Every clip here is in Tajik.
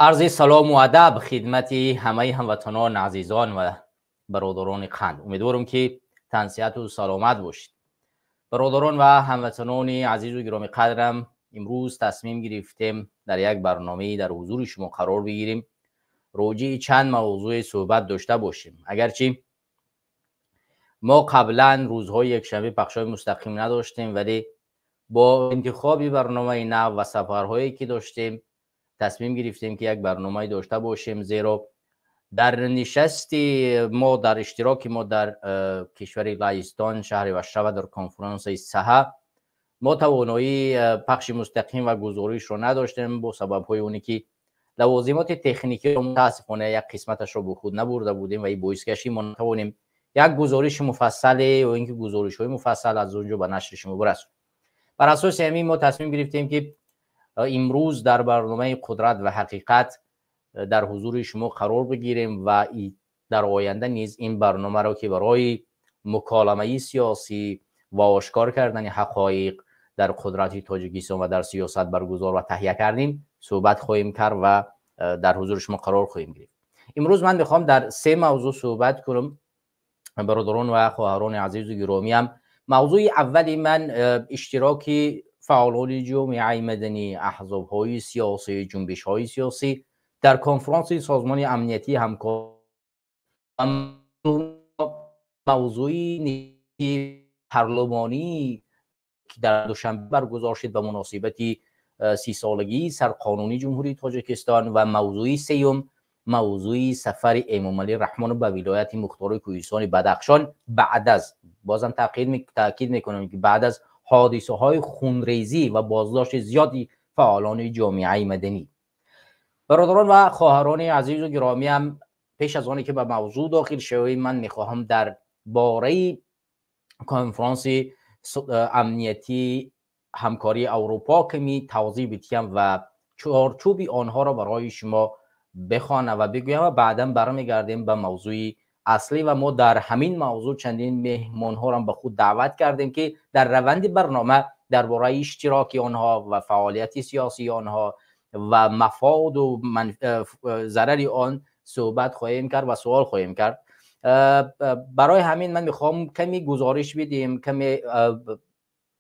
عرض سلام و ادب خدمت همه هموطنان عزیزان و برادران قند. امیدوارم که تنصیحت و سلامت باشید. برادران و هموطنان عزیز و گرامی قدرم، امروز تصمیم گرفتیم در یک برنامه در حضور شما قرار بگیریم، راجع چند موضوع صحبت داشته باشیم. اگرچه ما قبلا روزهای یکشنبه پخش‌های مستقیم نداشتیم، ولی با انتخاب برنامه نو و سفرهایی که داشتیم تصمیم گرفتیم که یک برنامه داشته باشیم، زیرا در نشست ما، در اشتراک ما در کشور لهستان، شهر ورشو، در کنفرانس سها، ما توانایی پخش مستقیم و گزارش رو نداشتیم با سبب های اونی که لوازمات تکنیکی رو متاسفانه یک قسمتش رو به خود نبرده بودیم و این باعث کشی ما نتوانیم یک گزارش مفصل و اینکه گزارش های مفصل از اونجا به نشر شما برسونیم. بر اساس همین ما تصمیم گرفتیم که امروز در برنامه قدرت و حقیقت در حضور شما قرار بگیریم و در آینده نیز این برنامه را که برای مکالمه سیاسی و آشکار کردن حقایق در قدرت تاجیکستان و در سیاست برگزار و تهیه کردیم صحبت خواهیم کرد و در حضور شما قرار خواهیم گرفت. امروز من میخوام در سه موضوع صحبت کنم برادران و خواهران عزیز و گرامی. هم موضوع اولی من اشتراک فعالان جامعه مدنی، احزاب‌های سیاسی، جنبش‌های سیاسی در کنفرانس سازمان امنیتی همکار، موضوعی پارلمانی که در دوشنبه برگزار شد به مناسبت 30 سالگی سرقانونی جمهوری تاجیکستان، و موضوع سیوم موضوع سفر امامعلی رحمان به ولایت مختار کوهستان بدخشان بعد از، بازم تاکید میکنم که بعد از حادثه های خونریزی و بازداشت زیادی فعالان جامعه مدنی. برادران و خواهران عزیز و گرامی، هم پیش از آنی که به موضوع داخل شویم، من میخواهم در باره کنفرانس امنیتی همکاری اروپا کمی توضیح بدهم و چارچوب آنها را برای شما بخوانم و بگویم و بعدا برمیگردیم به موضوع اصلی. و ما در همین موضوع چندین مهمان ها را به خود دعوت کردیم که در روند برنامه درباره اشتراک آنها و فعالیت سیاسی آنها و مفاد و ضرر آن صحبت خواهیم کرد و سوال خواهیم کرد. برای همین من میخوام کمی گزارش بدیم، کمی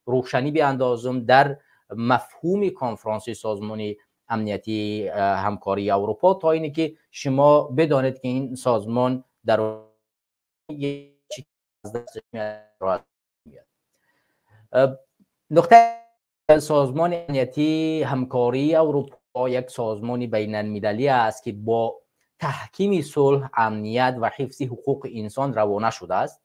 روشنی بیاندازم در مفهوم کنفرانس سازمان امنیتی همکاری اروپا، تا اینی که شما بدانید که این سازمان در نقطه سازمان امنیتی همکاری اروپا یک سازمان بین المللی است که با تحکیم صلح، امنیت و حفظ حقوق انسان روانه شده است.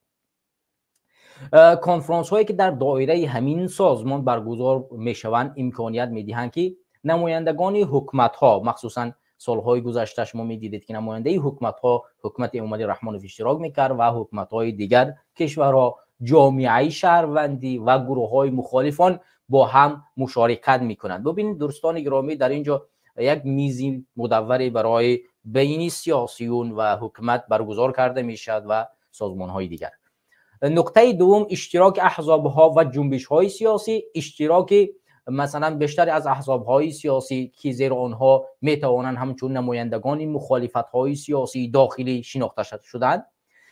کنفرانس هایی که در دایره همین سازمان برگزار میشوند امکانیت میدهند که نمایندگان حکومت ها، مخصوصا سالهای گذشته شما میدیدید که نماینده حکومت ها، حکومت امامعلی رحمانوف اشتراک میکرد و حکومت های دیگر کشورها، جامعه شهروندی و گروه های مخالفان با هم مشارکت میکنند. ببینید دوستان گرامی، در اینجا یک میزی مدوری برای بین سیاسیون و حکومت برگزار کرده میشد و سازمان های دیگر. نقطه دوم اشتراک احزاب ها و جنبش های سیاسی. اشتراک مثلا بیشتر از احزاب های سیاسی که زیر آنها می توانند همچون نمایندگان مخالفت های سیاسی داخلی شناخته شدند.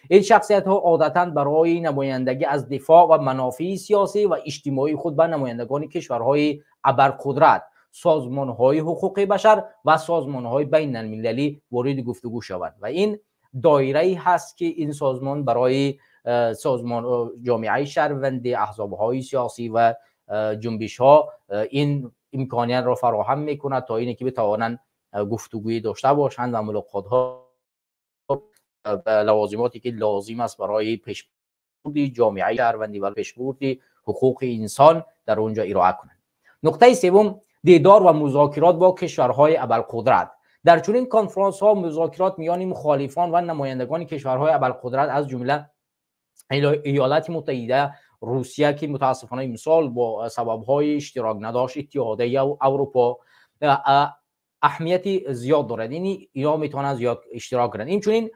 این شخصیت ها عادتا برای نمایندگی از دفاع و منافع سیاسی و اجتماعی خود به نمایندگان کشورهای ابرقدرت، سازمان های حقوق بشر و سازمان های بین المللی وارد گفتگو شوند و این دایره هست که این سازمان برای سازمان جامعه شهروندی، احزاب های سیاسی و جنبش ها این امکانیت را فراهم میکند تا اینکه بتوانند گفتگویی داشته باشند و ملاقات ها لوازماتی که لازم است برای پیشبرد جامعه شهروندی و پیشبرد حقوق انسان در اونجا ارائه کنند. نقطه سوم دیدار و مذاکرات با کشورهای ابرقدرت. در چنین کنفرانس ها مذاکرات میان مخالفان و نمایندگان کشورهای ابرقدرت از جمله ایالات متحده، روسیه که متاسفانه امسال با سبب‌های اشتراک نداشت، اتحادیه اروپا اهمیت زیاد دارد، یعنی اینا میتونن زیاد اشتراک کنند. اینچنین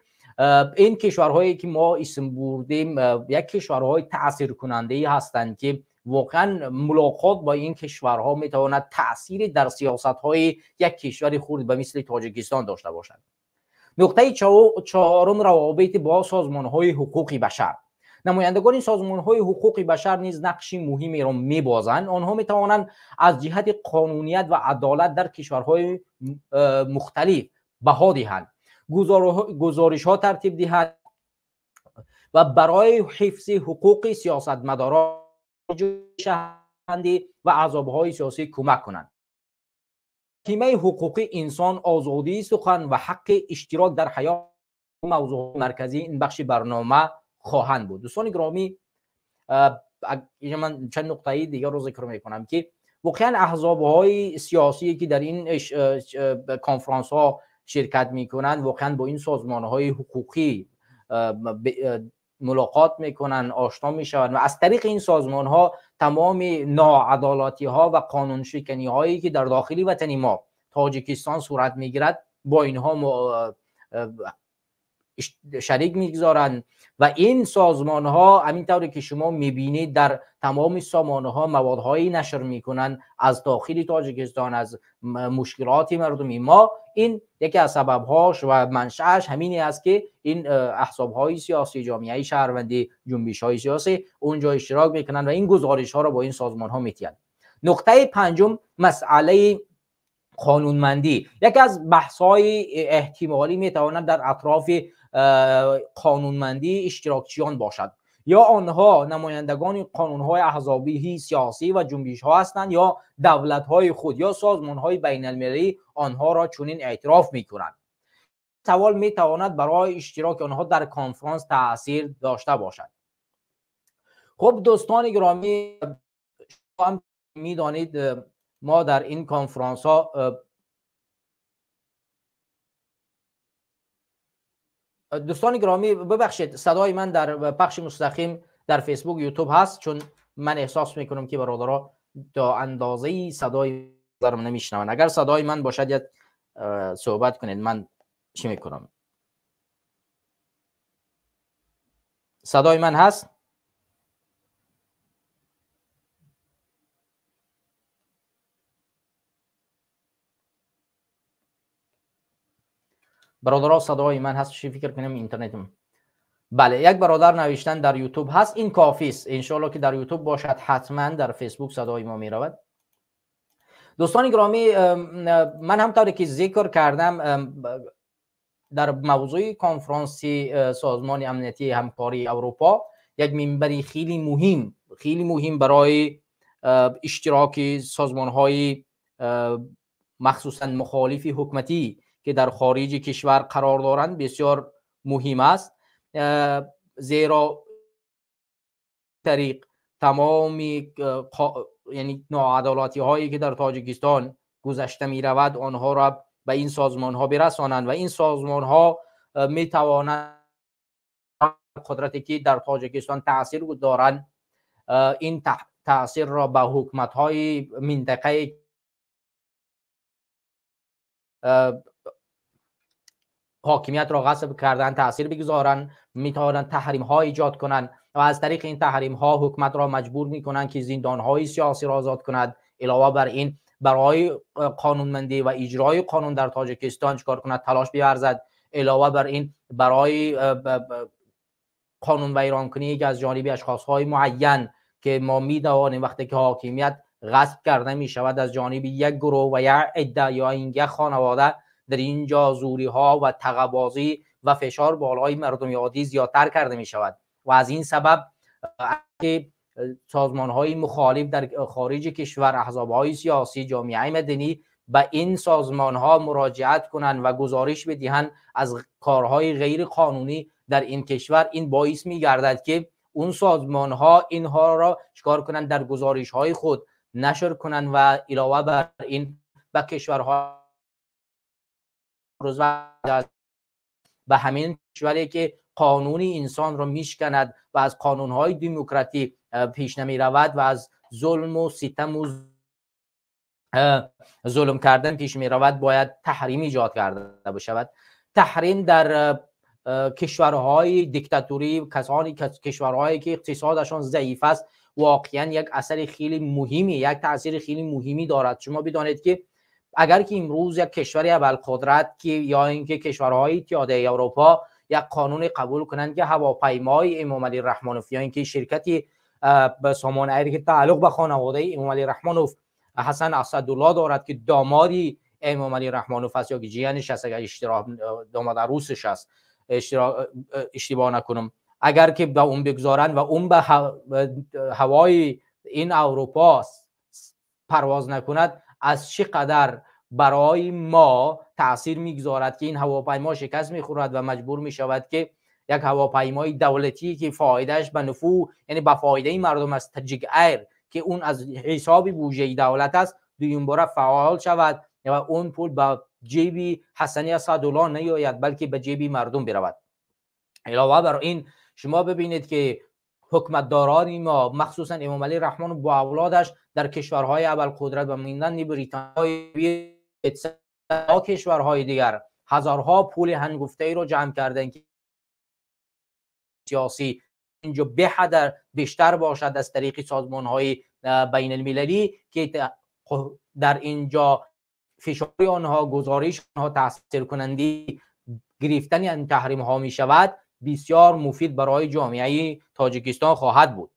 این کشورهایی که ما اسم بردیم یک کشورهای تاثیر کننده هستند که واقعا ملاقات با این کشورها میتواند تأثیری در سیاست‌های یک کشور خرد به مثل تاجیکستان داشته باشد. نقطه چهارم، روابط با سازمان‌های حقوق بشر. نمایندگان سازمان‌های حقوق بشر نیز نقش مهمی را می‌بازند. آنها می‌توانند از جهت قانونیت و عدالت در کشورهای مختلف بها دهند، گزارش‌ها ترتیب دهند و برای حفظ حقوق سیاستمداران شهروندی و احزاب‌های سیاسی کمک کنند. حمایت حقوقی انسان، آزادی سخن و حق اشتراک در حیات موضوع مرکزی این بخش برنامه خواهند بود. دوستان گرامی، اینجا من چند نقطه دیگر رو ذکر میکنم که واقعا احزاب‌های سیاسی که در این کنفرانس ها شرکت میکنند واقعا با این سازمان‌های حقوقی ملاقات میکنن، آشنا میشوند و از طریق این سازمان ها تمام ناعدالتی ها و قانون شکنی هایی که در داخلی وطن ما تاجیکستان صورت میگیرد با اینها شریک میگذارند و این سازمان ها همین طوری که شما میبینید در تمام سامانه ها موادهایی نشر میکنند از داخل تاجیکستان، از مشکلات مردمی ما. این یکی از سببهاش و منشأش همینی است که این احزاب های سیاسی، جامعه شهروندی، جنبش های سیاسی اونجا اشتراک میکنند و این گزارش ها را با این سازمان ها میتیند. نقطه پنجم، مسئله قانونمندی. یکی از بحث های احتمالی میتواند در اطراف قانونمندی اشتراکچیان باشد. یا آنها نمایندگان قانونهای احزابی سیاسی و جنبش ها هستند یا دولت های خود یا سازمان های بین المللی آنها را چنین اعتراف میکنند. سوال میتواند برای اشتراک آنها در کنفرانس تاثیر داشته باشد. خب دوستان گرامی، هم میدانید ما در این کنفرانس ها دوستان گرامی ببخشید صدای من در پخش مستقیم در فیسبوک یوتیوب هست، چون من احساس میکنم که برادرها تا اندازه‌ای صدای من نمیشنون. اگر صدای من باشد یک صحبت کنید، من چی میکنم. صدای من هست؟ برادرها صدای من هست؟ چی فکر کنم اینترنتم. بله، یک برادر نوشتن در یوتیوب هست، این کافی است. انشالله که در یوتیوب باشد، حتما در فیسبوک صدای ما می رود. دوستان گرامی، من هم طوری که ذکر کردم در موضوع کنفرانس سازمان امنیتی همکاری اروپا یک منبری خیلی مهم، خیلی مهم برای اشتراک سازمان های مخصوصا مخالف حکومتی که در خارج کشور قرار دارند بسیار مهم است، زیرا طریق تمام یعنی ناعدالتی هایی که در تاجیکستان گذشته می رود آنها را به این سازمان ها برسانند و این سازمان ها می توانند قدرتی که در تاجیکستان تاثیر دارند این تاثیر را به حکومت های منطقه حاکمیت را غصب کردن تاثیر بگذارند، میتوانند تحریم ها ایجاد کنند و از طریق این تحریم ها حکومت را مجبور میکنند که زندان های سیاسی را آزاد کند. علاوه بر این برای قانونمندی و اجرای قانون در تاجیکستان چکار کند؟ تلاش بیارزد. علاوه بر این برای قانون ویران کنی که از جانب اشخاص های معین که ما میدانیم وقتی که حاکمیت غصب کرده می شود از جانب یک گروه و یک عده یا این یک خانواده، در اینجا زوری ها و تقبازی و فشار بالای مردم عادی زیادتر کرده می شود و از این سبب که سازمان های مخالف در خارج کشور، احزاب های سیاسی، جامعه مدنی به این سازمان ها مراجعت کنند و گزارش بدهند از کارهای غیر قانونی در این کشور، این باعث می گردد که اون سازمان ها اینها را چکار کنند؟ در گزارش های خود نشر کنند و علاوه بر این به کشورها به همین کشوری که قانون انسان را میشکند و از قانونهای دموکراتی پیش نمی رود و از ظلم و ستم و ظلم کردن پیش می رود باید تحریم ایجاد کرده بشود. تحریم در کشورهای دیکتاتوری، کسانی کشورهایی که اقتصادشان ضعیف است واقعا یک اثر خیلی مهمی، یک تاثیر خیلی مهمی دارد. شما بدانید که اگر که امروز یک کشور ابرقدرت که یا اینکه کشورهای اتحادیه اروپا یک قانون قبول کنند که هواپیمای امام علی رحمانوف یا اینکه شرکتی به سامان ایر که تعلق به خانواده امام علی رحمانوف حسن اسدالله دارد که دامادی امام علی رحمانوف است یا که جیانش است، اگر اشتراک داماد عروسش است اشتباه نکنم، اگر که به اون بگذارند و اون به هوای این اروپا پرواز نکند، از چه قدر برای ما تاثیر میگذارد که این هواپیما شکست میخورد و مجبور میشود که یک هواپیمای دولتی که فایدهش به نفوذ، یعنی به فایده مردم است، تاجیک ایر که اون از حساب بودجه دولت است، دویم باره فعال شود و اون پول به جیب حسنی اسدالله نیاید بلکه به جیب مردم برود. علاوه بر این شما ببینید که حکومتداران ما مخصوصا امام علی رحمان با اولادش در کشورهای ابرقدرت و مانند بریتانیا و کشورهای دیگر هزارها پول هنگفته ای رو جمع کردن که سیاسی اینجا به حد بیشتر باشد از طریق سازمان‌های بین المللی که در اینجا فشار آنها، گزارش آنها تاثیر کننده گرفتن این تحریم ها می شود، بسیار مفید برای جامعه تاجیکستان خواهد بود.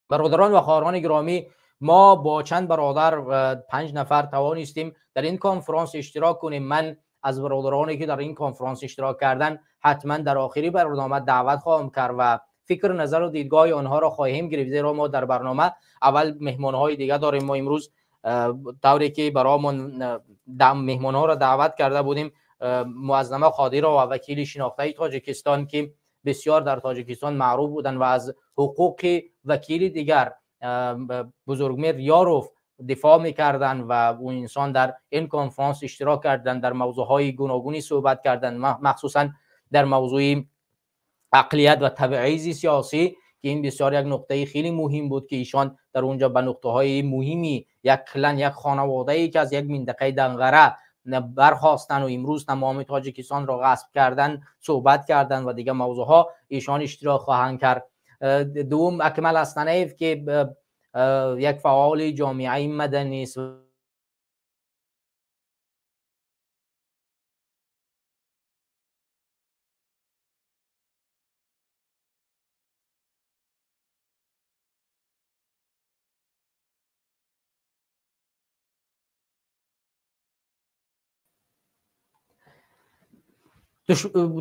برادران و خواهران گرامی، ما با چند برادر 5 نفر توانستیم در این کنفرانس اشتراک کنیم. من از برادرانی که در این کنفرانس اشتراک کردن حتما در آخری برنامه دعوت خواهم کرد و فکر، نظر و دیدگاه آنها را خواهیم گرفت، زیرا ما در برنامه اول مهمانهای دیگه داریم. ما امروز طوری که برامون مهمانها را دعوت کرده بودیم، معظمه قادیرova و وکیل شناخته تاجیکستان که بسیار در تاجیکستان معروف بودند و از حقوق وکیل دیگر بزرگمهر یاروف دفاع میکردند و اون انسان در این کنفرانس اشتراک کردند، در موضوعهای گوناگونی صحبت کردند، مخصوصا در موضوع اقلیت و تبعیض سیاسی که این بسیار یک نقطه خیلی مهم بود که ایشان در اونجا به نقطه های مهمی، یک کلن، یک خانواده ای که از یک منطقه دنغره برخواستن و امروز تمام تاجیکستان را غصب کردن صحبت کردن و دیگه موضوع ها ایشان اشتراک خواهند کرد. دوم اکمل حسنیف که یک فعال جامعه مدنی است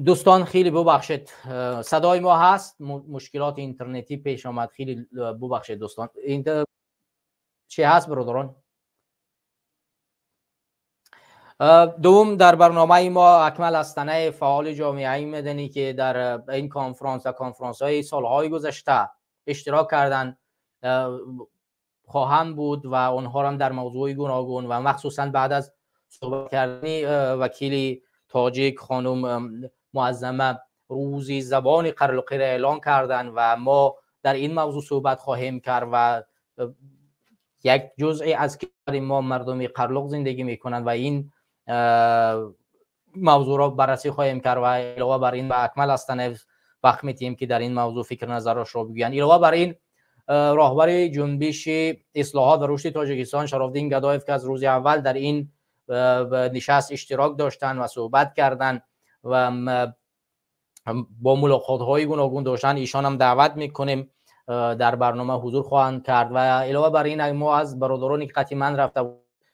دوستان خیلی ببخشید صدای ما هست، مشکلات اینترنتی پیش آمد، خیلی ببخشید دوستان. چه هست برادران؟ دوم در برنامه ما اکمل حسنیف فعال جامعه مدنی که در این کنفرانس و کنفرانس های سالهای گذشته اشتراک کردن خواهم بود و آنها هم در موضوع گوناگون و مخصوصا بعد از صحبت کردن وکیل تاجیک خانم معظمه روزی زبان قرلقی را اعلان کردن و ما در این موضوع صحبت خواهیم کرد و یک جزئی از کشور ما مردم قرلق زندگی میکنند و این موضوع را بررسی خواهیم کرد و علاوه بر این به اکمل حسنیف وقت میتیم که در این موضوع فکر نظرش را بگویند. علاوه بر این راهبر جنبش اصلاحات و رشد تاجیکستان شرافدین گدایف که از روز اول در این نشست اشتراک داشتن و صحبت کردن و با ملاقات های گوناگون داشتن، ایشان هم دعوت میکنیم در برنامه حضور خواهند کرد. و علاوه بر این ما از برادرانی که قطعی من رفته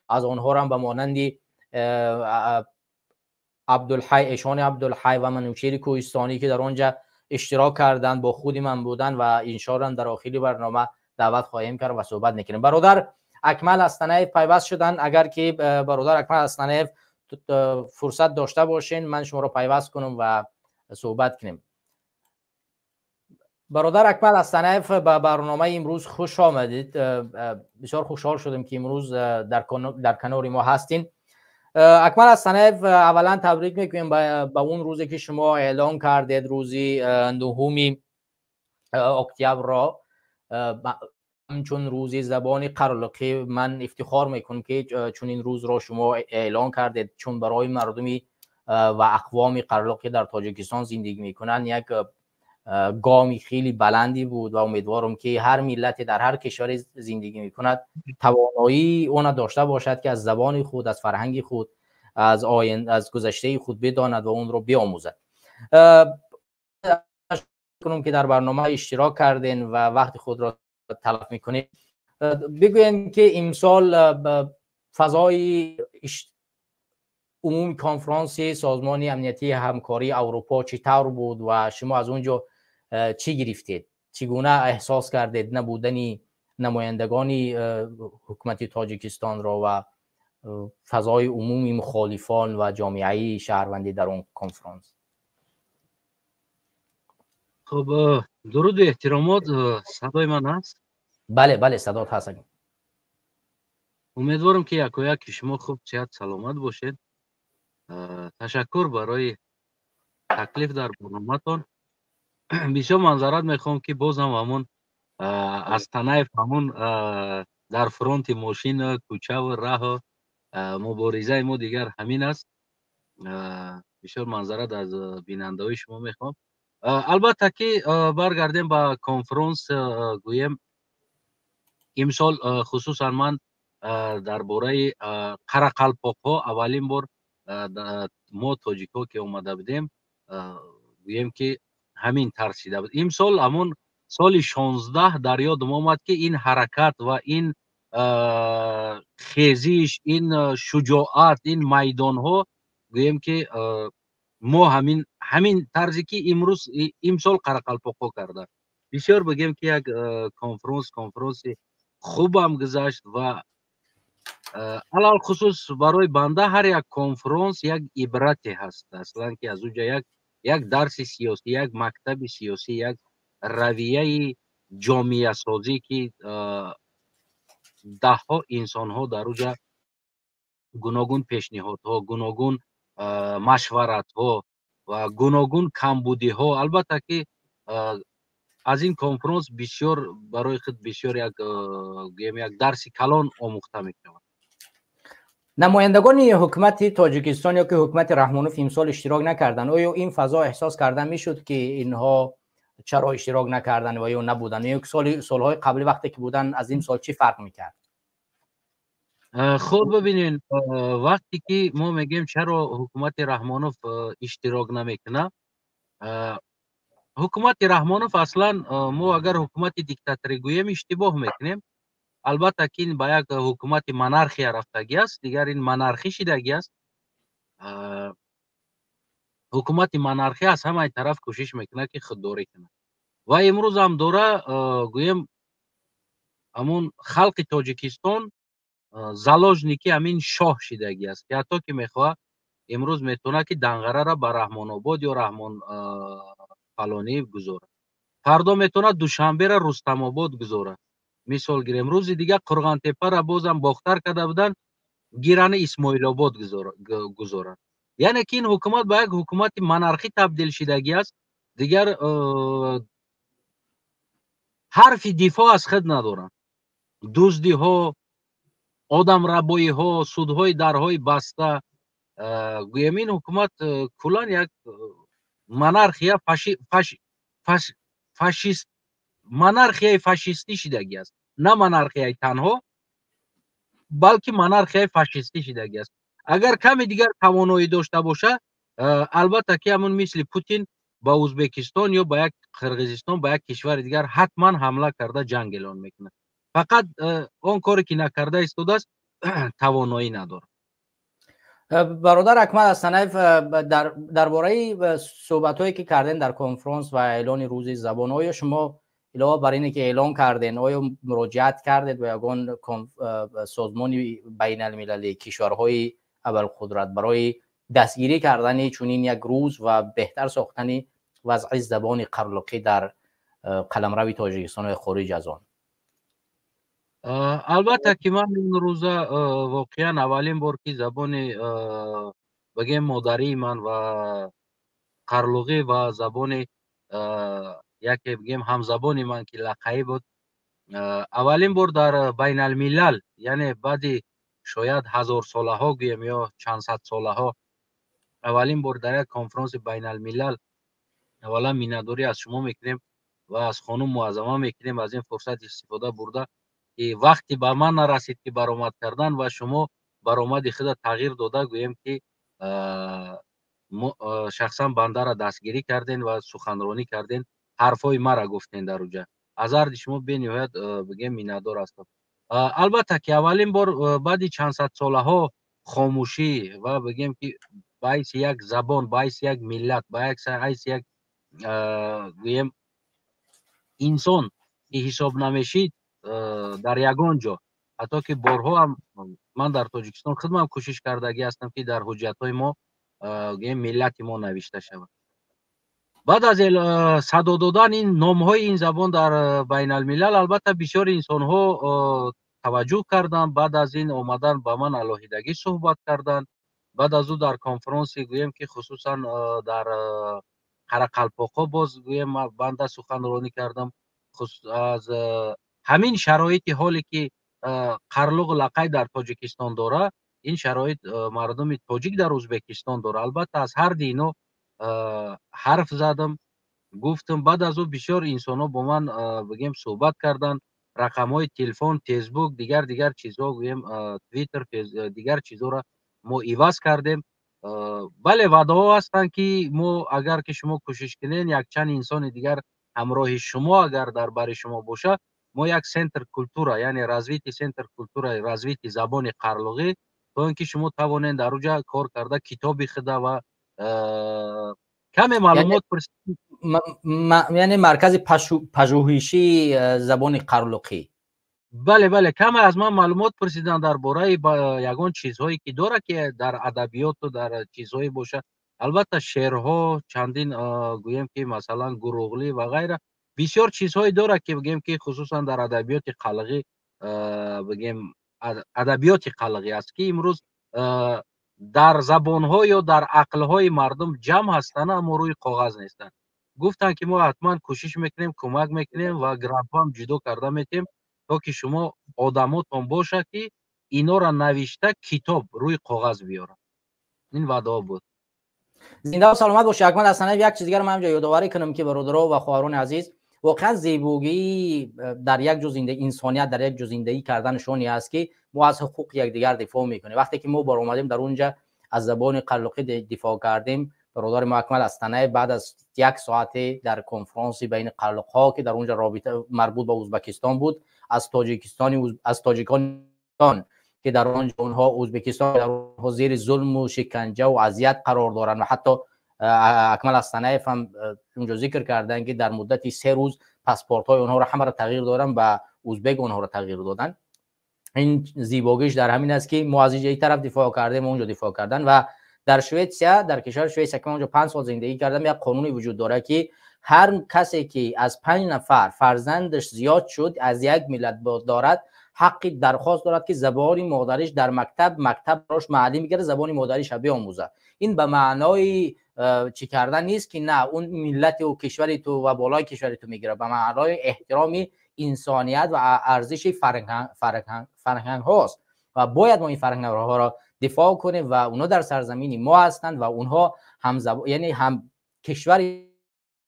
از آنها هم به مانند عبدالحی، ایشان عبدالحی و منوچهر کوهستانی که در آنجا اشتراک کردند با خود من بودن و انشاءالله در آخر برنامه دعوت خواهیم کرد و صحبت میکنیم. برادر اکمل حسنیف پیوست شدن، اگر که برادر اکمل حسنیف فرصت داشته باشین من شما رو پیوست کنم و صحبت کنیم. برادر اکمل حسنیف به برنامه امروز خوش آمدید، بسیار خوشحال شدیم که امروز در کنار ما هستین. اکمل حسنیف، اولا تبریک میگویم به اون روزی که شما اعلان کردید، روزی 9 اکتبر را همچون روزی زبان قرلقی. من افتخار میکنم که چون این روز را شما اعلان کردید، چون برای مردمی و اقوام قرلقی در تاجیکستان زندگی میکنن یک گامی خیلی بلندی بود و امیدوارم که هر ملتی در هر کشوری زندگی میکند توانایی اون داشته باشد که از زبان خود، از فرهنگ خود، از آینده، از گذشته خود بداند و اون رو بیاموزد. کنم که در برنامه اشتراک کردین و وقت خود را تلف میکنید. بگوین که امسال فضای عمومی کنفرانس سازمان امنیتی همکاری اروپا چطور بود و شما از اونجا چی گرفتید؟ چگونه احساس کردید نبودن نمایندگان حکومت تاجیکستان را و فضای عمومی مخالفان و جامعه شهروندی در اون کنفرانس؟ خب، درود و احترامات. صدای من هست؟ بله بله، صدات هست. امیدوارم که یکایک شما خوب، صحت، سلامت باشید. تشکر برای تکلیف در برنامه‌تان. بسیار معذرت میخوام که باز هم همون از تنایف، همون در فرونت ماشین، کوچه و راه، مبارزه ما دیگر همین است. بسیار معذرت از بیننده های شما میخوام. البته که برگردیم به کنفرانس، گویم امسال خصوصا من درباره قرقلپاق اولین بار ما тоҷикҳо ки омада будем، гӯем ки ҳамин тарсида буд. Имсол ҳамон соли 16 дар ёдам омад ки ин ҳаракат ва ин хезиш, ин шуҷоат, ин майдонҳо, гӯем ки мо ҳамин тарзе ки имрӯз, имсол қарақалпоқҳо карда, бисёр бигем ки як конфронси хубам гузашт ва алалхусус барои банда ҳар як конфронс як ибрате ҳаст аслан, ки аз уҷа як дарси сиёсӣ, як мактаби сиёсӣ, як равияи ҷомеасозӣ, ки даҳҳо инсонҳо дар уҷа гуногун пешниҳодҳо, гуногун машваратҳо ва гуногун камбудиҳо. Албатта ки аз ин конфронс бисёр барои худ бисёр як, гӯем, як дарси калон омӯхта мешавад. Намояндагони ҳукумати Тоҷикистон ё ки ҳукумати Раҳмонов имсол иштирок накарданд. Оё ин фазо эҳсос карда мешуд ки инҳо чаро иштирок накарданд ва ё набуданд? Ё солҳои қабли вақте ки буданд, аз ин сол чӣ фарқ мекард? Хуб, бибинен, вақте ки мо мегӯем, чаро ҳукумати Раҳмонов иштирок намекунад, ҳукумати Раҳмонов аслан, мо агар ҳукумати диктаторӣ гӯем, иштибоҳ мекунем. Албатта ки ин ба як ҳукумати монархия рафтагӣ аст, дигар ин монархӣ шидагӣ аст. Ҳукумати монархӣ аз ҳамаи тараф кӯшиш мекунад, ки худдорӣ кунад ва имрӯзам дора, гӯем, ҳамун халқи Тоҷикистон заложники ҳамин шоҳ шидагӣ аст, ки ҳатто ки мехоҳад, имрӯз метавонад, ки Данғарара ба Раҳмонобод ё Раҳмон фалонӣ гузорад, фардо метавонад Душанбера Рустамобод гузорад. Мисол гирем, рӯзи дигар Қурғонтеппара бозам Бохтар карда буданд, гирани Исмоилобод гузоранд. Яъне ки ин ҳукумат ба як ҳукумати монархӣ табдил шидагӣ аст. Дигар ҳарфи дифоъ аз худ надоранд. Дуздиҳо, одамрабоиҳо, судҳои дарҳои баста, гӯем, ин ҳукумат куллан як монархия, фашист, монархияи фашистӣ шидагӣ аст. На монархияи танҳо, балки монархияи фашистӣ шидагӣ аст. Агар каме дигар тавоноӣ дошта боша, албатта ки ҳамун мисли Путин ба Ӯзбекистон ё ба як Қирғизистон, ба як кишвари дигар ҳатман ҳамла карда, ҷанг эълон мекунад. Фақат он коре ки накарда истодааст, тавоноӣ надорад. Бародар Акмал Астанаев, дар бораи суҳбатҳое ки кардем дар конфронс ва эълони рӯзи забон, оё шумо илова бар ине ки эълон карден, оё муроҷиат кардед ба ягон созмони байналмилалӣ, кишварҳои абарқудрат барои дастгирӣ кардани чунин як рӯз ва беҳтар сохтани вазъи забони қарлуқӣ дар қаламрави Тоҷикистон ва хориҷ аз он? Албатта ки ман ин рӯза воқеан аввалин бор ки забони, бигем, модарии ман ва қарлуғӣ ва забони яке, бигем, ҳамзабони ман, ки лақаӣ буд, аввалин бор дар байналмилал, яъне баъди шояд ҳазорсолаҳо гӯем ё чандсадсолаҳо, аввалин бор дар як конфронси байналмилал Аввалан миннатдорӣ аз шумо мекунем ва аз хонум Муаззама мекунем, аз ин фурсат истифода бурда, ки вақте ба ман нарасид ки баромад кардан ва шумо баромади худа тағйир дода, гӯем ки шахсан бандара дастгирӣ карден ва суханронӣ карден, ҳарфҳои мара гуфтен дар уҷа. Аз арди шумо бениҳоят, бигем, миннатдор ҳастам. Албатта ки аввалин бор баъди чандсадсолаҳо хомӯшӣ ва, бигем ки, ба ҳайси як забон, ба ҳайси як миллат, ба ҳайси як, гӯем, инсон ки ҳисоб намешид дар ягон ҷо. Ҳатто ки борҳо ҳам ман дар Тоҷикистон худмам кӯшиш кардагӣ ҳастам, ки дар ҳуҷҷатҳои мо, гӯем, миллати мо навишта шавад. Баъд аз садо додан ин номҳои ин забон дар байналмилал, албатта, бисёри инсонҳо таваҷҷӯҳ карданд. Баъд аз ин омадан ба ман алоҳидагӣ суҳбат карданд. Баъд аз ӯ дар конфронсе, гӯем ки, хусусан дар Қарақалпоқҳо боз, гӯем, банда суханронӣ кардам. Аз ҳамин шароити ҳоле ки қарлуғу лақай дар Тоҷикистон дора, ин шароит мардуми тоҷик дар Ӯзбекистон дора. Албатта, аз ҳарди ино ҳарф задам, гуфтам. Баъд аз ӯ бисёр инсонҳо бо ман, бигем, суҳбат карданд. Рақамҳои телефон, Фейсбук, дигар дигар чизҳо, гӯем, Твиттер, дигар чизҳоро мо иваз кардем. Бале, ваъдаҳо ҳастанд, ки мо, агар ки шумо кӯшиш кунед, якчанд инсони дигар ҳамроҳи шумо, агар дар бари шумо боша, мо як центр культура, яъне развитие центр культура, развитие забони қарлуғӣ, то ин ки шумо тавонед дар уҷа кор карда, китоби худа ва каме маълумот. Яъне маркази пажӯҳишии забони қарлуқӣ. Бале, каме аз ман маълумот пурсиданд дар бораи ягон чизҳое ки дорад, ки дар адабиёту дар чизҳое бошад. Албатта, шеърҳо чандин, гӯем ки, масалан, Гуруғлӣ ва ғайра, бисёр чизҳое дорад, ки, бигем ки, хусусан дар адабиёти қалғӣ, бигем, адабиёти қалғӣ аст, ки имрӯз дар забонҳо ё дар ақлҳои мардум ҷамъ ҳастанд, аммо рӯи коғаз нестанд. Гуфтанд, ки мо ҳатман кӯшиш мекунем, кӯмак мекунем ва грантҳоам ҷудо карда метиҳем, то ки шумо одамотон бошад, ки инора навишта, китоб рӯи коғаз биёрад. Ин ваъдаҳо буд. Зинда саломат бошед, Акмал Ҳасанаев. Як чиз дигар ман ҳамҷо ёдоварӣ кунам, ки бародаро ва хоҳарони азиз, воқеан зебогии дар як ҷо зиндагӣ, инсоният дар як ҷо зиндагӣ кардан нишоне аст, ки мо аз ҳуқуқи якдигар дифоъ мекунем. Вақте ки мо баромадем, дар унҷа аз забони қаллуқӣ дифоъ кардем, бародари мо Акмал Астанаев баъд аз як соате дар конфронси байни қаллуқҳо, ки дар унҷа робита марбут ба Ӯзбекистон буд, аз Тоҷикистони, аз тоҷикон, ки дар он ҷо онҳо, Ӯзбекистон, дар онҳо зери зулму шиканҷа ва азият қарор доранд. Ва ҳатто Акмал Астанаев ҳам унҷо зикр карданд, ки дар муддати 3 рӯз паспортҳои онҳоро ҳамаро тағйир доданд, ба узбек онҳоро тағйир доданд. Ин зебогиш дар ҳамин аст, ки мо аз инҷа тараф дифоъ кардем, онҷо дифоъ карданд. Ва дар Шветсия, дар кишвари Шветсия, ки ман онҷо 5 сол зиндагӣ кардам, як қонуне вуҷуд дорад, ки ҳар касе ки аз панҷ нафар фарзандаш зиёд шуд, аз як миллат дорад, ҳаққи дархост дорад, ки забони модариш дар мактаб барош муаллим мегирад, забони модариша биомӯзад. Ин ба маънои чӣ кардан нест, ки на он миллати кишвари ту ва болои кишвари ту мегирад, ба маънои эҳтироми инсоният ва арзиши фарҳангҳост. Ва бояд мо ин фарҳангҳоро дифоъ кунем ва онҳо дар сарзамини мо ҳастанд ва онҳо ҳам, яъне ҳам кишвари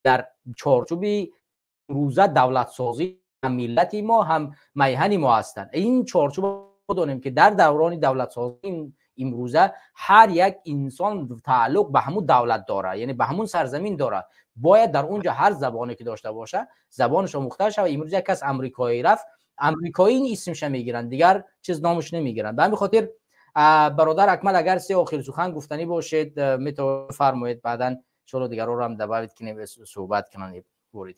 дар чорчӯби рӯза давлатсозӣ, ҳам миллати мо, ҳам майҳани мо ҳастанд. Ин чорчӯб донем, ки дар даврони давлатсозӣ имрӯза ҳар як инсон тааллуқ ба ҳамун давлат дорад, яъне ба ҳамун сарзамин дорад. Бояд дар он ҷо ҳар забоне ки дошта боша, забонаш омӯхта шавад. Имрӯз як кас амрикоӣ рафт, амрикоӣ исмша мегиранд, дигар чиз номаш намегиранд. Ба ҳамин хотир, бародар Акмал, агар се охир сухан гуфтанӣ бошед, метавонед фармоед. Баъдан иншоалло дигарро ҳам добавить кунем, суҳбат кунанд, ворид.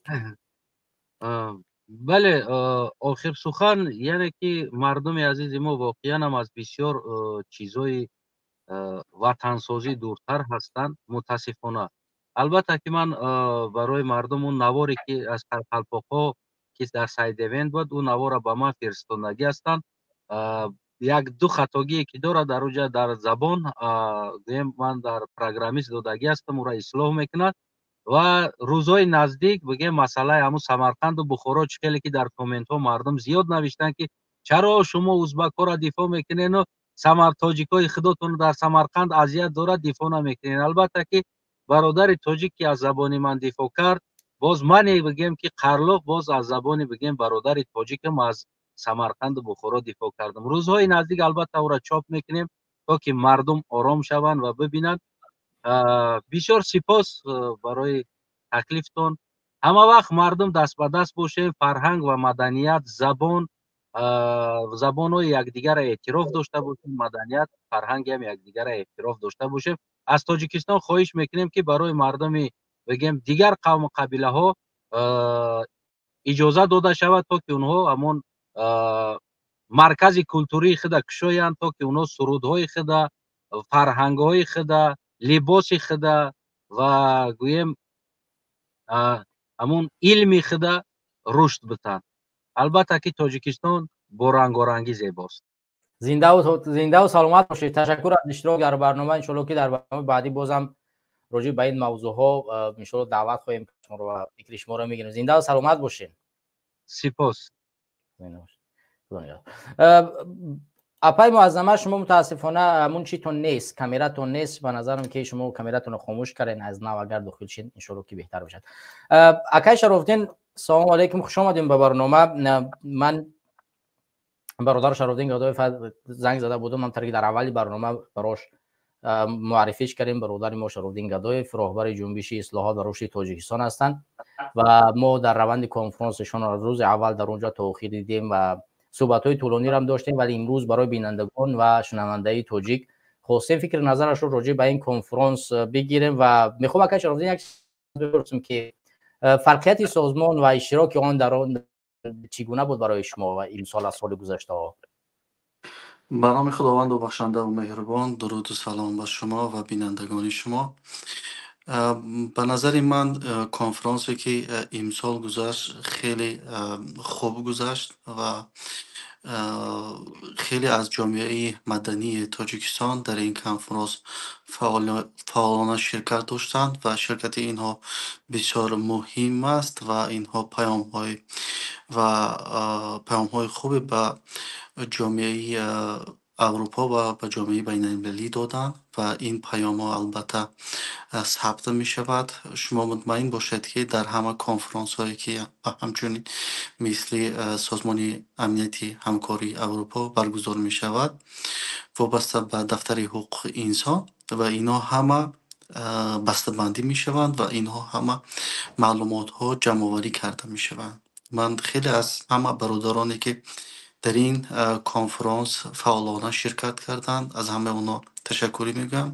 Бале, охир сухан, яъне ки мардуми азизи мо воқеан ҳам аз бисёр чизҳои ватансозӣ дуртар ҳастанд, мутаассифона. Албатта ки ман барои мардум он наворе, ки аз қалпоқҳо, ки дар Сайдевент буд, он навора ба ман фиристондагӣ ҳастанд. Як ду хатогие ки дорад дар уҷа дар забон, гӯем, ман дар программист додагӣ ҳастам, ӯро ислоҳ мекунад. Ва рӯзҳои наздик, бигем, масъалаи ҳамун Самарқанду Бухоро, чӣ хеле ки дар комментҳо мардум зиёд навиштанд, ки чаро шумо узбакҳоро дифоъ мекунену самар тоҷикҳои худотон дар Самарқанд азият дорад, дифоъ намекунед. Албатта ки Бародари тоҷик ки аз забони ман дифоъ кард, боз мане бигем ки қарлоқ, боз аз забони бигем бародари тоҷикам аз Самарқанду Бухоро дифоъ кардам. Рӯзҳои наздик албатта ӯро чоп мекунем, то ки мардум ором шаванд ва бибинанд. Бисёр сипос барои таклифтон. Ҳама вақт мардум даст ба даст бошем, фарҳанг ва маданият, забон, забонҳои якдигарро эътироф дошта бошем, маданият, фарҳангиам якдигарро эътироф дошта бошем. Аз Тоҷикистон хоҳиш мекунем, ки барои мардуми бигем дигар қавму қабилаҳо иҷоза дода шавад, то ки онҳо ҳамон маркази культурии худа кушоянд, то ки онҳо сурудҳои худа, фарҳангҳои худа, либоси худа ва гӯем ҳамон илми худа рушд битанд. Албатта ки Тоҷикистон бо рангорангӣ зебост. Зиндаву саломат бошед. Ташаккур аз иштирок дар барнома. Иншоалло ки дар барномаи баъдӣ бозам роҷеъ ба ин мавзӯъҳо иншоалло даъват хоҳем шуморо ва фикри шуморо мегирем. Зиндаву саломат бошед. Сипос. Апай Муаззама, шумо мутаассифона ҳамун читон нест, камератон нест. Ба назарам ки шумо камератонро хомӯш карден, аз нав агар дохил шед, иншоалло ки беҳтар бошад. Акай Шарофдин, салому алайкум, хуш омадем ба барнома. Ман бародар Шарофдин Гадоев занг зада будам, ҳамтар ки дар аввали барнома барош муаррифиш кардем. Бародари мо Шарофдин Гадоев роҳбари ҷунбиши ислоҳот ва рушди Тоҷикистон ҳастанд ва мо дар раванди конфронсшон рӯзи аввал дар онҷо то охир дидем ва суҳбатҳои тӯлониро ҳам доштем, вале имрӯз барои бинандагон ва шунавандаи тоҷик хостем фикри назарашро роҷеъ ба ин конфронс бигирем ва мехоҳам, акай Шарофдин, як бипурсем, ки фарқияти созмон ва иштироки он дар он чӣ гуна буд барои шумо ва имсол аз соли гузаштаҳо? Ба номи Худованду бахшандаву меҳрубон. Дуруду салом ба шумо ва бинандагони шумо. Ба назари ман, конфронсе ки имсол гузашт, хеле хуб гузашт ва хеле аз ҷомеаи мадании Тоҷикистон дар ин конфронс фаъолона ширкат доштанд ва ширкати инҳо бисёр муҳим аст ва инҳо паёмҳои ва паёмҳои хубе ба ҷомеаи Аврупо ва ба ҷомеаи байналмилалӣ доданд ва ин паёмҳо албатта сабт мешавад. Шумо мутмаин бошед, ки дар ҳама конфронсҳое ки ҳамчунин мисли Созмони амнияти ҳамкории Аврупо баргузор мешавад, вобаста ба дафтари ҳуқуқи инсон, ва инҳо ҳама бастабандӣ мешаванд ва инҳо ҳама маълумотҳо ҷамъоварӣ карда мешаванд. Ман хеле аз ҳама бародароне, ки дар ин конфронс фаъолона ширкат карданд, аз ҳамаи онҳо ташаккурӣ мегӯям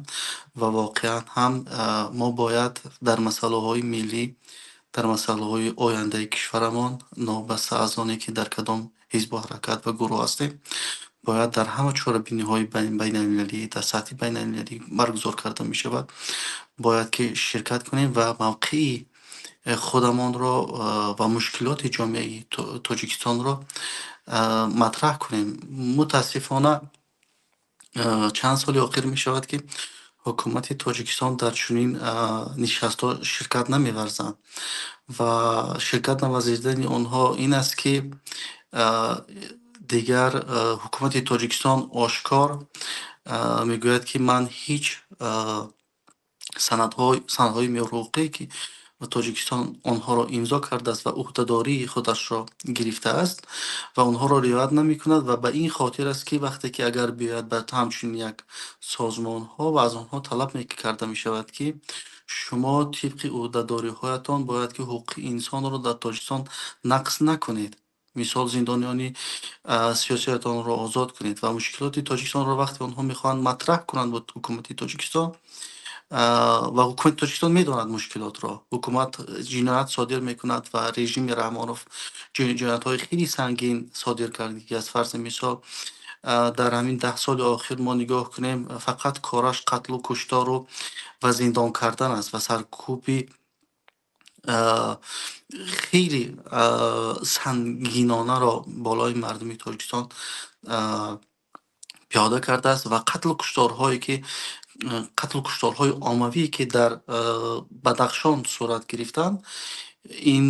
ва воқеан ҳам мо бояд дар масъалаҳои миллӣ, дар масъалаҳои ояндаи кишварамон, новобаста аз оне ки дар кадом ҳизбу ҳаракат ва гурӯҳ ҳастем, бояд дар ҳама чорабиниҳои байналмилалӣ, дар сатҳи байналмилалӣ баргузор карда мешавад, бояд ки ширкат кунем ва мавқеи худамонро ва мушкилоти ҷомеаи Тоҷикистонро матраҳ кунем. Мутаассифона, чанд соли охир мешавад, ки ҳукумати Тоҷикистон дар чунин нишастҳо ширкат намеварзанд ва ширкат наварзидани онҳо ин аст, ки дигар ҳукумати Тоҷикистон ошкор мегӯяд, ки ман ҳеҷ санадҳои меъёрҳуқуқие, ки Тоҷикистон онҳоро имзо кардааст ва ӯҳдадории худашро гирифтааст, ва онҳоро риоят намекунад. Ва ба ин хотир аст, ки вақте ки агар биёяд ба ҳамчунин як созмонҳо ва аз онҳо талаб карда мешавад, ки шумо тибқи ӯҳдадориҳоятон бояд ки ҳуқуқи инсонро дар Тоҷикистон нақз накунед, мисол, зиндониёни сиёсиятонро озод кунед ва мушкилоти Тоҷикистонро вақте онҳо мехоҳанд матраҳ кунанд бо ҳукумати Тоҷикистон, ва ҳукумати Тоҷикистон медонад мушкилотро, ҳукумат ҷиноят содир мекунад ва режими Раҳмонов ҷиноятҳои хеле сангин содир кард, ки аз фарзи мисол дар ҳамин 10 соли охир мо нигоҳ кунем, фақат кораш қатлу куштору ва зиндон кардан аст ва саркӯби хеле сангинонаро болои мардуми Тоҷикистон пиёда кардааст ва қатлу кушторҳое ки қатлу кушторҳои оммавие, ки дар Бадахшон сурат гирифтанд, ин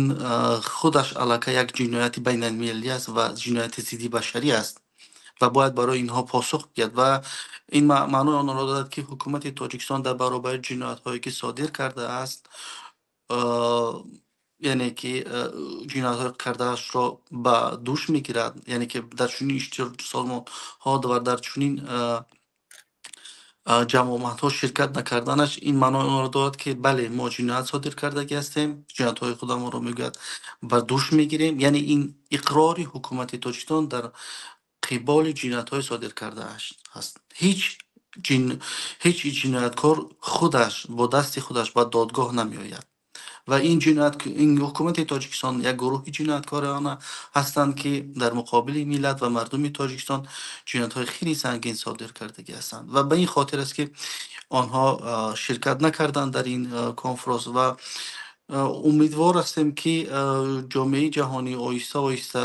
худаш аллакай як ҷинояти байналмилалӣ аст ва ҷинояти зидди башарӣ аст. Ва бояд барои инҳо посух диҳад, ва ин маънои онро дорад, ки ҳукумати Тоҷикистон дар баробари ҷиноятҳое, ки содир кардааст, яъне ки ҷиноятҳои кардаашро ба дӯш мегирад, яъне ки дар чунин созмонҳо ва дар чунин ҷамъомадҳо ширкат накарданаш ин маънои онро дорад, ки бале, мо ҷиноят содир кардагӣ ҳастем, ҷиноятҳои худамонро, мегӯяд, ба дӯш мегирем. Яъне ин иқрори ҳукумати Тоҷикистон дар қиболи ҷиноятҳои содир кардааш ҳаст. Ҳеҷ ҷинояткор худаш бо дасти худаш ба додгоҳ намеояд, ва ин ҷиноят, ин ҳукумати Тоҷикистон як гурӯҳи ҷинояткорона ҳастанд, ки дар муқобили миллат ва мардуми Тоҷикистон ҷиноятҳои хеле сангин содир кардагӣ ҳастанд, ва ба ин хотир аст, ки онҳо ширкат накарданд дар ин конфронс. Ва умедвор ҳастем, ки ҷомеаи ҷаҳонӣ оҳиста оҳиста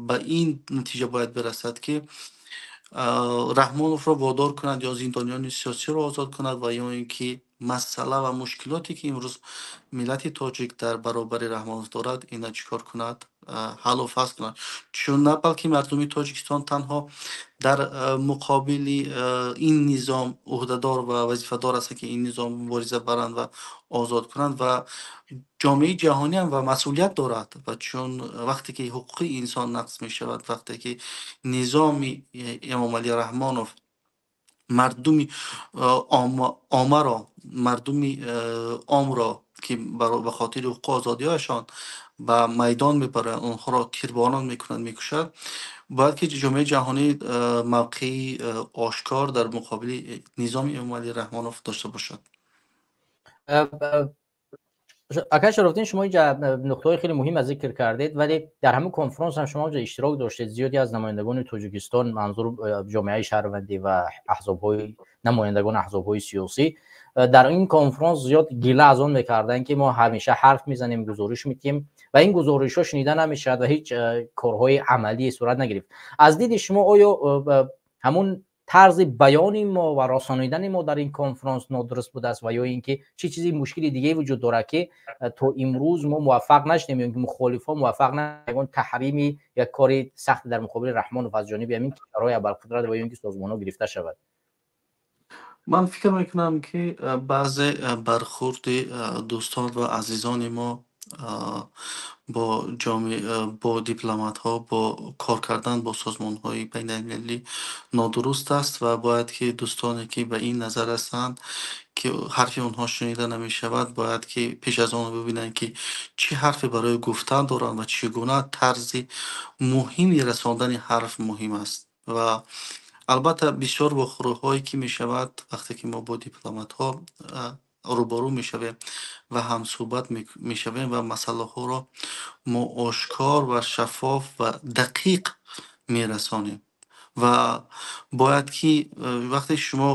ба ин натиҷа бояд бирасад, ки Раҳмоновро водор кунад ё зиндониёни сиёсиро озод кунад ва ё ин ки масъала ва мушкилоте, ки имрӯз миллати тоҷик дар баробари Раҳмонов дорад, ина чӣ кор кунад, ҳаллу фасл кунад. Чун на балки мардуми Тоҷикистон танҳо дар муқобили ин низом ӯҳдадор ва вазифадор ҳастанд, ки ин низом мубориза баранд ва озод кунанд, ва ҷомеаи ҷаҳониам ва масъулият дорад. Ва чун вақте ки ҳуқуқи инсон нақз мешавад, вақте ки низоми Эмомалӣ Раҳмонов мардуми оммаро, мардуми омро, ки ба хотири ҳуқуқу озодиҳояшон ба майдон мебаранд, онҳоро тирборон мекунад, мекушад, бояд ки ҷомеаи ҷаҳонӣ мавқеи ошкор дар муқобили низоми Эмомалӣ Раҳмонов дошта бошад. Акай Шарофиддин, шумо инҷа нуқтаҳои хеле муҳим зикр кардед, вале дар ҳамин конфронс ҳам шумо иштирок доштед. Зиёде аз намояндагони Тоҷикистон, манзур ҷомеаи шаҳрвандӣ ва аҳзобҳои намояндагони аҳзобҳои сиёсӣ, дар ин конфронс зиёд гила аз он мекарданд, ки мо ҳамеша ҳарф мезанем, гузориш медиҳем ва ин гузоришҳо шунида намешавад ва ҳеҷ корҳои амалӣ сурат нагирифт. Аз диди шумо, оё ҳамун тарзи баёни мо ва расонидани мо дар ин конфронс нодуруст будааст ва ё ин ки чӣ чизи мушкили дигаре вуҷуд дорад, ки то имрӯз мо муваффақ нашудем ё ин ки мухолифҳо муваффақ ягон таҳрими як кори сахт дар муқобили Раҳмонов аз ҷониби ҳамин кишварҳои абарқудрат ва ё ин ки созмонҳо гирифта шавад? Ман фикр мекунам, ки баъзе бархурди дӯстон ва азизони мо бо дипломатҳо, бо кор кардан бо созмонҳои байналмилалӣ нодуруст аст, ва бояд ки дӯстоне, ки ба ин назар ҳастанд, ки ҳарфи онҳо шунида намешавад, бояд ки пеш аз он бибинанд, ки чӣ ҳарфе барои гуфтан доранд ва чӣ гуна тарзи муҳими расондани ҳарф муҳим аст. Ва албатта, бисёр вохӯриҳое ки мешавад, вақте ки мо бо дипломатҳо рӯбарӯ мешавем ва ҳамсӯҳбат мешавем ва масъалаҳоро мо ошкор ва шаффоф ва дақиқ мерасонем, ва бояд ки вақте шумо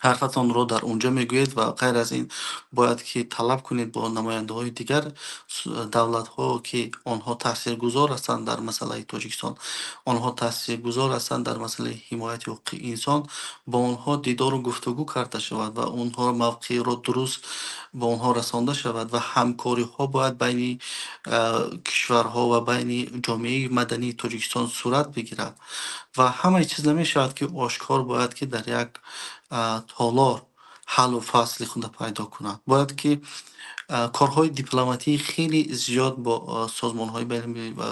ҳарфатонро дар онҷо мегӯед ва ғайр аз ин бояд ки талаб кунед бо намояндаҳои дигар давлатҳо, ки онҳо таъсиргузор ҳастанд дар масъалаи Тоҷикистон, онҳо таъсиргузор ҳастанд дар масъалаи ҳимояти ҳуқуқи инсон, бо онҳо дидору гуфтугӯ карда шавад ва онҳо мавқеъро дуруст ба онҳо расонда шавад, ва ҳамкориҳо бояд байни кишварҳо ва байни ҷомеаи мадании Тоҷикистон сурат бигирад. Ва ҳамаи чиз намешавад, ки ошкор бояд ки дар як толор ҳаллу фасли худа пайдо кунад. Бояд ки корҳои дипломатии хеле зиёд бо созмонҳои байналмилалӣ ва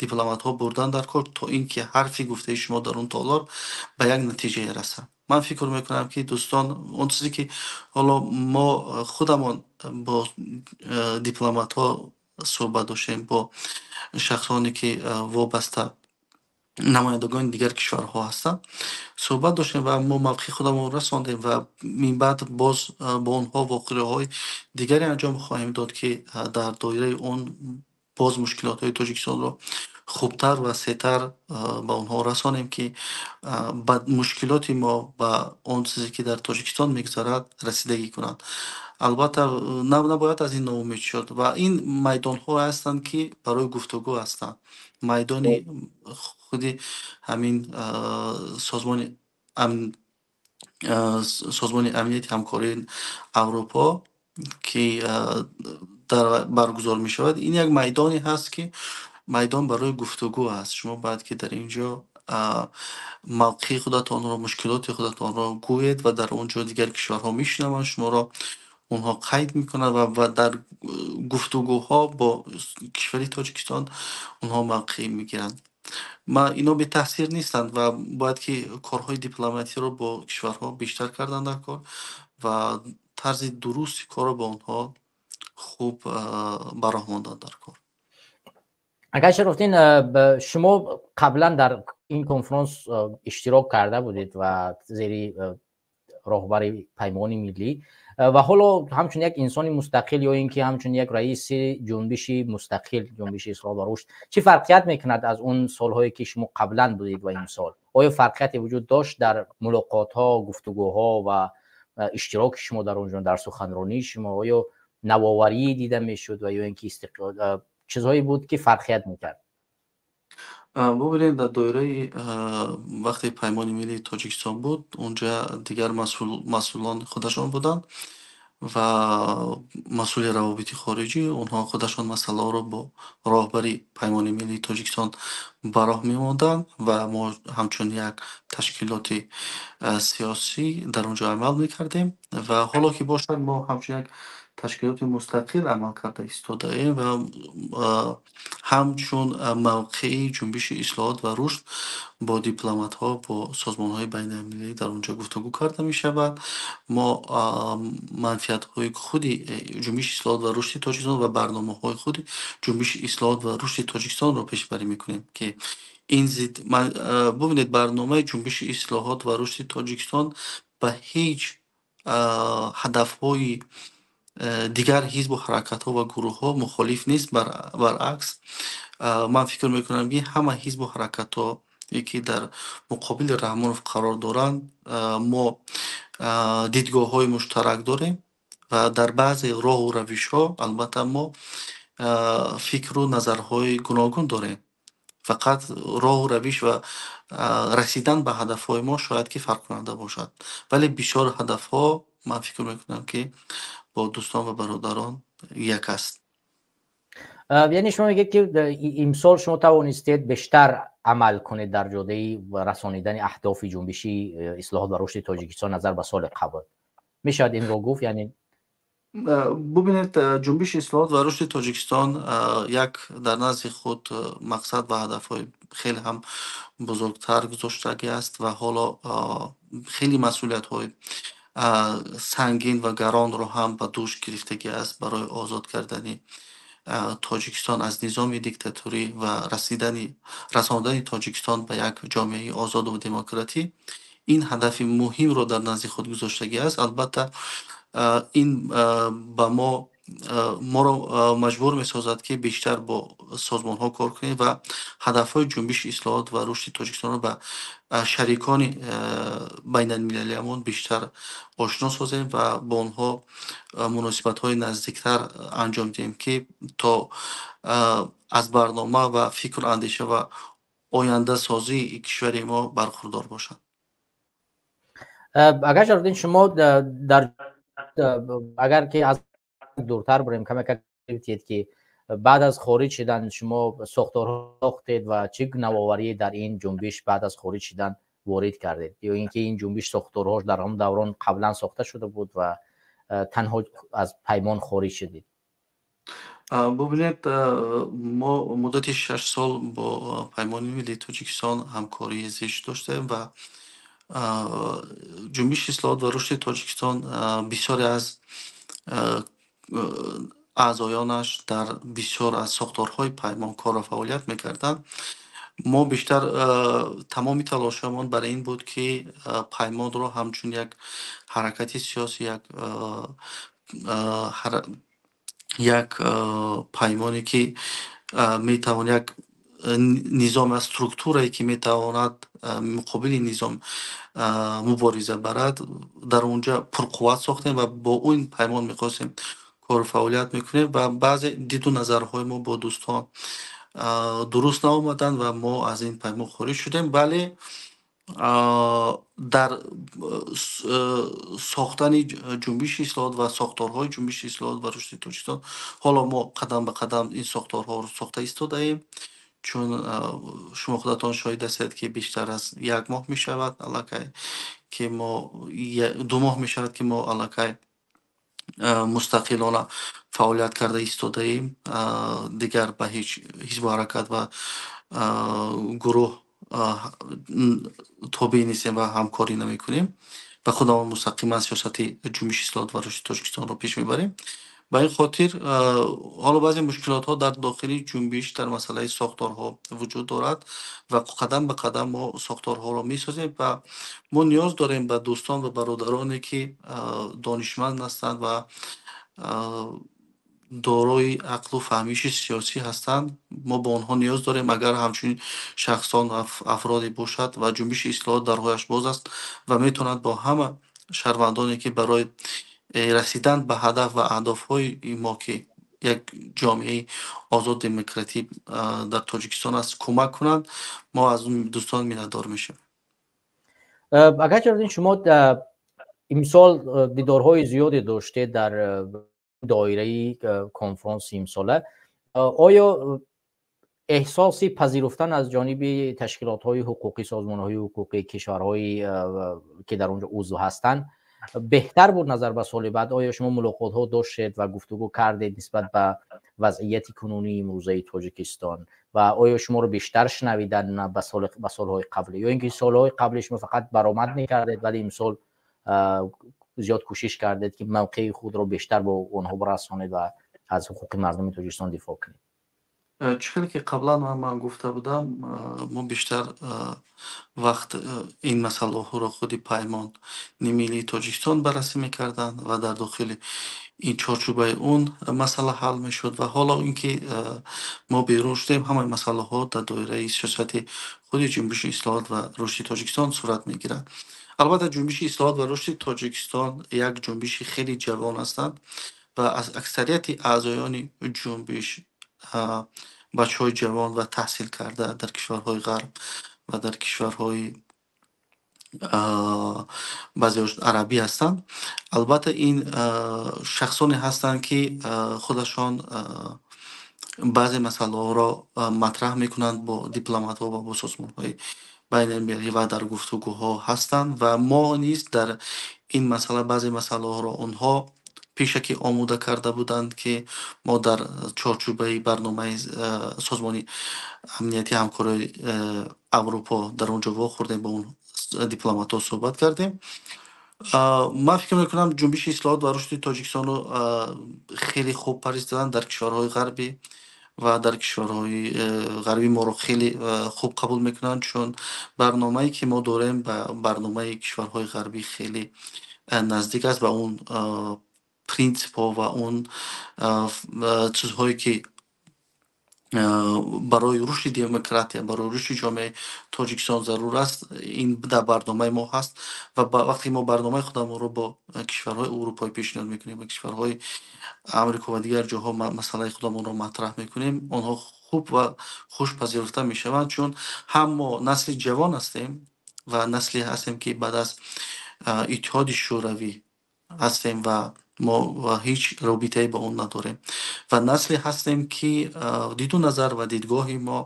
дипломатҳо бурдан дар кор, то ин ки ҳарфи гуфтаи шумо дар он толор ба як натиҷае расад. Ман фикр мекунам, ки дӯстон, он чизе ки ҳоло мо худамон бо дипломатҳо суҳбат доштем, бо шахсоне, ки вобаста намояндагони дигар кишварҳо ҳастанд, суҳбат доштем ва мо мавқеи худамон расондем, ва минбаъд боз бо онҳо вохӯриҳои дигаре анҷом хоҳем дод, ки дар доираи он боз мушкилотҳои Тоҷикистонро хубтар ва васеътар ба онҳо расонем, ки ба мушкилоти мо, ба он чизе, ки дар Тоҷикистон мегузарад, расидагӣ кунанд. Албатта, набояд аз ин ноумед шуд, ва ин майдонҳое ҳастанд, ки барои гуфтугӯ ҳастанд. Майдони худи ҳамин Созмони амнияти ҳамкории Аврупо, ки дар баргузор мешавад, ин як майдоне ҳаст, ки Майдон барои гуфтугӯ аст. Шумо бояд ки дар ин ҷо мавқеи худатонро, мушкилоти худатонро гӯед ва дар он ҷо дигар кишварҳо мешунаванд шуморо, онҳо қайд мекунанд ва дар гуфтугӯҳо бо кишвари Тоҷикистон онҳо мавқеъ мегиранд. Ма ино бетаъсир нестанд ва бояд ки корҳои дипломатиро бо кишварҳо бештар кардан дар кор ва тарзи дурусти корро бо онҳо хуб ба роҳ мондан дар кор. Агар Шарофиддин, шумо қаблан дар ин конфронс иштирок карда будед ва зери роҳбари Паймони миллӣ ва ҳоло ҳамчун як инсони мустақил ё ин ки ҳамчун як раиси ҷунбиши мустақил, Ҷунбиши ислоҳ ва рушд, чӣ фарқият мекунад аз он солҳое ки шумо қаблан будед ва имсол? Оё фарқияте вуҷуд дошт дар мулоқотҳо, гуфтугӯҳо ва иштироки шумо дар он ҷо, дар суханронии шумо? Оё навоварӣ дида мешуд ва ё ин ки чизҳое буд ки фарқият мекард? Бубинед, дар доираи вақте Паймони миллии Тоҷикистон буд, онҷа дигар масъулон худашон буданд ва масъули равобити хориҷӣ, онҳо худашон масъалаҳоро бо роҳбари Паймони миллии Тоҷикистон ба роҳ мемонданд ва мо ҳамчун як ташкилоти сиёсӣ дар он ҷо амал мекардем. Ва ҳоло ки бошад, мо ҳамчун як ташкилоти мустақил амал карда истодаем ва ҳамчун мавқеи Ҷунбиши ислоҳот ва рушд бо дипломатҳо, бо созмонҳои байналмилалӣ дар он ҷо гуфтугӯ карда мешавад. Мо манфиатҳои худи Ҷунбиши ислоҳот ва рушди Тоҷикистон ва барномаҳои худи Ҷунбиши ислоҳот ва рушди Тоҷикистонро пешбарӣ мекунем, ки ин зид. Бубинед, барномаи Ҷунбиши ислоҳот ва рушди Тоҷикистон ба ҳеҷ ҳадафҳои дигар ҳизбу ҳаракатҳо ва гурӯҳҳо мухолиф нест. Баръакс, ман фикр мекунам, ки ҳама ҳизбу ҳаракатҳо, ки дар муқобили Раҳмонов қарор доранд, мо дидгоҳҳои муштарак дорем ва дар баъзе роҳу равишҳо албатта мо фикру назарҳои гуногун дорем, фақат роҳу равиш ва расидан ба ҳадафҳои мо шояд ки фарқкунанда бошад, вале бисёр ҳадафҳо, ман фикр мекунам, ки бо дӯстон ва бародарон як аст. Яъне шумо мегӯед, ки имсол шумо тавонистед бештар амал кунед дар ҷодаи расонидани аҳдофи Ҷунбиши ислоҳот ва рушди Тоҷикистон назар ба соли қабл, мешавад инро гуфт, яъне? Бубинед, Ҷунбиши ислоҳот ва рушди Тоҷикистон як дар назди худ мақсад ва ҳадафҳои хеле ҳам бузургтар гузоштагӣ аст ва ҳоло хеле масъулиятҳои сангин ва гаронро ҳам ба дӯш гирифтагӣ аст барои озод кардани Тоҷикистон аз низоми диктаторӣ ва расондани Тоҷикистон ба як ҷомеаи озоду демократӣ. Ин ҳадафи муҳимро дар назди худ гузоштагӣ аст. Албатта, ин ба мо моро маҷбур месозад, ки бештар бо созмонҳо кор кунем ва ҳадафҳои Ҷунбиши ислоҳот ва рушди Тоҷикистонро ба шарикони байналмилалиамон бештар ошно созем ва бо онҳо муносибатҳои наздиктар анҷом диҳем, ки то аз барнома ва фикру андеша ва ояндасозии кишвари мо бархурдор бошанд. Агар Шарофиддин, шумо дар агар ки аз дуртар бурем каме гуфтед, ки баъд аз хориҷ шудан шумо сохторҳо сохтед ва чӣ навоварӣ дар ин ҷунбиш баъд аз хориҷ шудан ворид кардед ё ин ки ин ҷунбиш сохторҳош дар ҳамон даврон қаблан сохта шуда буд ва танҳо аз паймон хориҷ шудед? Бубинед, мо муддати 6 сол бо Паймони миллии Тоҷикистон ҳамкории зич доштем ва Ҷунбиши ислоҳот ва рушди Тоҷикистон бисёре аз аъзоёнаш дар бисёр аз сохторҳои паймон кору фаъолият мекарданд. Мо бештар тамоми талошҳоямон бар ин буд, ки паймонро ҳамчун як ҳаракати сиёсӣ, як паймоне, ки метавон як низом аз структурае, ки метавонад муқобили низом мубориза барад, дар онҷа пурқувват сохтем ва бо ин паймон мехостем кору фаъолият мекунем. Ва баъзе диду назарҳои мо бо дӯстон дуруст наомаданд ва мо аз ин паймон хориҷ шудем, вале дар сохтани Ҷунбиши ислоҳот ва сохторҳои Ҷунбиши ислоҳот ва рушди Тоҷикистон ҳоло мо қадам ба қадам ин сохторҳоро сохта истодаем. Чун шумо худатон шоҳид ҳастед, ки бештар аз як моҳ мешавад аллакай, ки мо, 2 моҳ мешавад, ки мо аллакай мустақилона фаъолият карда истодаем, дигар ба ҳеҷ ҳизбу ҳаракат ва гурӯҳ тобеъ нестем ва ҳамкорӣ намекунем ва худамон мустақиман сиёсати Ҷунбиши ислоҳот ва рушди Тоҷикистонро пеш мебарем. Ба ин хотир ҳоло баъзе мушкилотҳо дар дохили ҷунбиш дар масъалаи сохторҳо вуҷуд дорад ва қадам ба қадам мо сохторҳоро месозем ва мо ниёз дорем ба дӯстон ва бародароне, ки донишманд ҳастанд ва дорои ақлу фаҳмиши сиёсӣ ҳастанд. Мо ба онҳо ниёз дорем. Агар ҳамчунин шахсон ва афроде бошад ва Ҷунбиши ислоҳот дарҳояш боз аст ва метавонад бо ҳама шаҳрвандоне, ки барои расидан ба ҳадаф ва аҳдофҳои мо, ки як ҷомеаи озод, демократӣ дар Тоҷикистон аст, кӯмак кунанд, мо аз дӯстон миннатдор мешавем. Акай Чароғиддин, шумо имсол дидорҳои зиёде доштед дар доираи конфронси имсола. Оё эҳсоси пазируфтан аз ҷониби ташкилотҳои ҳуқуқӣ, созмонҳои ҳуқуқии кишварҳое, ки дар он ҷо узв ҳастанд, беҳтар буд назар ба соли баъд? Оё шумо мулоқотҳо доштед ва гуфтугӯ кардед нисбат ба вазъияти кунунии имрӯзаи Тоҷикистон ва оё шуморо бештар шунавиданд ба солҳои қаблӣ, ё ин ки солҳои қабли шумо фақат баромад мекардед, вале имсол зиёд кӯшиш кардед, ки мавқеи худро бештар бо онҳо расонед ва аз ҳуқуқи мардуми Тоҷикистон дифоъ кунед? Чӣ хеле ки қаблан ман гуфта будам, мо бештар вақт ин масъалаҳоро худи Паймони миллии Тоҷикистон баррасӣ мекарданд ва дар дохили ин чорчӯбаи он масъала ҳал мешуд. Ва ҳоло ин ки мо берун шудем, ҳамаи масъалаҳо дар доираи сиёсати худи Ҷунбиши ислоҳот ва рушди Тоҷикистон сурат мегирад. Албатта, Ҷунбиши ислоҳот ва рушди Тоҷикистон як ҷунбиши хеле ҷавон ҳастанд ва аз аксарияти аъзоёни ҷунбиш бачаҳои ҷавон ва таҳсилкарда дар кишварҳои ғарб ва дар кишварҳои баъзеош арабӣ ҳастанд. Албатта, ин шахсоне ҳастанд, ки худашон баъзе масъалаҳоро матраҳ мекунанд бо дипломатҳо ва бо созмонҳои байналмилалӣ ва дар гуфтугӯҳо ҳастанд. Ва мо низ дар ин масъала баъзе масъалаҳоро онҳо пешакӣ омода карда буданд, ки мо дар чорчӯбаи барномаи Созмони амнияти ҳамкории Аврупо дар он ҷо вохӯрдем, бо он дипломатҳо суҳбат кардем. Ман фикр мекунам, Ҷунбиши ислоҳот ва рушди Тоҷикистонро хеле хуб пазирифтанд дар кишварҳои ғарбӣ ва дар кишварҳои ғарбӣ моро хеле хуб қабул мекунанд, чун барномае, ки мо дорем, ба барномаи кишварҳои ғарбӣ хеле наздик аст ва он принсипҳо ва он чизҳое, ки барои рушди демократия, барои рушди ҷомеаи Тоҷикистон зарур аст, ин дар барномаи мо ҳаст. Ва вақте мо барномаи худамонро бо кишварҳои урупоӣ пешниҳод мекунем ва кишварҳои Амрико ва дигар ҷоҳо масъалаи худамонро матраҳ мекунем, онҳо хуб ва хуш пазируфта мешаванд, чун ҳам мо насли ҷавон ҳастем ва насле ҳастем, ки баъд аз Иттиҳоди Шӯравӣ ҳастем ва мо ҳеҷ робитае ба он надорем ва насле ҳастем, ки диду назар ва дидгоҳи мо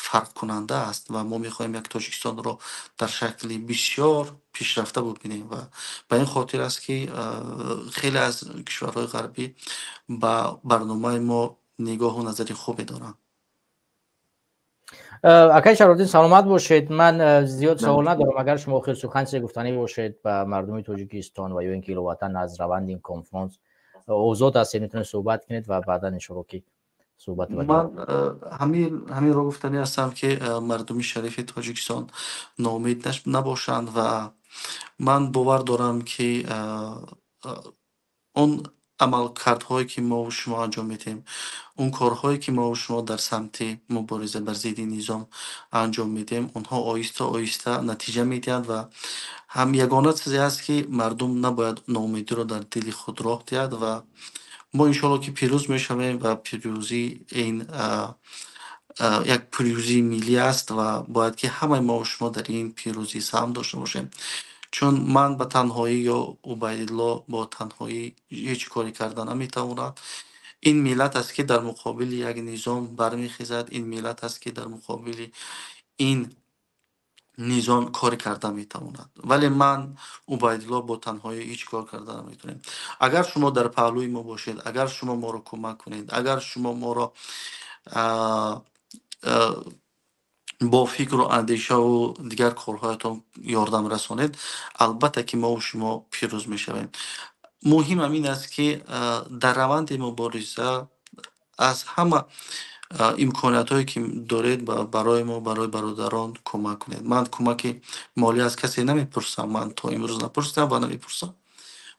фарқкунанда аст ва мо мехоҳем як Тоҷикистонро дар шакли бисёр пешрафта бубинем. Ва ба ин хотир аст, ки хеле аз кишварҳои ғарбӣ ба барномаи мо нигоҳу назари хубе доранд. Акай Шарофиддин, саломат бошед. Ман зиёд савол надорам. Агар шумо охир сухан чизе гуфтанӣ бошед ба мардуми Тоҷикистон ва ё ин ки иловатан аз раванди ин конфронс, озод ҳастед, метавонед суҳбат кунед ва баъдан иншоалло ки суҳбат Ман ҳаминро гуфтанӣ ҳастам, ки мардуми шарифи Тоҷикистон ноумед набошанд ва ман бовар дорам, ки он амалкардҳое, ки мову шумо анҷом медиҳем, он корҳое, ки мову шумо дар самти мубориза бар зидди низом анҷом медиҳем, онҳо оҳиста оҳиста натиҷа медиҳанд. Ва ҳам ягона чизе ҳаст, ки мардум набояд ноумедиро дар дили худ роҳ диҳад ва мо иншоалло ки пирӯз мешавем ва пирӯзӣ ин як пирӯзии миллӣ аст ва бояд ки ҳамаи мову шумо дар ин пирӯзӣ саҳм дошта бошем, чун ман ба танҳоӣ ё Убайдулло бо танҳоӣ ҳеҷ коре карда наметавонад. Ин миллат аст, ки дар муқобили як низом бармехезад, ин миллат аст, ки дар муқобили ин низом коре карда метавонад. Вале ман, Убайдулло, бо танҳоӣ ҳеҷ кор карда наметавонем. Агар шумо дар паҳлӯи мо бошед, агар шумо моро кӯмак кунед, агар шумо моро бо фикру андешаву дигар корҳоятон ёрдам расонед, албатта ки мову шумо пирӯз мешавем. Муҳимам ин аст, ки дар раванди мубориза аз ҳама имкониятҳое, ки доред, барои мо, барои бародарон кӯмак кунед. Ман кӯмаки молӣ аз касе намепурсам, ман то имрӯз напурсидам ва намепурсам.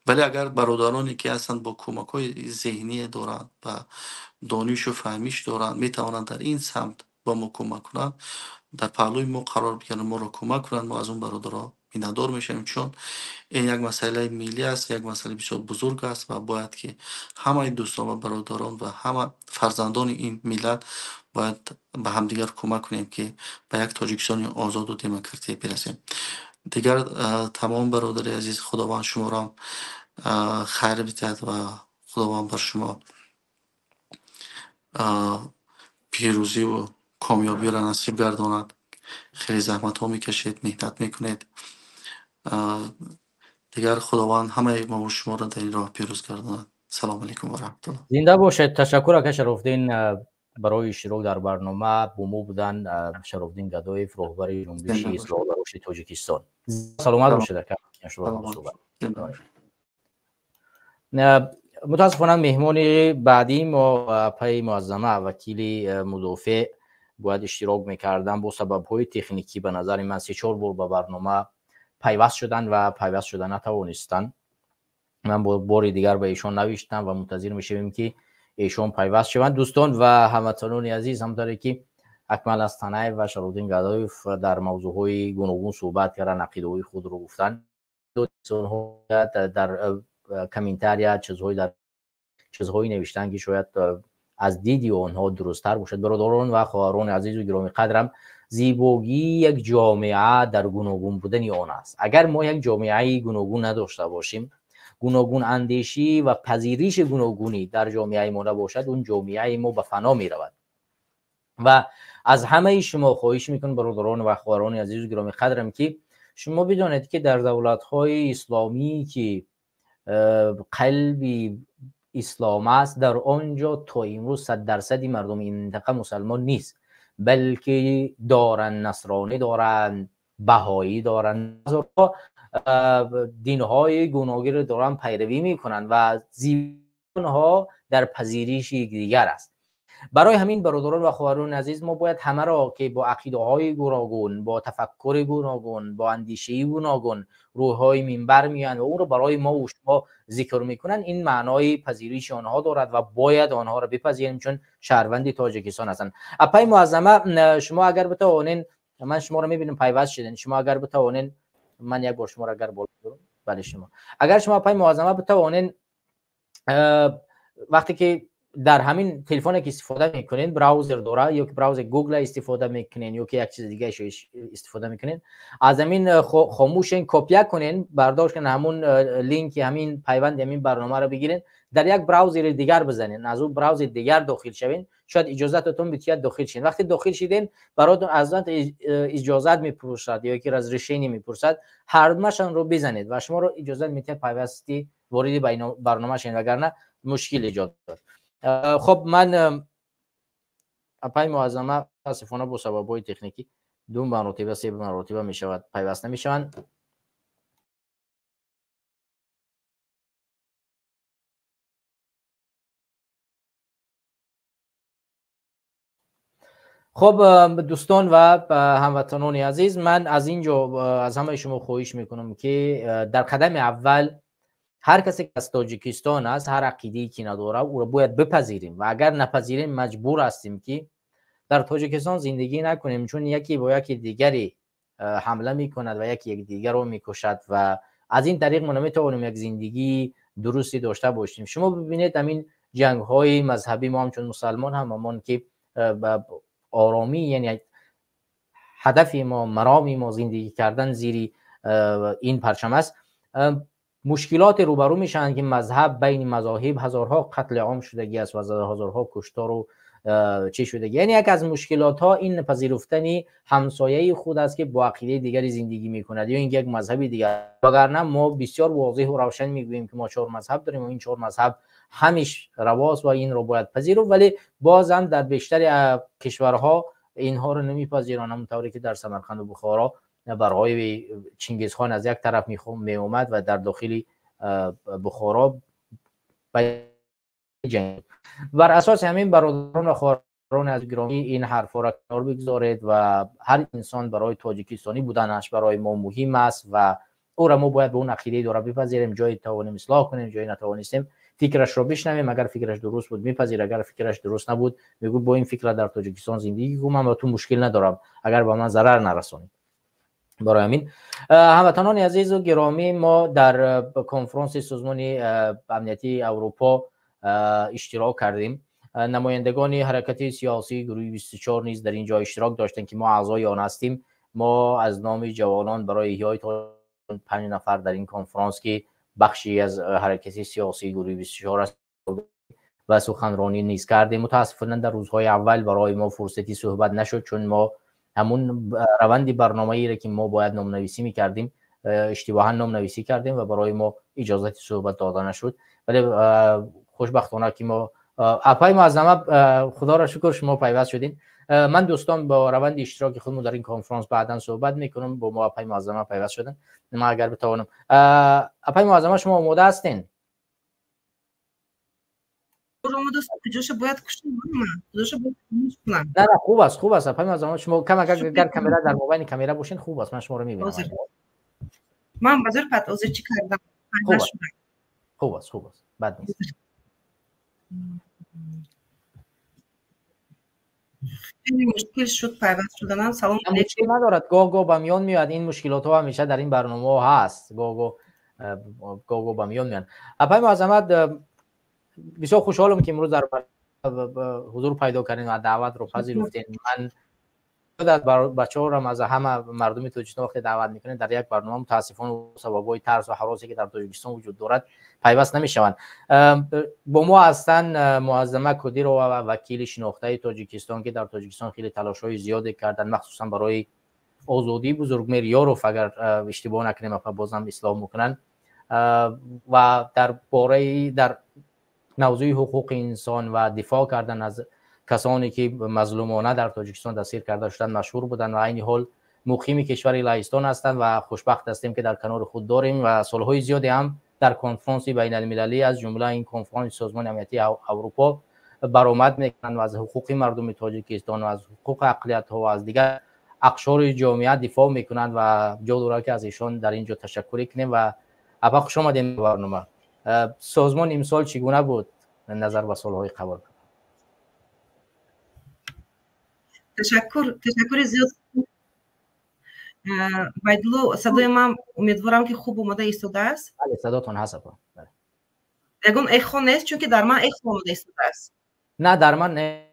Вале агар бародароне, ки ҳастанд, бо кӯмакҳои зеҳние доранд ва донишу фаҳмиш доранд, метавонанд дар ин самт ба мо кӯмак кунанд, дар паҳлӯи мо қарор бигиранд, моро кӯмак кунанд, мо аз он бародаро миннатдор мешавем, чун ин як масъалаи миллӣ аст, як масъалаи бисёр бузург аст ва бояд ки ҳамаи дӯстон ва бародарон ва ҳама фарзандони ин миллат бояд ба ҳамдигар кӯмак кунем, ки ба як Тоҷикистони озоду демократӣ бирасем. Дигар тамом, бародари азиз, Худованд шуморо хайр бидиҳад ва Худованд бар шумо пирӯзиву комёбиро насиб гардонад. Хеле заҳматҳо мекашед, меҳнат мекунед. Дигар Худованд ҳамаи мову шуморо дар ин роҳ пирӯз гардонад. Салому алайкум ва раҳматуллоҳ. Зинда бошед. Ташаккур, ака Шарофдин, барои иштирок дар барнома. Бо мо буданд Шарофдин Гадоев, роҳбари ҷунбиши ислоҳ ва рушди Тоҷикистон. Саломат бошед, ака. Мутаассифона, меҳмони баъдии мо, апаи Муаззама, вакили мудофеъ, бояд иштирок мекарданд, бо сабабҳои техникӣ, ба назари ман, се-чор бор ба барнома пайваст шуданд ва пайваст шуда натавонистанд. Ман бори дигар ба эшон навиштам ва мунтазир мешавем, ки эшон пайваст шаванд. Дӯстон ва ҳамватанони азиз, ҳамтаре ки Акмал Астанаев ва Шарофдин Гадоев дар мавзӯъҳои гуногун суҳбат карданд, ақидаҳои худро гуфтанд, дар комментария чизҳое навиштанд, ки шояд аз диди онҳо дурусттар бошад. Бародарон ва хоҳарони азизу гиромӣ қадрам, зебогии як ҷомеа дар гуногун будани он аст. Агар мо як ҷомеаи гуногун надошта бошем, гуногун андешӣ ва пазириши гуногунӣ дар ҷомеаи мо набошад, он ҷомеаи мо ба фано меравад. Ва аз ҳамаи шумо хоҳиш мекунам, бародарон ва хоҳарони азизу гиромӣ қадрам, ки шумо бидонед, ки дар давлатҳои исломӣ, ки қалби ислом аст, дар он ҷо то имрӯз 100 дарсади мардуми ин минтақа мусалмон нест, балки доранд насронӣ доранд, баҳоӣ доранд, динҳои гуногунро доранд, пайравӣ мекунанд ва онҳо дар пазириши якдигар аст. Барои ҳамин, бародарон ва хоҳарони азиз, мо бояд ҳамаро, ки бо ақидаҳои гуногун, бо тафаккури гуногун, бо андешаи гуногун рӯҳҳои минбар меоянд ва онро барои мо ва шумо зикр мекунанд, ин маънои пазириши онҳо дорад ва бояд онҳоро бипазирем, чун шаҳрванди Тоҷикистон ҳастанд. Апаи Муаззама, шумо агар битавонен, ман шуморо мебинам, пайваст шуден, шумо агар битавонен, ман як бор шуморо агар боло, бале, шумо агар, шумо, апаи Муаззама, битавонен, вақте ки дар ҳамин телефоне ки истифода мекунед, браузер дора, ё ки браузер Гугла истифода мекунен, ё ки як чизи дигаашо истифода мекунен, аз ҳамин хомӯшен, копия кунен, бардошт кунен, ҳамун линки ҳамин пайванди ҳамин барномаро бигирен, дар як браузери дигар бизанен, аз ӯ браузери дигар дохил шавен, шояд иҷозататон битиҳад дохил шавен. Вақте дохил шиден, баротон аз он иҷозат мепурсад ё ки разрешение мепурсад, ҳардумашонро бизанед ва шуморо иҷозат метиҳад пайвасти вориди барнома шавед, вагарна мушкил эҷод дорад. Хоб, ман апаи Муаззама, мутаассифона, бо сабабҳои техникӣ ду маротиба, се маротиба мешавад, пайваст намешаванд. Хоб, дӯстон ва ҳамватанони азиз, ман аз ин ҷо аз ҳамаи шумо хоҳиш мекунам, ки дар қадами аввал ҳар касе ки аз Тоҷикистон аст, ҳар ақидае ки надорад, ӯро бояд бипазирем ва агар напазирем, маҷбур ҳастем, ки дар Тоҷикистон зиндагӣ накунем, чун яке бо яки дигаре ҳамла мекунад ва яке якдигарро мекушад ва аз ин тариқ мо наметавонем як зиндагии дурусте дошта бошем. Шумо бибинед, ҳамин ҷангҳои мазҳабӣ, мо ҳамчун мусалмон ҳамамон ки оромӣ, яъне ҳадафи мо, мароми мо зиндагӣ кардан зери ин парчам аст. مشکلات روبرو میشن که مذهب بین مذاهب هزارها قتل عام شدگی است و هزارها کشتار و چه شدگی. یعنی یک از مشکلات ها این پذیرفتن همسایه خود است که با عقیده دیگری زندگی میکند یا اینکه یک مذهب دیگر. وگرنه ما بسیار واضح و روشن میگوییم که ما چهار مذهب داریم و این چهار مذهب همیش رواست و این رو باید پذیرفت، ولی بازم در بیشتر کشورها اینها رو نمیپذیرند. همونطوری که در سمرقند و بخارا برای چنگیز خان از یک طرف می اومد و در داخل بخارا جنگ. بر اساس همین برادران و خواهران از گرامی این حرفا را کنار بگذارید و هر انسان برای تاجیکستانی بودنش برای ما مهم است و او را ما باید به اون عقیده داره بپذیریم. جایی توانیم اصلاح کنیم، جایی نتوانستیم فکرش رو بشنویم. اگر فکرش درست بود میپذیر، اگر فکرش درست نبود میگو با این فکر در تاجیکستان زندگی کنم و تو مشکل ندارم اگر با من ضرر نرسونید. برای همین هموطنان عزیز و گرامی، ما در کنفرانس سازمان امنیتی اروپا اشتراک کردیم. نمایندگان حرکت سیاسی گروه 24 نیز در اینجا اشتراک داشتند که ما اعضای آن هستیم. ما از نام جوانان برای احیای 5 نفر در این کنفرانس که بخشی از حرکت سیاسی گروه 24 است و سخنرانی نیز کردیم. متاسفانه در روزهای اول برای ما فرصتی صحبت نشد، چون ما همون روند برنامه‌ای را که ما باید نام‌نویسی می‌کردیم اشتباها نام‌نویسی کردیم و برای ما اجازه صحبت داده نشد. ولی خوشبختانه که ما اپای معظمه خدا را شکر شما پیوست شدین. من دوستان با روند اشتراک خودمون در این کنفرانس بعدا صحبت میکنم. با ما اپای معظمه پیوست شدن. من اگر بتوانم اپای معظمه شما آماده هستین؟ نه نه خوب است، خوب است. اپای معظمه شما کم اگر کامرا در موبایل کامرا باشین خوب است، من شما رو میبینم. من بازار پت اوزر چی کردم؟ خوب است، خوب است، خوب است، بد نیست. خیلی مشکل شد پیوست شدنم. سلام علیکم. مشکل ندارد، گاه گاه به میان میاد. این مشکلات ها همیشه در این برنامه ها هست، گاه گاه به میان میان. اپای معظمت بسیار خوشحالم که امروز در حضور پیدا کردین و دعوت رو پذیرفتین. من بچه‌ها را از همه مردم تاجیکستان وقتی دعوت میکنه در یک برنامه متاسفانه سبب‌های ترس و هراسی که در تاجیکستان وجود دارد پیوست نمیشوند. با ما هستند معظمه قدیرova و وکیل شناخته تاجیکستان که در تاجیکستان خیلی تلاش‌های زیادی کردن، مخصوصا برای آزادی بزرگمهر یاروف اگر اشتباه نکنیم بازم اصلاح میکنن، و در باره در موضوع حقوق انسان و دفاع کردن از کسانی که مظلومانه در تاجیکستان دستگیر کرده شدند مشهور بودند و عین حال مقیم کشور لهستان هستند و خوشبخت هستیم که در کنار خود داریم و سالهای زیادی هم در کنفرانس بین المللی از جمله این کنفرانس سازمان امنیتی اروپا برآمد میکنند و از حقوق مردم تاجیکستان و از حقوق اقلیت ها و از دیگر اقشار جامعه دفاع میکنند و جا دارد که از ایشان در اینجا تشکر کنیم. و اپا خوش آمدین به برنامه. سازمان امسال چگونه بود نظر به سالهای قبل؟ تشکر زیاد байдулло. Садои ман умедворам ки хуб омода истодааст. Бале, садотон ҳаст апа. Ягон эхо нест, чунки дар ман эхо омода истодааст. На, дар ман нест.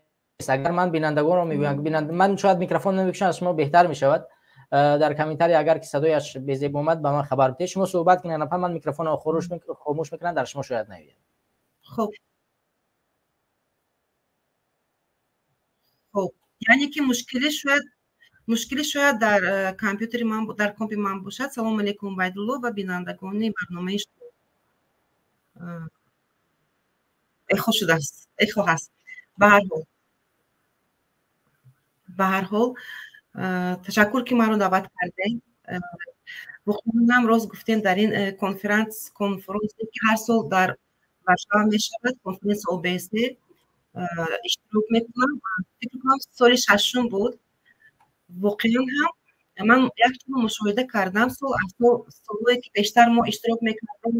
Агар ман бинандагонро мегӯям, ман шояд микрофон намекушам, аз шумо беҳтар мешавад. Дар комментарий агар ки садояш безеб омад ба ман хабар бидиҳед. Шумо суҳбат кунед апа, ман микрофонро хомӯш мекунам, дар шумо шояд наояд. Хуб хуб, яъне ки мушкилӣ шояд дар компютери ман, дар компи ман бошад. Салом алейкум Байдулло ва бинандагони барномаи шумо. Эхо шудааст, эхо ҳаст. Ба ҳар ҳол ташаккур ки маро даъват кардем. Воқеан рост гуфтем, дар ин конференсе ки ҳар сол дар Варшава мешавад, конференси ОБСЕ иштирок мекунам. Фикр кунам соли шашум буд. Воқеан ҳам ман як чизро мушоҳида кардам. Сол аз сол, солҳое ки бештар мо иштирок мекардем,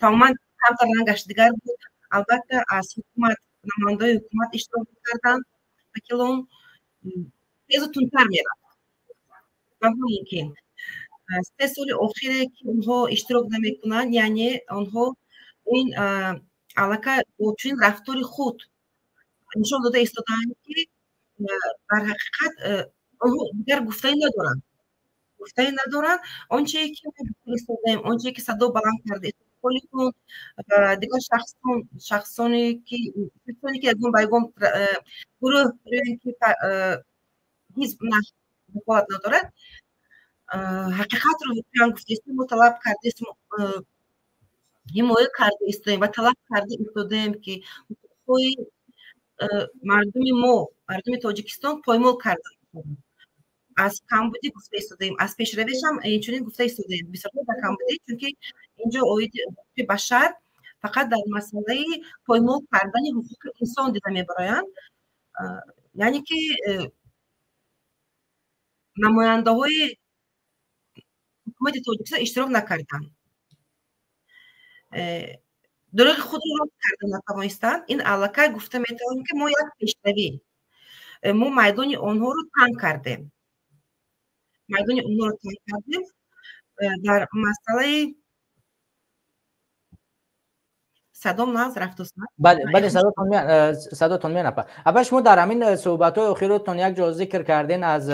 тамоман камтар рангаш дигар буд. Албатта аз ҳукумат, намояндаҳои ҳукумат иштирок мекарданд, вакилон тезу тунтар мерафт. Мумкин се соли охире ки онҳо иштирок намекунанд, яъне онҳо ин аллакай бо чунин рафтори худ нишон дода истодаанд, ки дар ҳақиқат онҳо дигар гуфтанӣ надоранд. Гуфтае надоранд. Он чие ки мо гуфта, он чие ки садо баланд карда, холикун ва дигар шахсон, шахсоне ки ягон ба ягон гурӯҳ ё ки ҳизб дахолат надорад, ҳақиқатро воқеан гуфтаистем. Мо талаб кардаистем, ҳимоя карда истоем ва талаб карда истодаем, ки ҳуқуқҳои мардуми мо, мардуми Тоҷикистон, поймол карда. Аз камбудӣ гуфта истодаем, аз пешравишам инчунин гуфта истодаем. Бисёртар дар камбудӣ, чунки инҷо оиди ҳуқуқи башар фақат дар масъалаи поймол кардани ҳуқуқи инсон дида мебароянд. Яъне ки намояндаҳои ҳукумати Тоҷикистон иштирок накарданд, дурӯғи худро рост карда натавонистанд. Ин аллакай гуфта метавонем, ки мо як пешравӣ, мо майдони онҳоро танг кардем, майдони онҳоро танг кардем. Дар масъалаи садом наз рафтост. Бале, садотон меяд, апа. Апа, шумо дар ҳамин суҳбатҳои охиротон як ҷо зикр карден, аз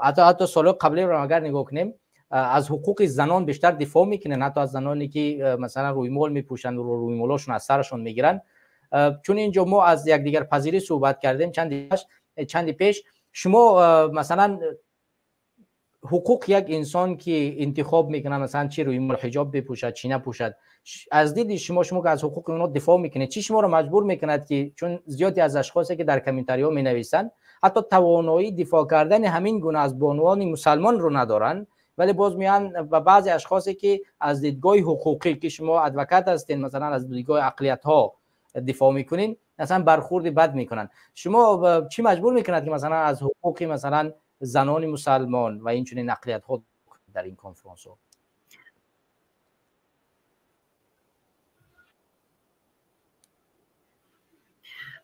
ҳатто солҳои қаблиро агар нигоҳ кунем, аз ҳуқуқи занон бештар дифоъ мекунанд, ҳатто аз заноне ки масалан рӯймол мепӯшанд, рӯймолошон аз сарашон мегиранд. Чун инҷо мо аз якдигарпазирӣ суҳбат кардем чанди пеш, шумо масалан ҳуқуқ як инсон ки интихоб мекунад, масалан, чи рӯймол, ҳиҷоб бипӯшад, чӣ напӯшад, аз диди шумо, шумо ки аз ҳуқуқи онҳо дифоъ мекунед, чӣ шуморо маҷбур мекунад, ки чун зиёде аз ашхосе ки дар комментариҳо менависанд, ҳатто тавоноии дифоъ кардани ҳамин гуна аз бонувони мусалмонро надоранд, вале боз меянд ба баъзе ашхосе ки аз дидгоҳи ҳуқуқӣ, ки шумо адвокат ҳастед, масалан, аз дидгоҳи ақлиятҳо дифоъ мекунед, масалан, бархурди бад мекунанд? Шумо чӣ маҷбур мекунад, ки масалан аз ҳуқуқи масалан занони мусалмон ва инчунин ақлиятҳо дар ин конфронсҳо?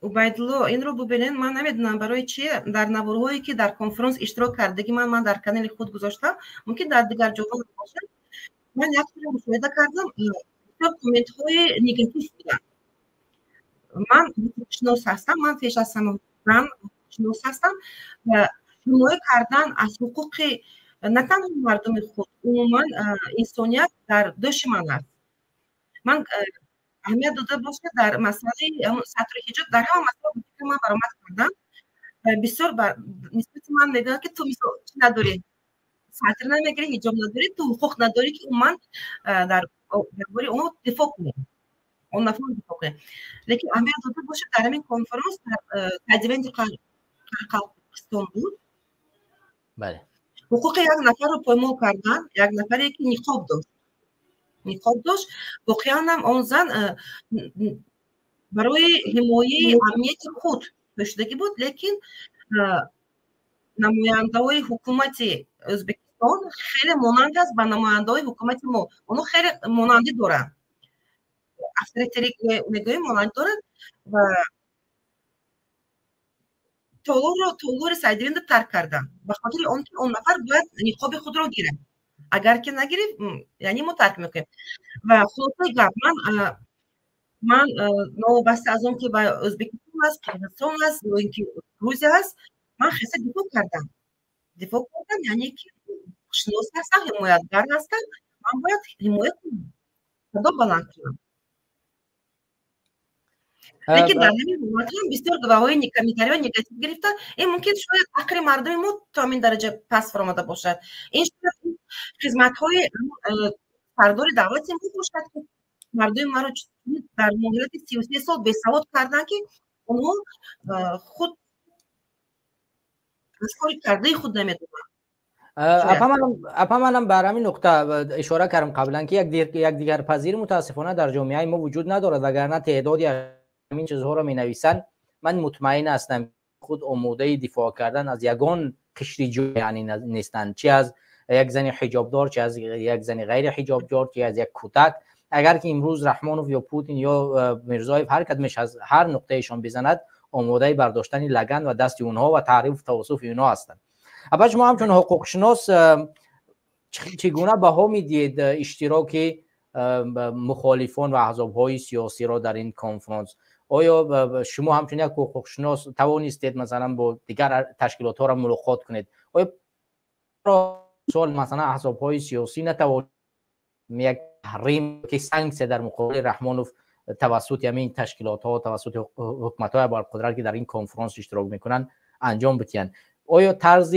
Убайдулло, инро бубинед. Ман намедонам, барои чи дар наворҳое, ки дар конфронс иштирок кардагӣ ман дар канали худ гузоштам, мумкин дар дигар ҷоҳо бошад, ман як чиро мушоҳида кардам: бисёр комментҳои негатив буданд. Ман ҳуқуқшинос ҳастам, ман пеш аз ҳама зан ҳуқуқшинос ҳастам ва ҳимоя кардан аз ҳуқуқи на танҳо мардуми худ, умуман инсоният дар дӯши ман аст. Ман аҳамият дода бошад, дар масъалаи сатру ҳиҷоб, дар ҳама масъала фикри ман баромад кардам. Бисёр нисбати ман мегӯянд, ки ту мисол чӣ надорӣ, сатр намегирӣ, ҳиҷоб надорӣ, ту ҳуқуқ надорӣ, ки умуман дар бораи онҳо дифоъ кунӣ, он нафар дифоъ кунӣ. Лекин аҳамият дода бошад, дар ҳамин конференс дар сайд-ивенти Қорақалпоқистон буд, ҳуқуқи як нафарро поймол кардан, як нафаре ки ниқоб дошт, ниқоб дошт. Воқеан ҳам он зан барои ҳимояи амнияти худ пӯшидагӣ буд, лекин намояндаҳои ҳукумати Ӯзбекистон хеле монанд аст ба намояндаҳои ҳукумати мо. Онҳо хеле монандӣ доранд, авторитарӣ мегӯем, монандӣ доранд ва толорро, толори сайд-ивентро тарк карданд, ба хотири он ки он нафар бояд ниқоби худро гирад, агар ки нагирифт, яъне мо тарк мекунем. Ва хулосаи гап, ман новобаста аз он ки ба Ӯзбекистон аст, Қирғизистон аст ё ин ки Грузия аст, ман хеса дифоъ кардам, дифоъ кардам. Яъне ки шинос ҳастам, ҳимоятгар ҳастам, ман бояд ҳимоя кунам, садо баланд кунам. Лекин дар ҳамин ҳолат ҳам бисёр гувоҳои комментариҳои негатив гирифта. Ин мумкин шояд ақли мардуми мо то ҳамин дараҷа паст фаромада бошад, ин шояд хизматҳои сардори давлати мо бошад, ки мардуми маро дар муҳлати 33 сол бесавод карданд, ки онҳо худ аз кори кардаи худ намедонанд. Апа, манам бар ҳамин нуқта ишора кардам қаблан, ки якдигарпазирӣ мутаассифона дар ҷомеаи мо вуҷуд надорад, вагарна теъдоди ҳамин чизҳоро менависанд, ман мутмаин ҳастам, худ омодаи дифоъ кардан аз ягон қишри ҷомеа нестанд, чи аз як зани ҳиҷобдор, чи аз як зани ғайри ҳиҷобдор, чи аз як кӯдак. Агар ки имрӯз Раҳмонов ё Путин ё Мирзоев, ҳар кадомеш аз ҳар нуқтаешон бизанад, омодаи бардоштани лаган ва дасти онҳо ва таъриф тавсуфи онҳо ҳастанд. Апа, шумо ҳамчун ҳуқуқшинос чӣ гуна баҳо медиҳед иштироки мухолифон ва аҳзобҳои сиёсиро дар ин конфронс? Оё шумо ҳамчун як ҳуқуқшинос тавонистед, масалан, бо дигар ташкилотҳоро мулоқот кунед? Оё سوال مثلا احزاب های سیاسی نتوان یک تحریم که سانکسیا در مقابل رحمانوف توسط همین تشکیلات ها، توسط حکومت های قدرت که در این کنفرانس اشتراک میکنن انجام بدن. آیا طرز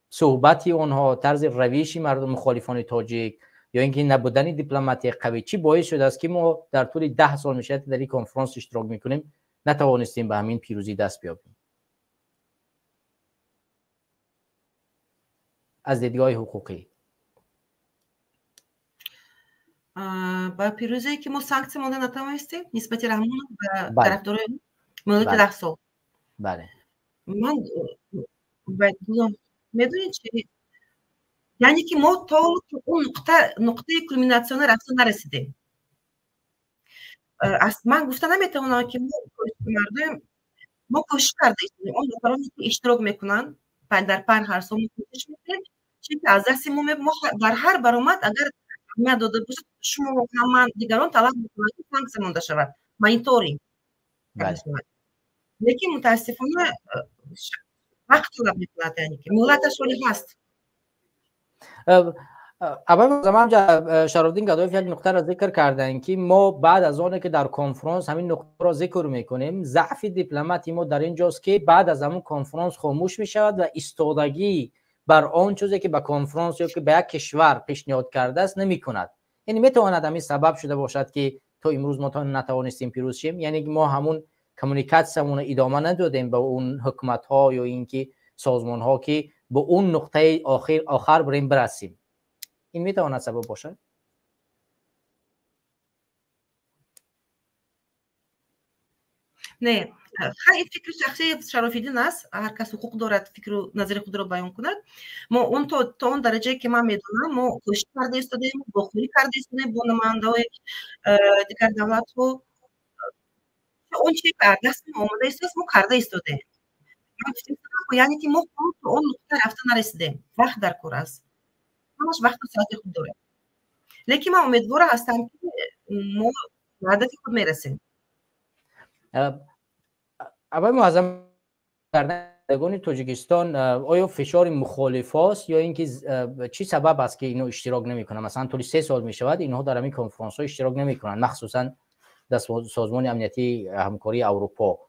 صحبتی آنها، طرز رویشی مردم مخالفان تاجیک یا اینکه نبودن دیپلماتی قوی چی باعث شده است که ما در طول 10 سال میشه در این کنفرانس اشتراک میکنیم نتوانستیم به همین پیروزی دست بیابیم از دیدگاه حقوقی؟ با پیروزی که ما سانکسیا مونده نتوانستیم نسبت رحمانوف و طرفدارای مدت 10 سال. بله من میدونید چی؟ یعنی که ما تا اون نقطه کلمیناسیون رفته نرسیدیم. من گفته نمیتوانم که ما مردم ما کوشش کرده ایم، اون نفرانی که اشتراک میکنن پن در پن هر سال ما کوشش میکنیم، چون که از دست ما در هر برآمد اگر اهمیت داده باشد شما و من دیگران طلب میکنند که سانکسیا مونده شود، مانیتورینگ کرده شود. لیکن متاسفانه وقت طلب میکند، یعنی که مهلتش ولی هست. اول زمان شراف‌الدین گدایف یک نقطه را ذکر کردن که ما بعد از آن که در کنفرانس همین نقطه را ذکر میکنیم، ضعف دیپلماتی ما در اینجاست که بعد از همون کنفرانس خاموش میشود و ایستادگی بر آن چیزی که به کنفرانس یا که به یک کشور پیشنهاد کرده است نمیکند. یعنی میتواند همین سبب شده باشد که تا امروز ما تا نتوانستیم پیروز شیم، یعنی ما همون کمیونیکاسیون رو ادامه ندادیم به اون حکومت ها یا اینکه سازمان ها که به اون نقطه آخر بریم برسیم. این میتواند سبب باشد؟ نه، خیلی فکر شخصی شراف‌الدین است، هر کس حقوق دارد فکر و نظر خود را بیان کند. ما اون تا اون درجه که من میدونم ما کوشش کرده ایستادیم، باخوری کرده ایستادیم با نماینده‌های دیگر دولت ها. اون چیزی که دست ما آمده است ما کرده ایستادیم. یعنی که ما تا اون نقطه رفته نرسیدیم، وقت در کار است، همش وقت و ساعت خود داره. لیکن من امیدوار هستم که ما به هدف خود میرسیم. اول معظم کردن تاجیکستان آیا فشار مخالف است یا اینکه چی سبب است که اینو اشتراک نمیکنن؟ مثلا طول 3 سال میشود اینها در همین کنفرانس ها اشتراک نمیکنن، مخصوصا در سازمان امنیتی همکاری اروپا.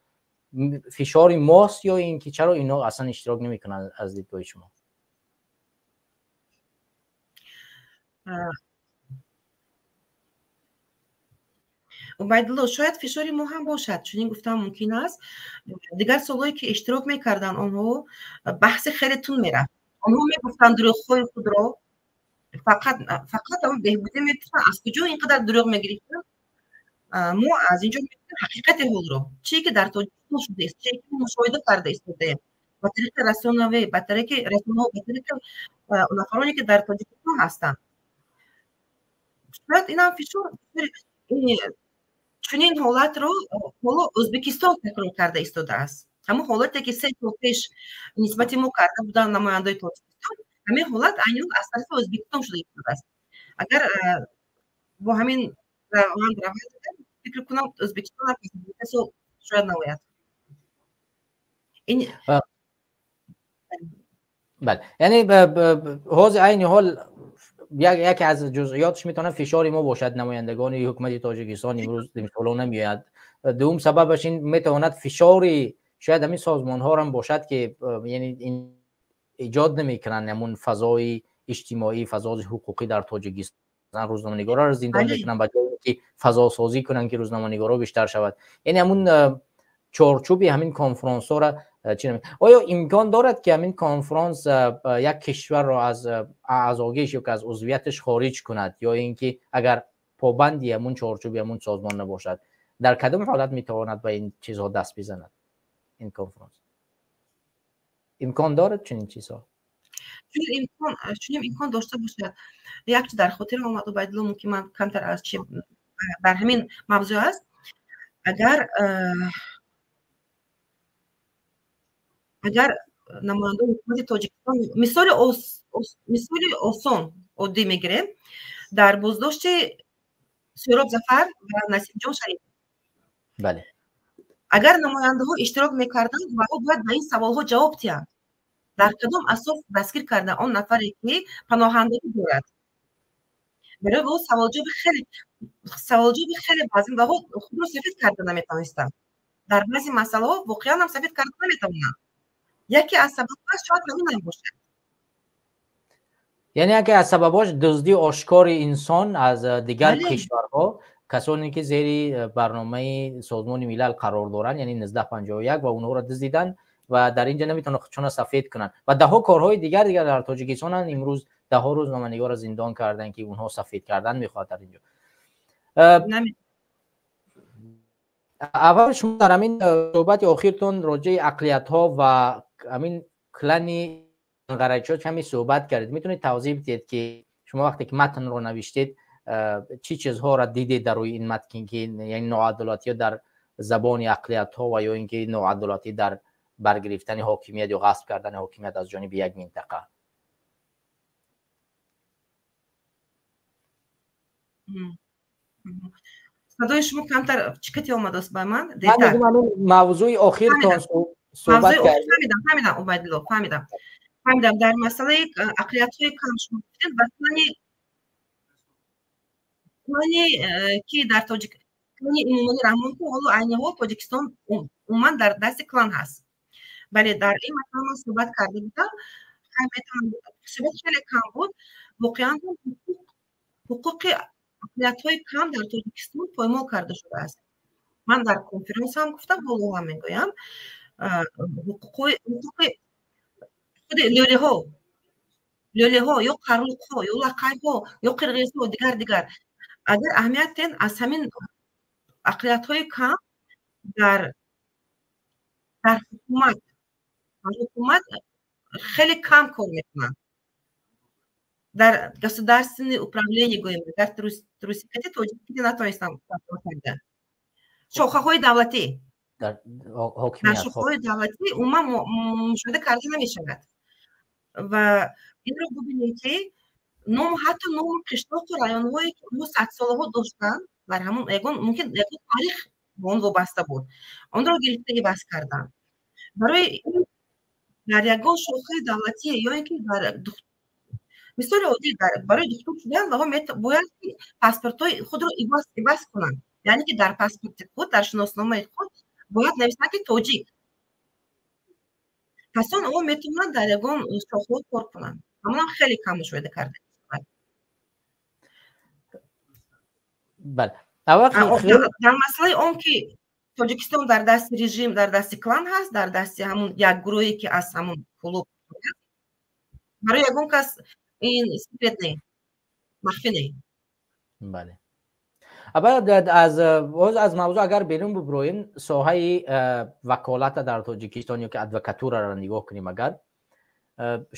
فشار ماست یا اینکه چرا اینها اصلا اشتراک نمیکنن از دیدگاه شما؟ عبیدالله، شاید فشار ما هم باشد، چون گفتم ممکن است. دیگر سالهایی که اشتراک میکردن آنها بحث خیلی تون میرفت، آنها میگفتند دروغ خود را، فقط هم بهبودی میگفتن. از کجا اینقدر دروغ میگرفتن؟ ما از اینجا میگفتیم حقیقت حال را، چی که در تاجیکستان شده است، چی که مشاهده کرده ایستادیم به طریق رسانه‌ای، به طریق رسانه‌ها، به طریق نفرانی که در تاجیکستان هستند. شاید اینم فشار. چنین حالت رو حالا ازبکستان تکرار کرده ایستاده است. همون حالتی که 3 سال پیش نسبت ما کرده بودن نماینده تاجیکستان، همین حالت عیناً از طرف ازبکستان شده ایستاده است. اگر با همین روند فکر کنم ازبکستان هم پس سال شاید نباید. این بله، یعنی حوز عین حال یکی از جزئیاتش میتونه فشار ما باشد، نمایندگان حکومت تاجیکستان امروز دیمسالو نمیاد. دوم سببش این میتواند فشاری شاید همین سازمان ها هم باشد که یعنی این ایجاد نمیکنن همون فضای اجتماعی، فضای حقوقی در تاجیکستان. روزنامه‌نگارا رو زندان میکنن به جای اینکه فضا سازی کنن که روزنامه‌نگارا بیشتر شود. یعنی همون چارچوبی همین کنفرانس ها را چی. آیا امکان دارد که همین کنفرانس یک کشور را از اعضاگیش یا که از عضویتش خارج کند، یا اینکه اگر پابندی همون چارچوبی همون سازمان نباشد در کدام حالت میتواند به این چیزها دست بزند؟ این کنفرانس امکان دارد چنین چیزها؟ چون امکان داشته باشد. یک چیز در خاطر آمد و باید ممکن من کمتر از چی بر همین موضوع است. اگر نماینده حکومت تاجیکستان مثال آسان عادی میگیریم، در بازداشت سهراب ظفر و نسیم جان شریف، بله، اگر نماینده ها اشتراک میکردند و باید به این سوال ها جواب دهند. Дар кадом асос дастгир карда он нафаре ки паноҳандагӣ дорад? Барои ӯ саволҷоби хеле вазин ва худро сафед карда наметавонистанд. Дар баъзе масъалаҳо воқеан ҳам сафед карда наметавонанд. Яке аз сабабҳояш шояд ҳамин ҳам бошад. Яъне яке аз сабабҳош дуздии ошкори инсон аз дигар кишварҳо, касоне ки зери барномаи Созмони Милал қарор доранд, яъне 1951, ва онҳоро дуздиданд ва дар инҷа наметавонанд худшонро сафед кунанд. Ва даҳҳо корҳои дигар дар Тоҷикистонанд. Имрӯз даҳҳо рӯзноманигорро зиндон карданд, ки онҳо сафед кардан мехоҳад дар инҷо. Аввал шумо дар ҳамин суҳбати охиртон роҷеи ақлиятҳо ва ҳамин клани ғарачиҳо каме суҳбат кардед. Метавонед тавзеҳ бидиҳед, ки шумо вақте ки матнро навиштед, чӣ чизҳоро дидед дар рӯи ин матн, ки яъне ноадолатиҳо дар забони ақлиятҳо ва ё ин ки ноадолатӣ дар баргирифтани ҳокимият ё ғасб кардани ҳокимият аз ҷониби як минтақа? Садои шумо камтар чӣ кати омадааст ба ман. Мавзӯи охиртон суҳбат кардед. Фаҳмидам, Убайдулло, фаҳмидам. Дар масъалаи ақлиятҳои кам шумо гуфтед ва клани ки дар тоҷик клани Эмомалӣ Раҳмон, ки ҳоло айни ҳол Тоҷикистон умуман дар дасти клан ҳаст. Бале, дар ин масъала ман суҳбат карда будам. Суҳбат хеле кам буд. Воқеан ҳуқуқи ақлиятҳои кам дар Тоҷикистон поймол карда шудааст. Ман дар конференс ҳам гуфтам, ҳоло ҳам мегӯям. Ҳуқуқи худи лӯлиҳо ё қарлуқҳо ё лақайҳо ё қирғизҳо, дигар агар аҳамият диҳем, аз ҳамин ақлиятҳои кам дар ҳукумат хеле кам кор мекунанд. Дар государственное управление гӯем, агар русикати тоҷикӣ натавонистам карда. Шохаҳои давлатӣ, дар шохаҳои давлатӣ умуман мушоҳида карда намешавад. Ва инро бубинем, ки ному ҳатто ному қишлоқу районҳое ки онҳо садсолаҳо доштанд, бар ҳамон ягон мумкин ягон таърих ба он вобаста буд, онро гирифта иваз карданд. Барои ин дар ягон шохаи давлатӣ ё ин ки дар мисоли оддӣ барои духтур шудан онҳо бояд паспортҳои худро иваз кунанд. Яъне ки дар паспорти худ, дар шиносномаи худ бояд нависанд, ки тоҷик. Пас он онҳо метавонанд дар ягон шохаҳо кор кунанд. Ҳамонам хеле кам мушоҳида карда мешавад. Бале. Дар масъалаи он ки Тоҷикистон дар дасти режим, дар дасти клан ҳаст, дар дасти ҳамун як гурӯҳе ки аз ҳамун клуб, барои ягон кас ин секрет не, махфӣ не. Бале. Баъд аз мавзӯъ агар берун буброем, соҳаи ваколата дар Тоҷикистон ё ки адвокатураро нигоҳ кунем, агар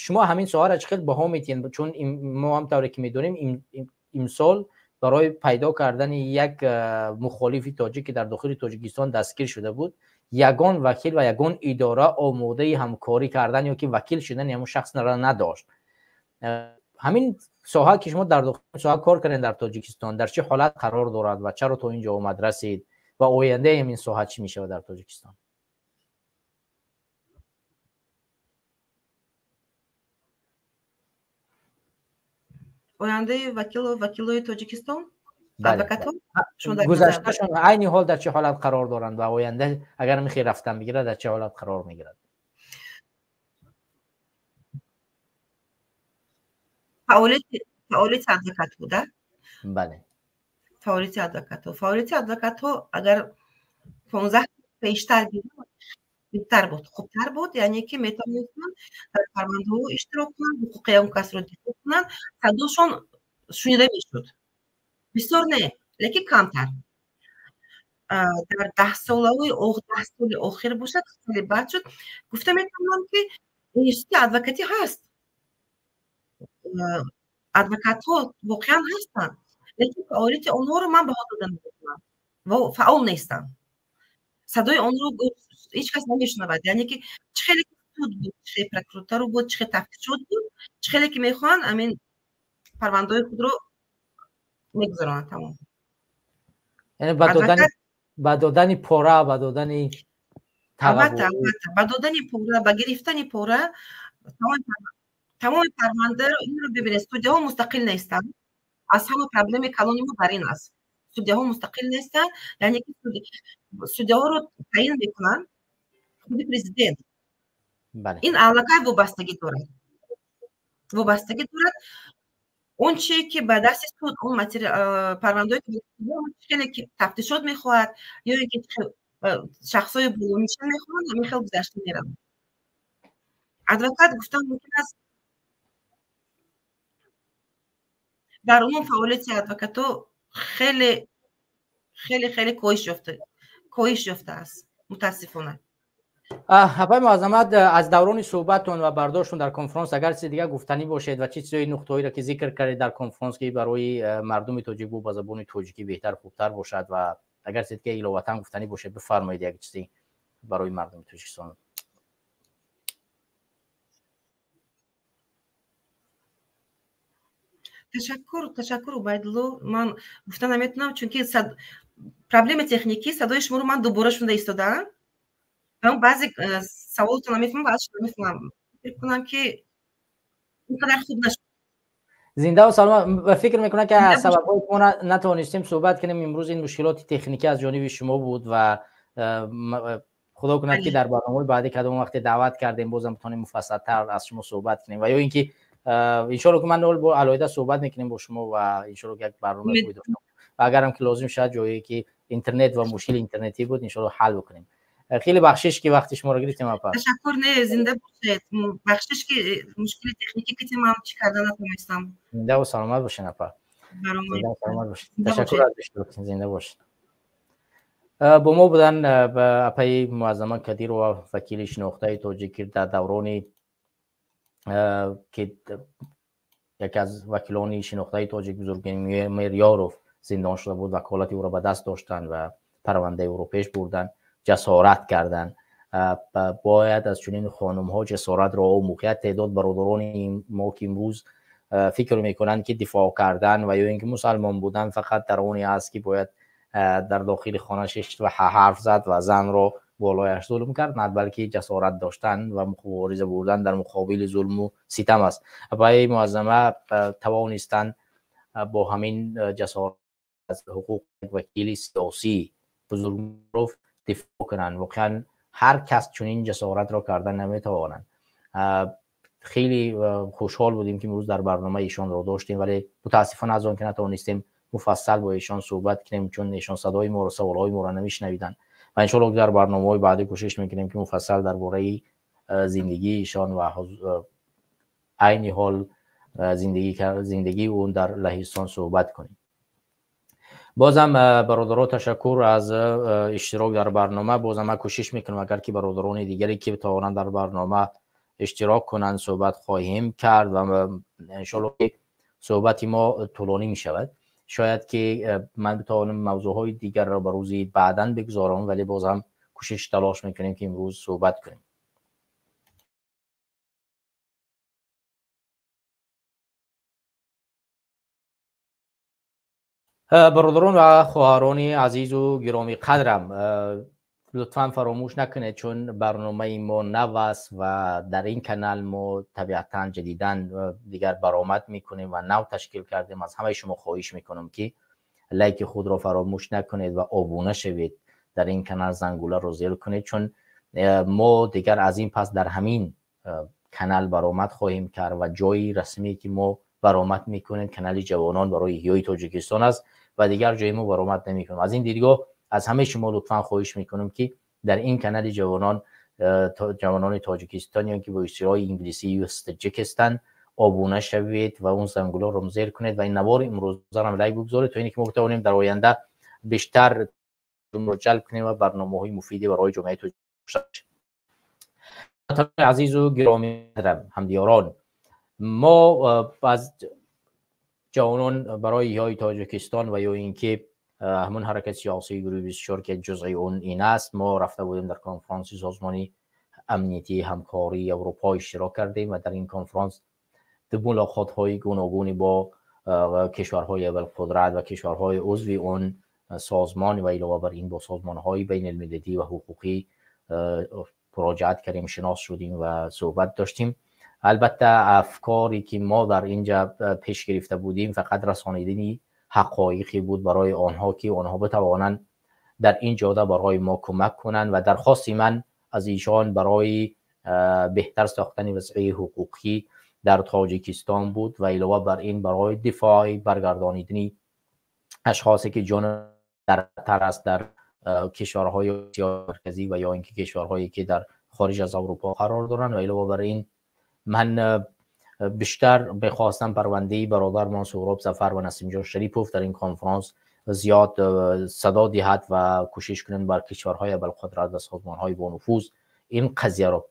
шумо ҳамин соҳаро чӣ хел баҳо медиҳед? Чун мо ҳам тавре ки медонем, имсол барои пайдо кардани як мухолифи тоҷик, ки дар дохили Тоҷикистон дастгир шуда буд, ягон вакил ва ягон идора омодаи ҳамкорӣ кардан ё ки вакил шудани ҳамон шахсро надошт. Ҳамин соҳа ки шумо дар дохили соҳа кор кардед дар Тоҷикистон, дар чӣ ҳолат қарор дорад ва чаро то инҷо омад расид ва ояндаи ҳамин соҳа чӣ мешавад дар Тоҷикистон? Ояндаи вакилои Тоҷикистон, адвокатҳо гузашташон айни ҳол дар чӣ ҳолат қарор доранд ва оянда агар мехоҳӣ рафтан бигирад, дар чӣ ҳолат қарор мегирад? Фаъолияти адвокатҳо, да? Бале. Фаъолияти адвокатҳо агар 15 пештар гирем, беҳтар буд, хубтар буд, яъне ки метавонистанд дар парвандаҳо иштирок кунанд, ҳуқуқи ягон касро дифоъ кунанд, садошон шунида мешуд. Бисёр не, лекин камтар. Дар даҳсолаҳои 10 соли охир бошад, хеле бад шуд. Гуфта метавонам, ки институти адвокатӣ ҳаст, адвокатҳо воқеан ҳастанд, лекин фаъолияти онҳоро ман баҳо дода наметавонам ва фаъол нестанд. Садои онҳоро ҳеҷ кас намешунавад. Яъне ки чӣ хеле суд буд, чӣ хеле прокуратура буд, чӣ хеле тафтишот буд, чӣ хеле ки мехоҳанд, ҳамин парвандаҳои худро мегузаронанд, тамом. Яъне ба додани пора, ба додани Албатта, албатта, ба додани пора, ба гирифтани пора. Тамоми парвандаро инро бибинед, судяҳо мустақил нестанд. Аз ҳама проблеми калони мо бар ин аст. Судяҳо мустақил нестанд, яъне ки судяҳоро таъин мекунанд худи президент. Ин аллакай вобастагӣ дорад. Вобастагӣ дорад. Он чие ки ба дасти суд, он парвандаҳое ки хеле ки тафтишот мехоҳад ё ин ки шахсҳои болонишин мехоҳанд, ҳамин хел гузашта меравад. Адвокат гуфтан мумкин аст, дар умум фаъолияти адвокатҳо хеле хеле хеле коҳиш ёфтааст, мутаассифона. Апаи Муаззамат, аз даврони суҳбаттон ва бардоштон дар конфронс агар чизи дигар гуфтанӣ бошед ва чӣ чизҳои нуқтаҳоеро ки зикр кардед дар конфронс ки барои мардуми тоҷик ба забони тоҷикӣ беҳтар хубтар бошад ва агар чизи дига иловатан гуфтанӣ бошед, бифармоед як чизе барои мардуми Тоҷикистон. Ташаккур, ташаккур, Убайдулло. Ман гуфта наметавонам, чунки проблеми техникӣ, садои шуморо ман дубора шунида истодаам. Баъзе саволотон намефаҳмам, баъзеаш намефаҳмам. Фикр кунам ки ин қадар хуб нашуд. Зинда ва саломат. Фикр мекунам ки аз сабабҳое ки мо натавонистем суҳбат кунем имрӯз ин мушкилоти техникӣ аз ҷониби шумо буд ва худо кунад ки дар барномаҳои баъдӣ кадом вақте даъват кардем бозам битонем муфассалтар аз шумо суҳбат кунем ва ё ин ки иншоалло ки ман бо алоҳида суҳбат мекунем бо шумо ва иншоалло ки як барнома хубе дошта ва агарам ки лозим шавад ҷое ки интернет ва мушкили интернетӣ буд иншоалло ҳал бикунем. Хеле бахшиш ки вақти шуморо гирифтем, апа. Ташаккур, не, зинда бошед. Бахшиш ки мушкили техникӣ ки ман чӣ карда натавонистам. Зинда ва саломат бошед, апа. Зинда ва саломат бошед. Ташаккур аз иштирокатон, зинда бошед. Бо мо буданд апаи Муаззама Кадирова, вакили шинохтаи тоҷик, ки дар даврони ки яке аз вакилони шинохтаи тоҷик Бузургмеҳр Ёров зиндон шуда буд, ваколати ӯро ба даст доштанд ва парвандаи ӯро пеш бурданд, ҷасорат карданд. Бояд аз чунин хонумҳо ҷасоратро омӯхт. Як теъдод бародарони мо ки имрӯз фикр мекунанд ки дифоъ кардан ва ё ин ки мусалмон будан фақат дар оне аст ки бояд дар дохили хона шишт ва ҳарф зад ва занро болояш зулм кард, на балки ҷасорат доштан ва мубориза бурдан дар муқобили зулму ситам аст. Апаи Муаззама тавонистанд бо ҳамин ҷасорат аз ҳуқуқ вакили сиёсӣ Бузургмеҳров дифоъ кунанд. Воқеан ҳар кас чунин ҷасоратро карда наметавонанд. Хеле хушҳол будем ки имрӯз дар барномаи ишонро доштем, вале мутаассифона аз он ки натавонистем муфассал бо эшон суҳбат кунем, чун эшон садои моро, саволҳои моро намешунавиданд ва иншоалло дар барномаҳои баъдӣ кӯшиш мекунем ки муфассал дар бораи зиндагии ишон ва айни ҳол зиндагии ӯ дар Лаҳистон суҳбат кунем. Бозам бародаро ташаккур аз иштирок дар барнома. Бозам ман кӯшиш мекунам агар ки бародарони дигаре ки тавонанд дар барнома иштирок кунанд суҳбат хоҳем кард ва иншоалло ки суҳбати мо тӯлонӣ мешавад. Шояд ки ман битавонам мавзӯъҳои дигарро ба рӯзи баъдан бигузорам, вале бозам кӯшиш талош мекунем ки имрӯз суҳбат кунем. Бародарон ва хоҳарони азизу гиромӣ қадрам, лутфан фаромӯш накунед, чун барномаи мо нав аст ва дар ин канал мо табиатан ҷадидан дигар баромад мекунем ва нав ташкил кардем. Аз ҳамаи шумо хоҳиш мекунам ки лайки худро фаромӯш накунед ва обуна шавед дар ин канал, зангуларо зер кунед, чун мо дигар аз ин пас дар ҳамин канал баромад хоҳем кард ва ҷои расмие ки мо баромад мекунем канали ҷавонон барои эҳёи Тоҷикистон аст ва дигар ҷои мо баромад намекунем. Аз ин дидгоҳ аз ҳамаи шумо лутфан хоҳиш мекунам ки дар ин канали ҷавонони Тоҷикистон ё ки бо истилоҳи инглисӣ Youth Tajikistan обуна шавед ва он зангуларо зер кунед ва ин навори имрӯзаро лайк бигузоред то ин ки мо битавонем дар оянда бештар ро ҷалб кунем ва барномаҳои муфиде барои ҷомеаи тоҷик. Азизу гиромӣ ҳамдиёрон, мо аз ҷавонон барои эҳёи Тоҷикистон ва ё ин ки ҳамон ҳаракати сиёсии гурӯҳи 24 ки ҷузъи он ин аст, мо рафта будем дар конфронси созмони амниятии ҳамкории Аврупо иштирок кардем ва дар ин конфронс ду мулоқотҳои гуногуни бо кишварҳои абарқудрат ва кишварҳои узви он созмон ва илова бар ин бо созмонҳои байналмилалӣ ва ҳуқуқӣ муроҷиат кардем, шинос шудем ва суҳбат доштем. البته افکاری که ما در اینجا پیش گرفته بودیم فقط رسانیدن حقایقی بود برای آنها که آنها بتوانند در این جاده برای ما کمک کنند و درخواست من از ایشان برای بهتر ساختن وضعیت حقوقی در تاجیکستان بود و علاوه بر این برای دفاع برگردانیدن اشخاصی که جان در خطر است در کشورهای آسیای مرکزی و یا اینکه کشورهایی که در خارج از اروپا قرار دارند. و علاوه بر این من بیشتر بخواستم پرونده برادرمان سهراب ظفر و نسیم جان شریپوف در این کنفرانس زیاد صدا دهد و کوشش کنیم بر کشورهای ابرقدرت و سازمانهای با نفوذ این قضیه را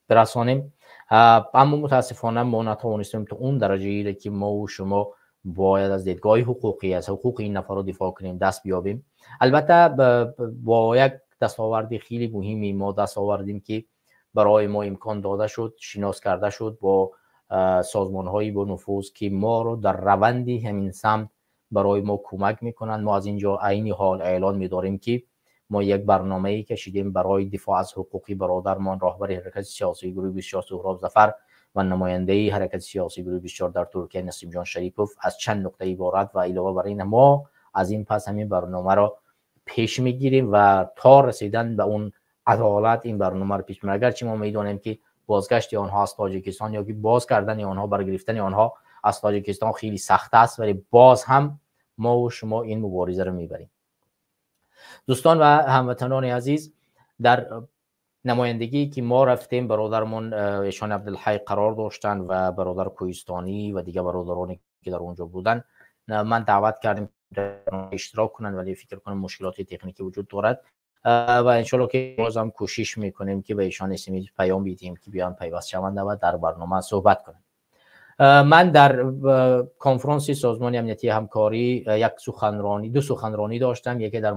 برسانیم. اما متاسفانه ما نتوانستیم تا اون درجه ای که ما و شما باید از دیدگاه حقوقی از حقوق این نفر را دفاع کنیم دست بیابیم. البته با یک دستاورد خیلی مهمی ما دست آوردیم که برای ما امکان داده شد، شناس کرده شد با سازمان‌های با نفوذ که ما رو در روند همین سمت برای ما کمک میکنند. ما از اینجا عین حال اعلان می‌داریم که ما یک برنامه‌ای کشیدیم برای دفاع از حقوقی برادرمان راهبر حرکت سیاسی گروه 24 سهراب ظفر و نماینده حرکت سیاسی گروه 24 در ترکیه نسیم جان شریپوف از چند نقطه عبارت و علاوه بر این ما از این پس همین برنامه را پیش میگیریم و تا رسیدن به اون عدالت این برنامه را پیش میبریم. اگرچه ما میدانیم که بازگشت آنها از تاجیکستان یا که باز کردن آنها، برگرفتن آنها از تاجیکستان خیلی سخت است، ولی باز هم ما و شما این مبارزه رو میبریم. دوستان و هموطنان عزیز، در نمایندگی که ما رفتیم برادرمون ایشان عبدالحی قرار داشتن و برادر کوهستانی و دیگه برادرانی که در اونجا بودن، من دعوت کردیم اشتراک کنن، ولی فکر کنم مشکلات تکنیکی وجود دارد و انشالله که باز هم کوشش میکنیم که به ایشان اسمی پیام بدیم که بیان پیوست شوند و در برنامه صحبت کنند. من در کنفرانس سازمان امنیتی همکاری یک سخنرانی، دو سخنرانی داشتم، یکی در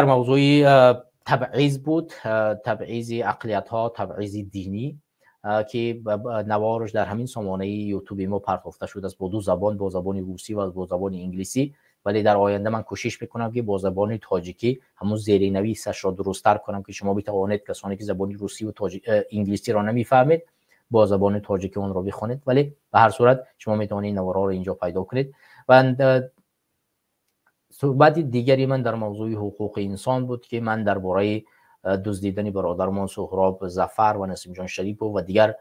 موضوع تبعیض بود، تبعیض اقلیت ها، تبعیض دینی که نوارش در همین سامانه یوتیوب ما پرداخته شده است با دو زبان، با زبان روسی و با زبان انگلیسی، ولی در آینده من کوشش میکنم که با زبان تاجیکی همون زیرنویسش را درست‌تر کنم که شما بتوانید، کسانی که زبان روسی و انگلیسی را نمیفهمید، با زبان تاجیکی اون را بخونید. ولی به هر صورت شما میتوانید نوارها رو اینجا پیدا کنید. و صحبت دیگری من در موضوع حقوق انسان بود که من درباره دزدیدن برادرمان سهراب ظفر و نسیم جان شریف و دیگر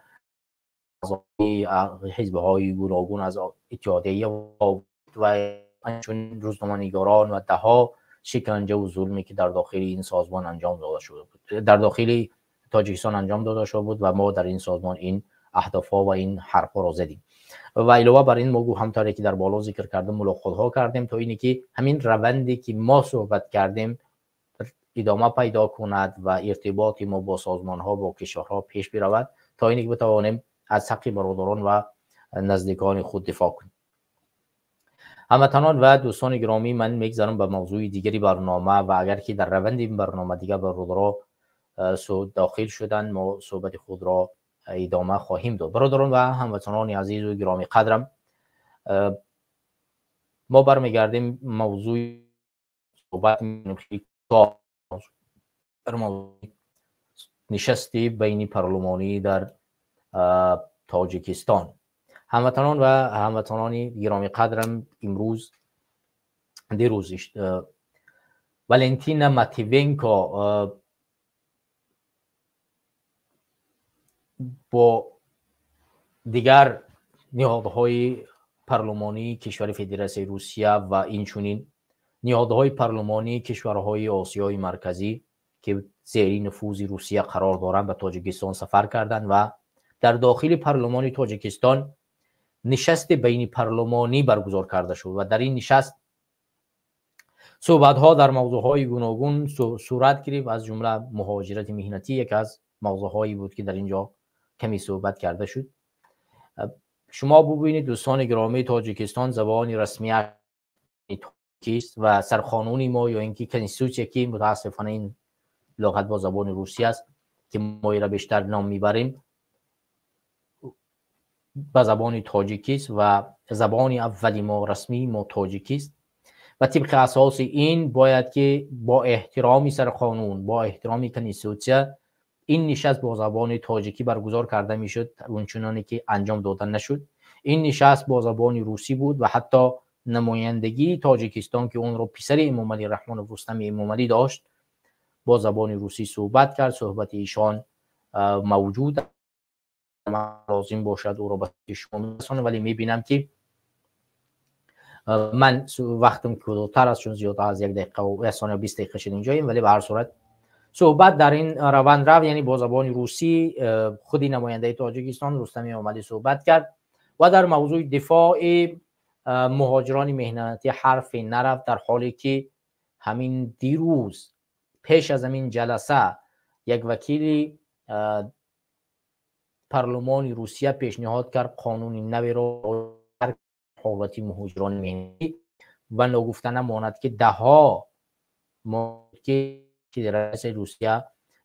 اعضای حزب‌های گوناگون از اتحادیه و چون روزنامه‌نگاران و ده‌ها شکنجه و ظلمی که در داخل این سازمان انجام داده شده بود، در داخل تاجیکستان انجام داده شده بود و ما در این سازمان این اهداف‌ها و این حرف‌ها را زدیم. و علاوه بر این ما همطوری که در بالا ذکر کردم ملاقات‌ها کردیم تا اینی که همین روندی که ما صحبت کردیم ادامه پیدا کند و ارتباط ما با سازمان‌ها، با کشورها پیش برود تا اینکه بتوانیم از حق برادران و نزدیکان خود دفاع کنیم. هموطنان و دوستان گرامی، من میگذرم به موضوع دیگری برنامه و اگر که در روند این برنامه دیگر برادران داخل شدن ما صحبت خود را ادامه خواهیم داد. برادران و هموطنان عزیز و گرامی قدرم، ما برمیگردیم موضوع صحبت می‌کنیم در موضوع نشست بین پارلمانی در تاجیکستان. هموطنان و هموطنان گرامی قدرم، امروز دیروز والنتینا ماتوینکو با دیگر نهادهای پارلمانی کشور فدراسیون روسیه و اینچنین نهادهای پارلمانی کشورهای آسیای مرکزی که زیر نفوذ روسیه قرار دارند به تاجیکستان سفر کردند و در داخل پارلمان تاجیکستان نشست بین پارلمانی برگزار کرده شد و در این نشست صحبت‌ها در موضوعهای گوناگون صورت گرفت، از جمله مهاجرت مهنتی یکی از موضوعهایی بود که در اینجا کمی صحبت کرده شد. شما ببینید دوستان گرامی، تاجیکستان زبان رسمی تاجیکی و سرقانون ما یا اینکه کنستیتوسیون که متاسفانه این لغت با زبان روسی است که ما را بیشتر نام میبریم، با زبان تاجیکی است و زبان اولی ما رسمی ما تاجیکی است و طبق اساس این باید که با احترام سرقانون، با احترام کنستیتوسیون ин нишаст бо забони тоҷикӣ баргузор карда мешуд, ончуноне ки анҷом дода нашуд. Ин нишаст бо забони русӣ буд ва ҳатто намояндагии Тоҷикистон, ки онро писари Эмомалӣ Раҳмонов Рустами Эмомалӣ дошт, бо забони русӣ суҳбат кард. Суҳбати ишон мавҷуд, лозим бошад ӯро ба шумо мерасонам, вале мебинам ки ман вақтам кӯтоҳтар аст, чун зиёда аз як дақиқа ва як сония 20 дақиқа шуд инҷоем, вале ба ҳар сурат суҳбат дар ин раванд рафт, яъне бо забони русӣ худи намояндаи Тоҷикистон Рустами Эмомалӣ суҳбат кард ва дар мавзӯи дифои муҳоҷирони меҳнатӣ ҳарфе нарафт, дар ҳоле ки ҳамин дирӯз пеш аз ҳамин ҷаласа як вакили парлумони Русия пешниҳод кард қонуни наверо ҳолати муҳоҷирони меҳнатӣ ва ногуфта намонад ки даҳҳо ки Федератсияи Русия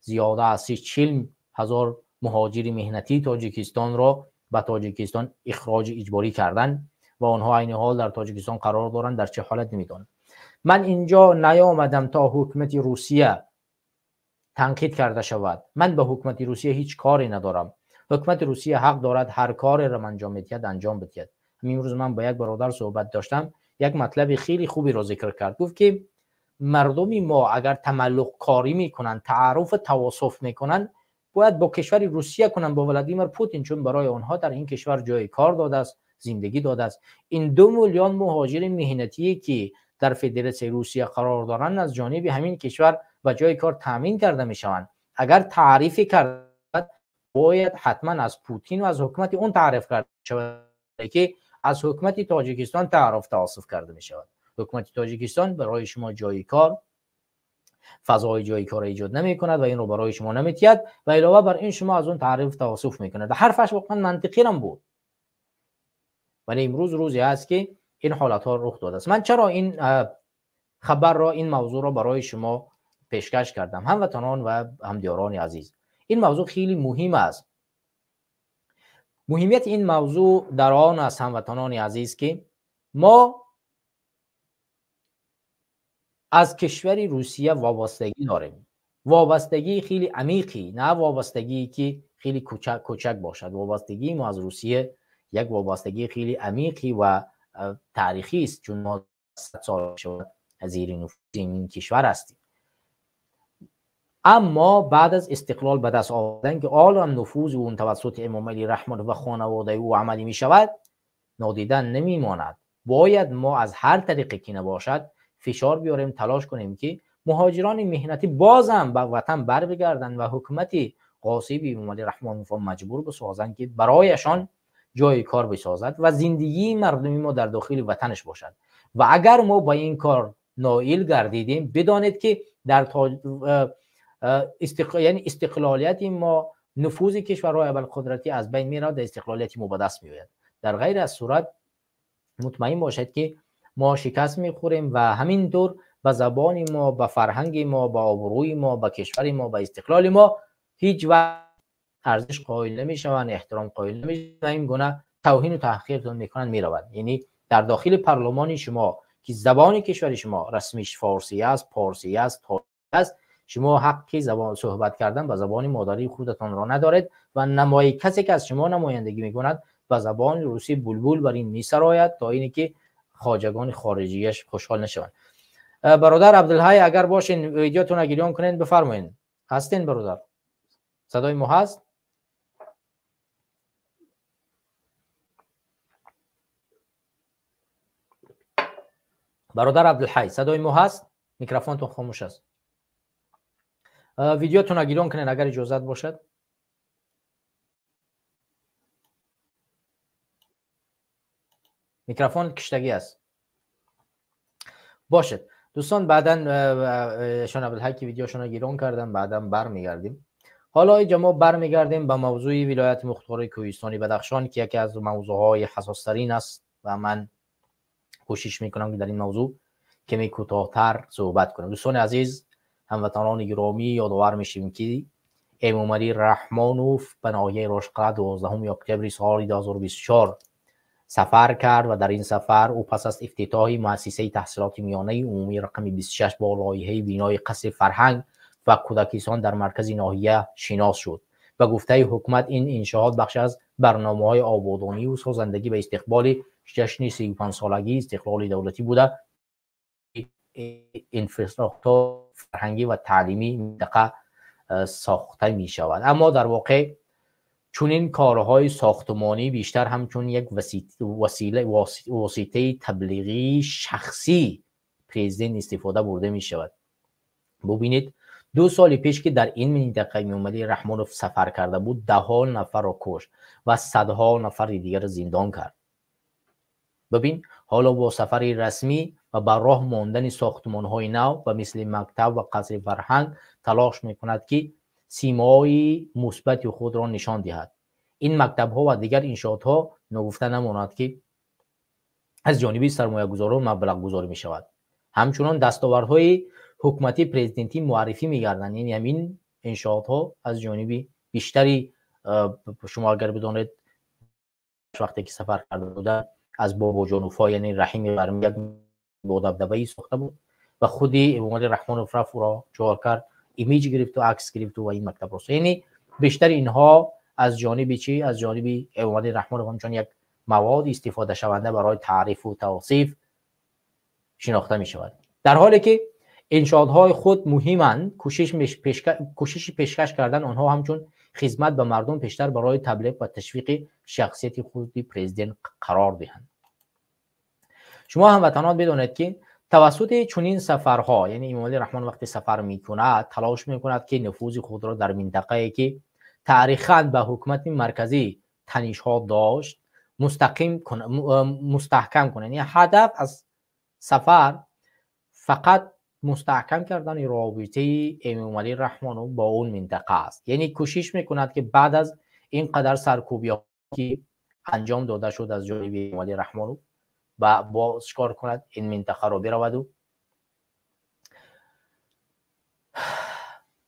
зиёда аз 40 ҳазор муҳоҷири меҳнатии Тоҷикистонро ба Тоҷикистон ихроҷи иҷборӣ карданд ва онҳо айни ҳол дар Тоҷикистон қарор доранд, дар чӣ ҳолат намедонам. Ман инҷо наёмадам то ҳукумати Русия танқид карда шавад. Ман ба ҳукумати Русия ҳеҷ коре надорам. Ҳукумати Русия ҳақ дорад ҳар кореро анҷом медиҳад, анҷом бидиҳад. Ҳамин рӯз ман бо як бародар суҳбат доштам, як матлаби хеле хуберо зикр кард. Гуфт ки мардуми мо агар тамаллуқкорӣ мекунанд, таъарруф ва тавосуф мекунанд, бояд бо кишвари Русия кунанд, бо Владимир Путин, чун барои онҳо дар ин кишвар ҷои кор додааст, зиндагӣ додааст. Ин 2 миллион муҳоҷири меҳнатие ки дар Федератсияи Русия қарор доранд, аз ҷониби ҳамин кишвар ба ҷои кор таъмин карда мешаванд. Агар таърифе кард, бояд ҳатман аз Путин ва аз ҳукумати он таъриф карда шавад, ки аз ҳукумати Тоҷикистон таъарруф тавассуф карда мешавад. Ҳукумати Тоҷикистон барои шумо ҷои кор, фазои ҷои кор эҷод намекунад ва инро барои шумо намедиҳад ва илова бар ин шумо аз он таъриф тавассуф мекунад. Ҳарфаш воқеан мантиқӣ ҳам буд, вале имрӯз рӯзе аст ки ин ҳолатҳо рух додааст. Ман чаро ин хабарро, ин мавзӯъро барои шумо пешкаш кардам, ҳамватанон ва ҳамдиёрони азиз? Ин мавзӯъ хеле муҳим аст. Муҳимияти ин мавзӯъ дар он аст, ҳамватанони азиз, ки мо аз кишвари Русия вобастагӣ дорем. Вобастагии хеле амиқӣ, на вобастагие ки хеле кӯчак бошад. Вобастагии мо аз Русия як вобастагии хеле амиқӣ ва таърихӣ аст, чун мо 100 сол шуд зери нуфузи ин кишвар ҳастем. Аммо баъд аз истиқлол ба даст овардан, ки ҳоло ҳам нуфузи он тавассути Эмомалӣ Раҳмон ва хонаводаи ӯ амалӣ мешавад, нодида намемонад. Бояд мо аз ҳар тариқе ки набошад фишор биёрем, талош кунем ки муҳоҷирони меҳнатӣ бозам ба ватан барбигарданд ва ҳукумати ғосиби Эмомалӣ Раҳмонов маҷбур бисозанд ки барояшон ҷои кор бисозад ва зиндагии мардуми мо дар дохили ватанаш бошад. Ва агар мо ба ин кор ноил гардидем, бидонед ки дар яъне истиқлолияти мо, нуфузи кишварҳои абарқудратӣ аз байн меравад ва истиқлолияти мо ба даст меояд. Дар ғайр аз сурат мутмаин бошед ки мо шикаст мехӯрем ва ҳамин тур ба забони мо, ба фарҳанги мо, ба обрӯи мо, ба кишвари мо, ба истиқлоли мо ҳеҷ вақт арзиш қоил намешаванд, эҳтиром қоил намешаванд ва ин гуна тавҳину таҳқиртон мекунанд, меравад. Яъне дар дохили парлумони шумо ки забони кишвари шумо расмиш форсӣ аст, порсӣ аст, тоҷикӣ аст, шумо ҳаққи забон суҳбат кардан ба забони модарии худатонро надоред ва касе ки аз шумо намояндагӣ мекунад ба забони русӣ булбул бар ин месарояд то ине ки хоҷагони хориҷияш хушҳол нашаванд. Бародар Абдулҳай, агар бошин видеотонро гирён кунед, бифармоед. Ҳастен бародар? Садои мо ҳаст? Бародар Абдулҳай, садои мо ҳаст? Микрофонтон хомӯш аст. Видеотонро гирён кунед агар иҷозат бошад. Микрофон киштагӣ аст. Бошад. Дӯстон, баъдан шон Абдулҳай ки видеошонро гирён кардам, баъдан бармегардем. Ҳоло инҷо мо бармегардем ба мавзӯи вилояти мухтори кӯҳистони Бадахшон, ки яке аз мавзӯъҳои ҳассостарин аст ва ман кӯшиш мекунам ки дар ин мавзӯъ каме кӯтоҳтар суҳбат кунам. Дӯстони азиз, ҳамватанони гиромӣ, ёдовар мешавем ки Эмомалӣ Раҳмонов ба ноҳияи Рошқалъа 12 октябри соли 2024 сафар кард ва дар ин сафар ӯ пас аз ифтитоҳи муассисаи таҳсилоти миёнаи умумии рақами 26 бо лоиҳаи бинои қасри фарҳанг و کودکستان در مرکز ناحیه شناس شد. و گفته حکومت این انشاءات بخش از برنامه‌های آبادانی و سازندگی به استقبال جشن 35 سالگی استقلال دولتی بوده. اینفراستراکتور فرهنگی و تعلیمی منطقه ساخته می شود. اما در واقع چون این کارهای ساختمانی بیشتر همچون یک وسیله تبلیغی شخصی پرزیدنت استفاده برده می شود. ببینید 2 سال پیش که در این منطقه امامعلی رحمانوف سفر کرده بود، 10 نفر را کشت و صدها نفر دیگر را زندان کرد. ببین حالا با سفر رسمی و بر راه ماندن ساختمان‌های نو و مثل مکتب و قصر فرهنگ تلاش می‌کند که سیمای مثبت خود را نشان دهد. این مکتب‌ها و دیگر انشاءات‌ها نگفته نماند که از جانب سرمایه‌گذاران مبلغ گذاری می‌شود. همچنان دستاوردهای حکومتی پرزیدنتی معرفی می‌گردند. یعنی همین انشاءات‌ها از جانب بیشتری، شما اگر بدانید وقتی که سفر کرده بودند از بابا جانوفا، یعنی رحیم غرمی، یک با دبدبه‌ای ساخته بود و خودی امامعلی رحمانوف رفت او را جور کرد، image گرفت و عکس گرفت و این مکتب را. یعنی بیشتر اینها از جانب چی؟ از جانب امامعلی رحمانوف همچون یک مواد استفاده شونده برای تعریف و توصیف شناخته می شود. در حالی که انشاءات‌های خود مهمند، کوشش پیشکش کردن آنها همچون خدمت به مردم بیشتر برای تبلیغ و تشویق شخصیت خود پرزیدنت قرار دهند. شما هموطنان بدانید که توسط چنین سفرها، یعنی امامعلی رحمان وقتی سفر میکند تلاش میکند که نفوذ خود را در منطقه‌ای که تاریخاً به حکومت مرکزی تنش‌ها داشت مستحکم کنه. یعنی هدف از سفر فقط مستحکم کردن رابطه امامعلی رحمان با اون منطقه است. یعنی کوشش میکند که بعد از اینقدر سرکوبی‌ها که انجام داده شد از جانب امامعلی رحمان و با چکار کند این منطقه رو برود و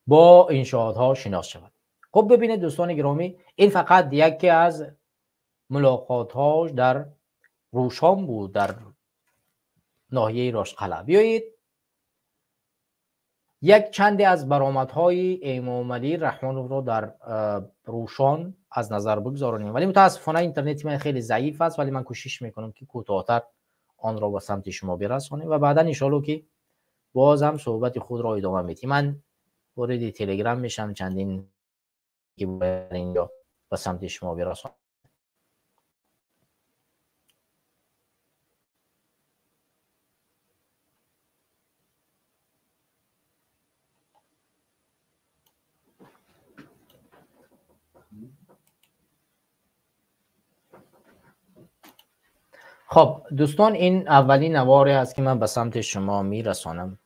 با انشاءات شناس شود. خب ببینید دوستان گرامی، این فقط یکی از ملاقات هاش در روشان بود در ناحیه راشقلعه. بیایید یک چند از برآمدهای امامعلی رحمانوف را در روشان از نظر بگذارانیم، ولی متاسفانه اینترنت من خیلی ضعیف است، ولی من کوشش میکنم که کوتاه‌تر آن را به سمت شما برسانیم و بعدا انشالله که باز هم صحبت خود را ادامه میدیم. من وارد تلگرام میشم چندین که باید اینجا به سمت شما برسانم. خب دوستان، این اولین نواری است که من به سمت شما میرسانم.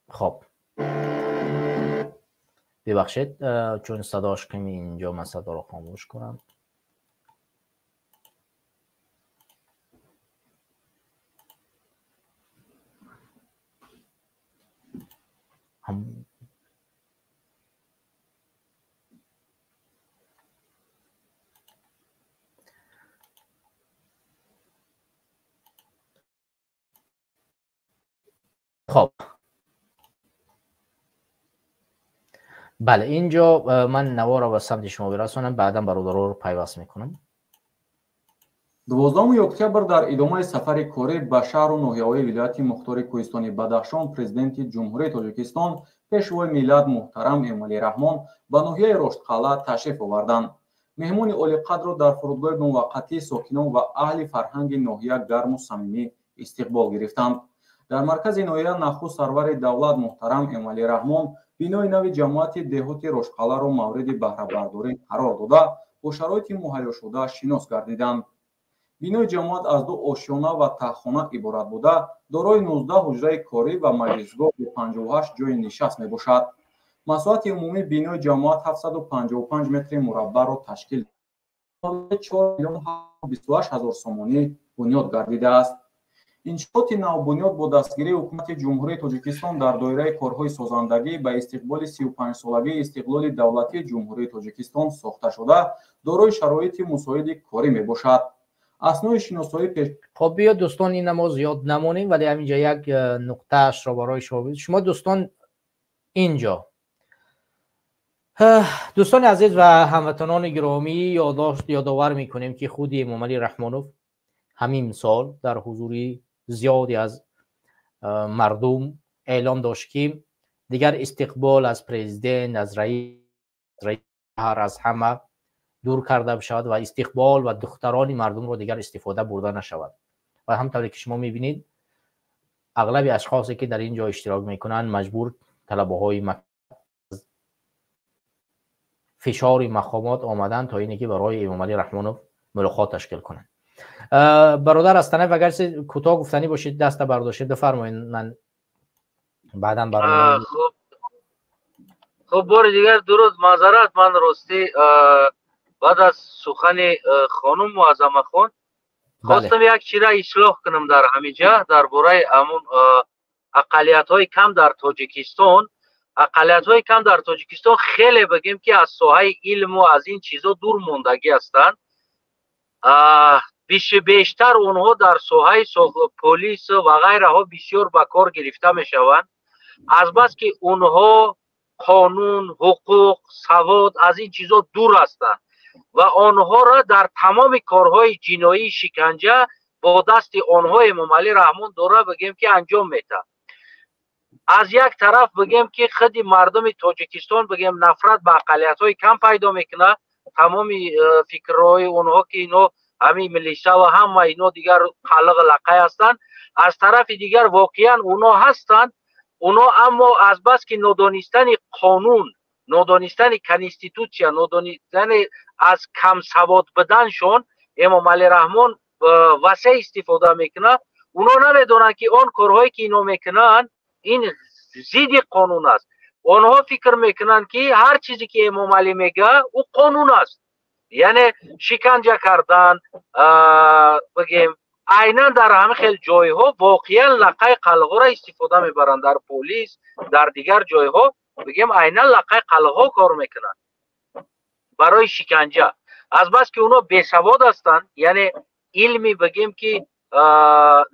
خب ببخشید چون صداش کمی اینجا من صدا رو خاموش کنم. خب بله، اینجا من نوار را به سمت شما برسانم، بعدا برادرها رو پیوست میکنم. 12 октябр дар идомаи сафари корӣ ба шаҳру ноҳияҳои вилояти мухтори кӯҳистони Бадахшон президенти Ҷумҳурии Тоҷикистон пешвои миллат муҳтарам Эмомалӣ Раҳмон ба ноҳияи Роштқалъа ташриф оварданд. Меҳмони олиқадрро дар фурудгоҳи муваққатии сокинон ва аҳли фарҳанги ноҳия гарму самимӣ истиқбол гирифтанд. Дар маркази ноҳия нахуст сарвари давлат муҳтарам Эмомалӣ Раҳмон бинои нави ҷамоати деҳоти Роштқалъаро мавриди баҳрабардорӣ қарор дода, бо шароити муҳайёшуда шинос гардиданд. Бинои ҷамоат аз 2 ошёна ва таҳхона иборат буда, дорои 19 ҳуҷраи корӣ ва маҷлисгоҳ бо 58 ҷойи нишаст мебошад. Масоҳати умумии бинои ҷамоат 755 метри мураббаъро ташкил 4 028 000 сомонӣ бунёд гардидааст. Иншооти навбунёд бо дастгирии ҳукумати Ҷумҳурии Тоҷикистон дар доираи корҳои созандагӣ ба истиқболи 35-солагии истиқлоли давлатии Ҷумҳурии Тоҷикистон сохта шуда, дорои шароити мусоиди корӣ мебошад. Аснои шиносоӣ пеш. Хоб, биё, дӯстон, ина мо зиёд намонем, вале ҳаминҷа як нуқтаашро барои шумо, шумо дӯстон инҷо, дӯстони азиз ва ҳамватанони гиромӣ, ёдовар мекунем, ки худи Эмомалӣ Раҳмонов ҳамин сол дар ҳузури зиёде аз мардум эълом дошт, ки дигар истиқбол аз президент, аз раис аз ҳама дур карда бишавад ва истиқбол ва духтарони мардумро дигар истифода бурда нашавад. Ва ҳамтавре ки шумо мебинед, ағлаби ашхосе ки дар ин ҷо иштирок мекунанд, маҷбур талабаҳои фишори мақомот омадан, то ине ки барои Эмомалӣ Раҳмонов мулоқот ташкил кунанд. Бародар Астанаев, агар кӯтоҳ гуфтанӣ бошед, даста бардоштед, бифармоед, ман баъдан барнома. Хуб, бори дигар дуруд, маъзарат, ман ростӣ баъд аз сухани хонум Муаззамахон хостам як чира ислоҳ кунам дар ҳамиҷа дар бораи ҳамун ақаллиятҳои кам дар Тоҷикистон. Ақаллиятҳои кам дар Тоҷикистон хеле, бигем, ки аз соҳаи илму аз ин чизо дур мондагӣ ҳастанд. Бештар онҳо дар соҳаи полис ва ғайраҳо бисёр ба кор гирифта мешаванд, азбаски онҳо қонун, ҳуқуқ, савод, аз ин чизо дур ҳастанд ва онҳоро дар тамоми корҳои ҷиноӣ, шиканҷа бо дасти онҳо Эмомалӣ Раҳмон дора, бигем, ки анҷом метаҳад. Аз як тараф, бигем, ки худи мардуми Тоҷикистон, бигем, нафрат ба ақаллиятҳои кам пайдо мекунад, тамоми фикрҳои онҳо, ки ино ҳамин милиса ва ҳама ино дигар қалиқ лақай ҳастанд. Аз тарафи дигар, воқеан онҳо ҳастанд онҳо, аммо азбаски нодонистани қонун, нодонистани конститутсия, нодонистани, аз камсавод буданшон Эмомалӣ Раҳмон васеъ истифода мекунад. Онҳо намедонанд, ки он корҳое ки ино мекунанд, ин зидди қонун аст. Онҳо фикр мекунанд, ки ҳар чизе ки Эмомалӣ мега, ӯ қонун аст, яъне шиканҷа кардан, бигем, айнан дар ҳамин хел ҷойҳо воқеан лақаи қалғоро истифода мебаранд. Дар полис, дар дигар ҷойҳо, бигем, айнан лақаи қалғо кор мекунанд барои шиканҷа, азбаски онҳо бесавод ҳастанд, яъне илми, бигем, ки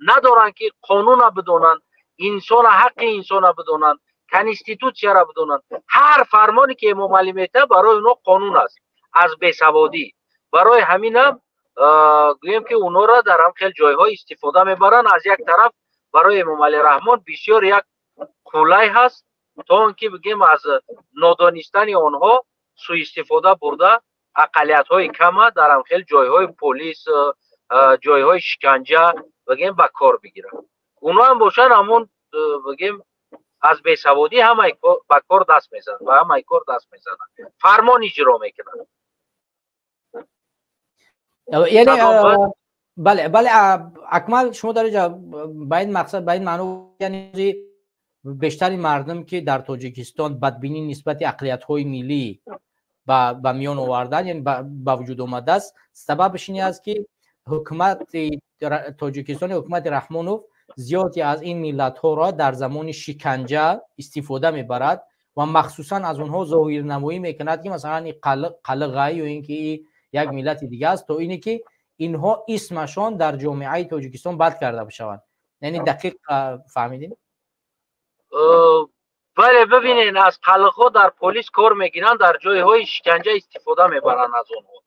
надоранд, ки қонуна бидонанд, инсона, ҳаққи инсона бидонанд, конститутсияро бидонанд. Ҳар фармоне ки Эмомалӣ метаҳад, барои онҳо қонун аст аз бесаводӣ. Барои ҳаминам гӯем, ки онҳоро дар ҳам хел ҷойҳо истифода мебаранд. Аз як тараф, барои Эмомалӣ Раҳмон бисёр як қулай ҳаст, то он ки, бигем, аз нодонистани онҳо суистифода бурда, ақаллиятҳои кама дар ҳам хел ҷойҳои полис, ҷойҳои шиканҷа, бигем, ба кор бигиранд. Онҳо ҳам бошанд, ҳамон, бигем, аз бесаводӣ ҳамаи ба кор даст мезананд, ба ҳамаи кор даст мезананд, фармон иҷро мекунанд. Яъне бале, Акмал, шумо дар инҷа ба ин мақсад, ба ин маъно, яъне бештари мардум, ки дар Тоҷикистон бадбинӣ нисбати ақаллиятҳои миллӣ ба миён овардан, яъне ба вуҷуд омадааст, сабабаш ин аст, ки ҳукумати Тоҷикистон, ҳукумати Раҳмонов зиёде аз ин миллатҳоро дар замони шиканҷа истифода мебарад ва махсусан аз онҳо зоҳирнамоӣ мекунад, ки масалан қалғай ё ин ки як миллати дига аст, то ине ки инҳо исмашон дар ҷомеаи Тоҷикистон бад карда бишаванд. Яъне дақиқ фаҳмидем? Бале, бибинед, аз қалиқҳо дар полис кор мегиранд, дар ҷойҳои шиканҷа истифода мебаранд аз онҳо.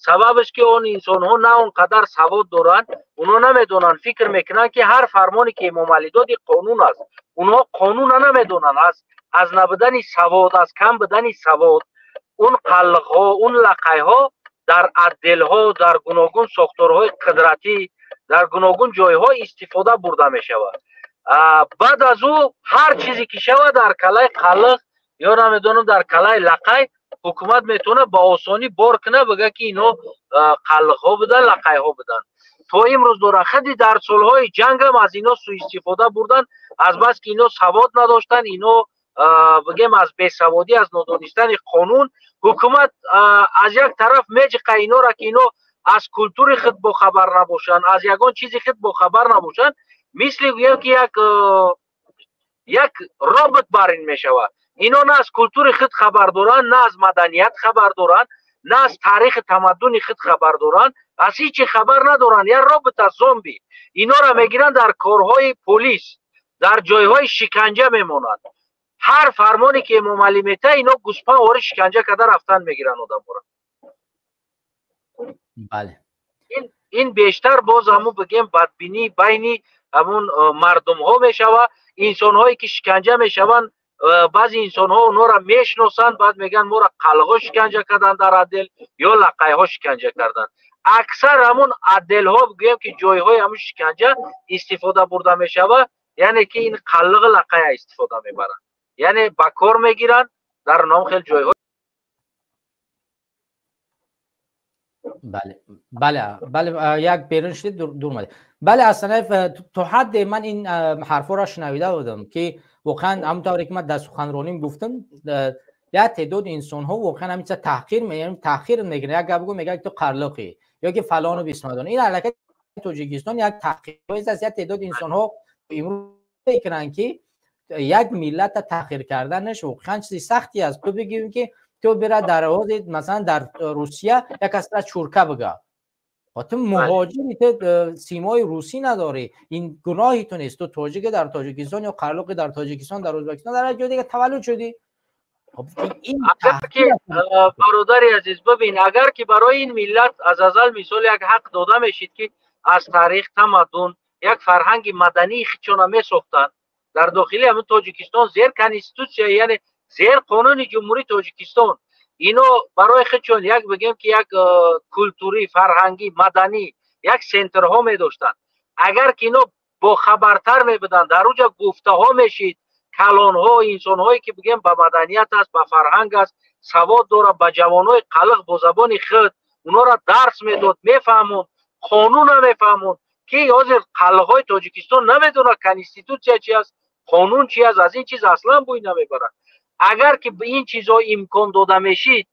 Сабабаш ки он инсонҳо на он қадар савод доранд, онҳо намедонанд, фикр мекунанд, ки ҳар фармоне ки Эмомалӣ доди, қонун аст. Онҳо қонуна намедонанд, аз набудани савод, аз кам будани савод он қалиқҳо, он лақайҳо дар отделҳо, дар гуногун сохторҳои қудратӣ, дар гуногун ҷойҳо истифода бурда мешавад. Баъд аз ӯ ҳар чизе ки шавад, дар калаи қалиқ ё намедонам, дар калаи лақай ҳукумат метавонад ба осонӣ бор кунад, бигӯяд, ки ино қалиқҳо буданд, лақайҳо буданд. То имрӯз доранд. Худи дар солҳои ҷангам аз ино суистифода бурданд, азбаски ино савод надоштанд, ино, бигем, аз бесаводӣ, аз нодонистани қонун ҳукумат аз як тараф меҷиқа инора, ки ино аз культури худ бохабар набошанд, аз ягон чизи худ бохабар набошанд. Мисли, гӯем, ки як робот бар ин мешавад. Ино на аз культури худ хабар доранд, на аз маданият хабар доранд, На аз таърихи тамаддуни худ хабар доранд, аз ҳичи хабар надоранд. Як робота зомби. Инора мегиранд, дар корҳои полис, дар ҷойҳои шиканҷа мемонанд. Ҳар фармоне ки Эмомалӣ мета, ино гӯспан ори шиканҷа карда рафтан мегиранд одаморо. Бале. Ин бештар боз ҳамун, бигем, бадбинӣ байни ҳамун мардумҳо мешава. Инсонҳое ки шиканҷа мешаванд, баъзе инсонҳо онҳоро мешиносанд, баъд мегӯянд, моро қалғо шиканҷа карданд дар отдел ё лақайҳо шиканҷа карданд. Аксар ҳамун отделҳо, бигӯем ки ҷойҳои ҳамун шиканҷа истифода бурда мешава, яъне ки ин қаллиғи лақая истифода мебаранд, яъне ба кор мегиранд дар ном хел ҷойҳо. Бале, як берун шудед, дур омадед. Бале, Асанаев, то ҳадде ман ин ҳарфҳоро шунавида будам, ки воқеан ҳамон тавре ки ман дар суханроним гуфтам, як теъдоди инсонҳо воқеан ҳамин чиза таҳқир таҳқир мекунанд. Як гап гӯ, мегӯяд, ту қарлиқӣ ё ки фалону бисмадон. Ин аллакай Тоҷикистон як таҳқир аст. Як теъдоди инсонҳо имрӯз мекунанд, ки як миллата таҳқир карданаш воқеан чизи сахти аст. Ту бигӯем, ки ту бира дар ҳози масалан дар Русия як касра чурка бига, ту муҳоҷири, ту симои русӣ надорӣ, ин гуноҳи ту нест. Ту тоҷики дар Тоҷикистон ё қарлуқи дар Тоҷикистон, дар Ӯзбекистон, дар як ҷои дига таваллуд шудӣ. Бародари азиз, бибин, агар ки барои ин миллат аз азал, мисол, як ҳақ дода мешид, ки аз таърих, тамаддун, як фарҳанги мадании худшона месохтанд дар дохили ҳамин Тоҷикистон, зер конститутсия, яъне зер қонуни Ҷумҳурии Тоҷикистон, ино барои худшон як, бигем ки, як культурӣ, фарҳангӣ, маданӣ як центрҳо медоштанд, агар ки ино бохабартар мебуданд, дар уҷа гуфтаҳо мешид, калонҳо, инсонҳое ки, бигем, ба маданият аст, ба фарҳанг аст, савод дорад, ба ҷавонҳои қалиқ бо забони худ онҳоро дарс медод, мефаҳмонд, қонуна мефаҳмонд, ки ҳозир қалиқҳои Тоҷикистон намедонад конститутсия чи аст, қонун чи аст, аз ин чиз аслан бӯй намебарад. Агар ки ин чизҳо имкон дода мешид,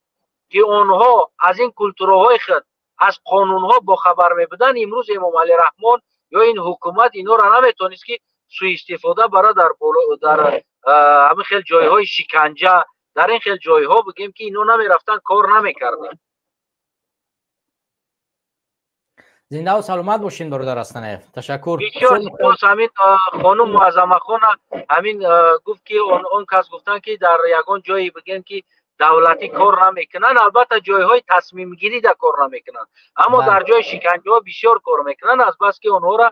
ки онҳо аз ин культураҳои худ, аз қонунҳо бохабар мебуданд, имрӯз Эмомалӣ Раҳмон ё ин ҳукумат инҳоро наметавонист, ки суистифода бара дар ҳамин хел ҷойҳои шиканҷа, дар ин хел ҷойҳо, бигем ки, ино намерафтанд, кор намекарданд. Зиндаву саломат бошин, бародар Астанаев, ташаккур. Бисёр сипос. Ҳамин хонум Муаззамахона ҳамин гуфт, ки он кас гуфтанд, ки дар ягон ҷое, бигем ки, давлатӣ кор намекунанд. Албатта, ҷойҳои тасмимгирида кор намекунанд, аммо дар ҷои шиканҷаҳо бисёр кор мекунанд, азбаски онҳоро,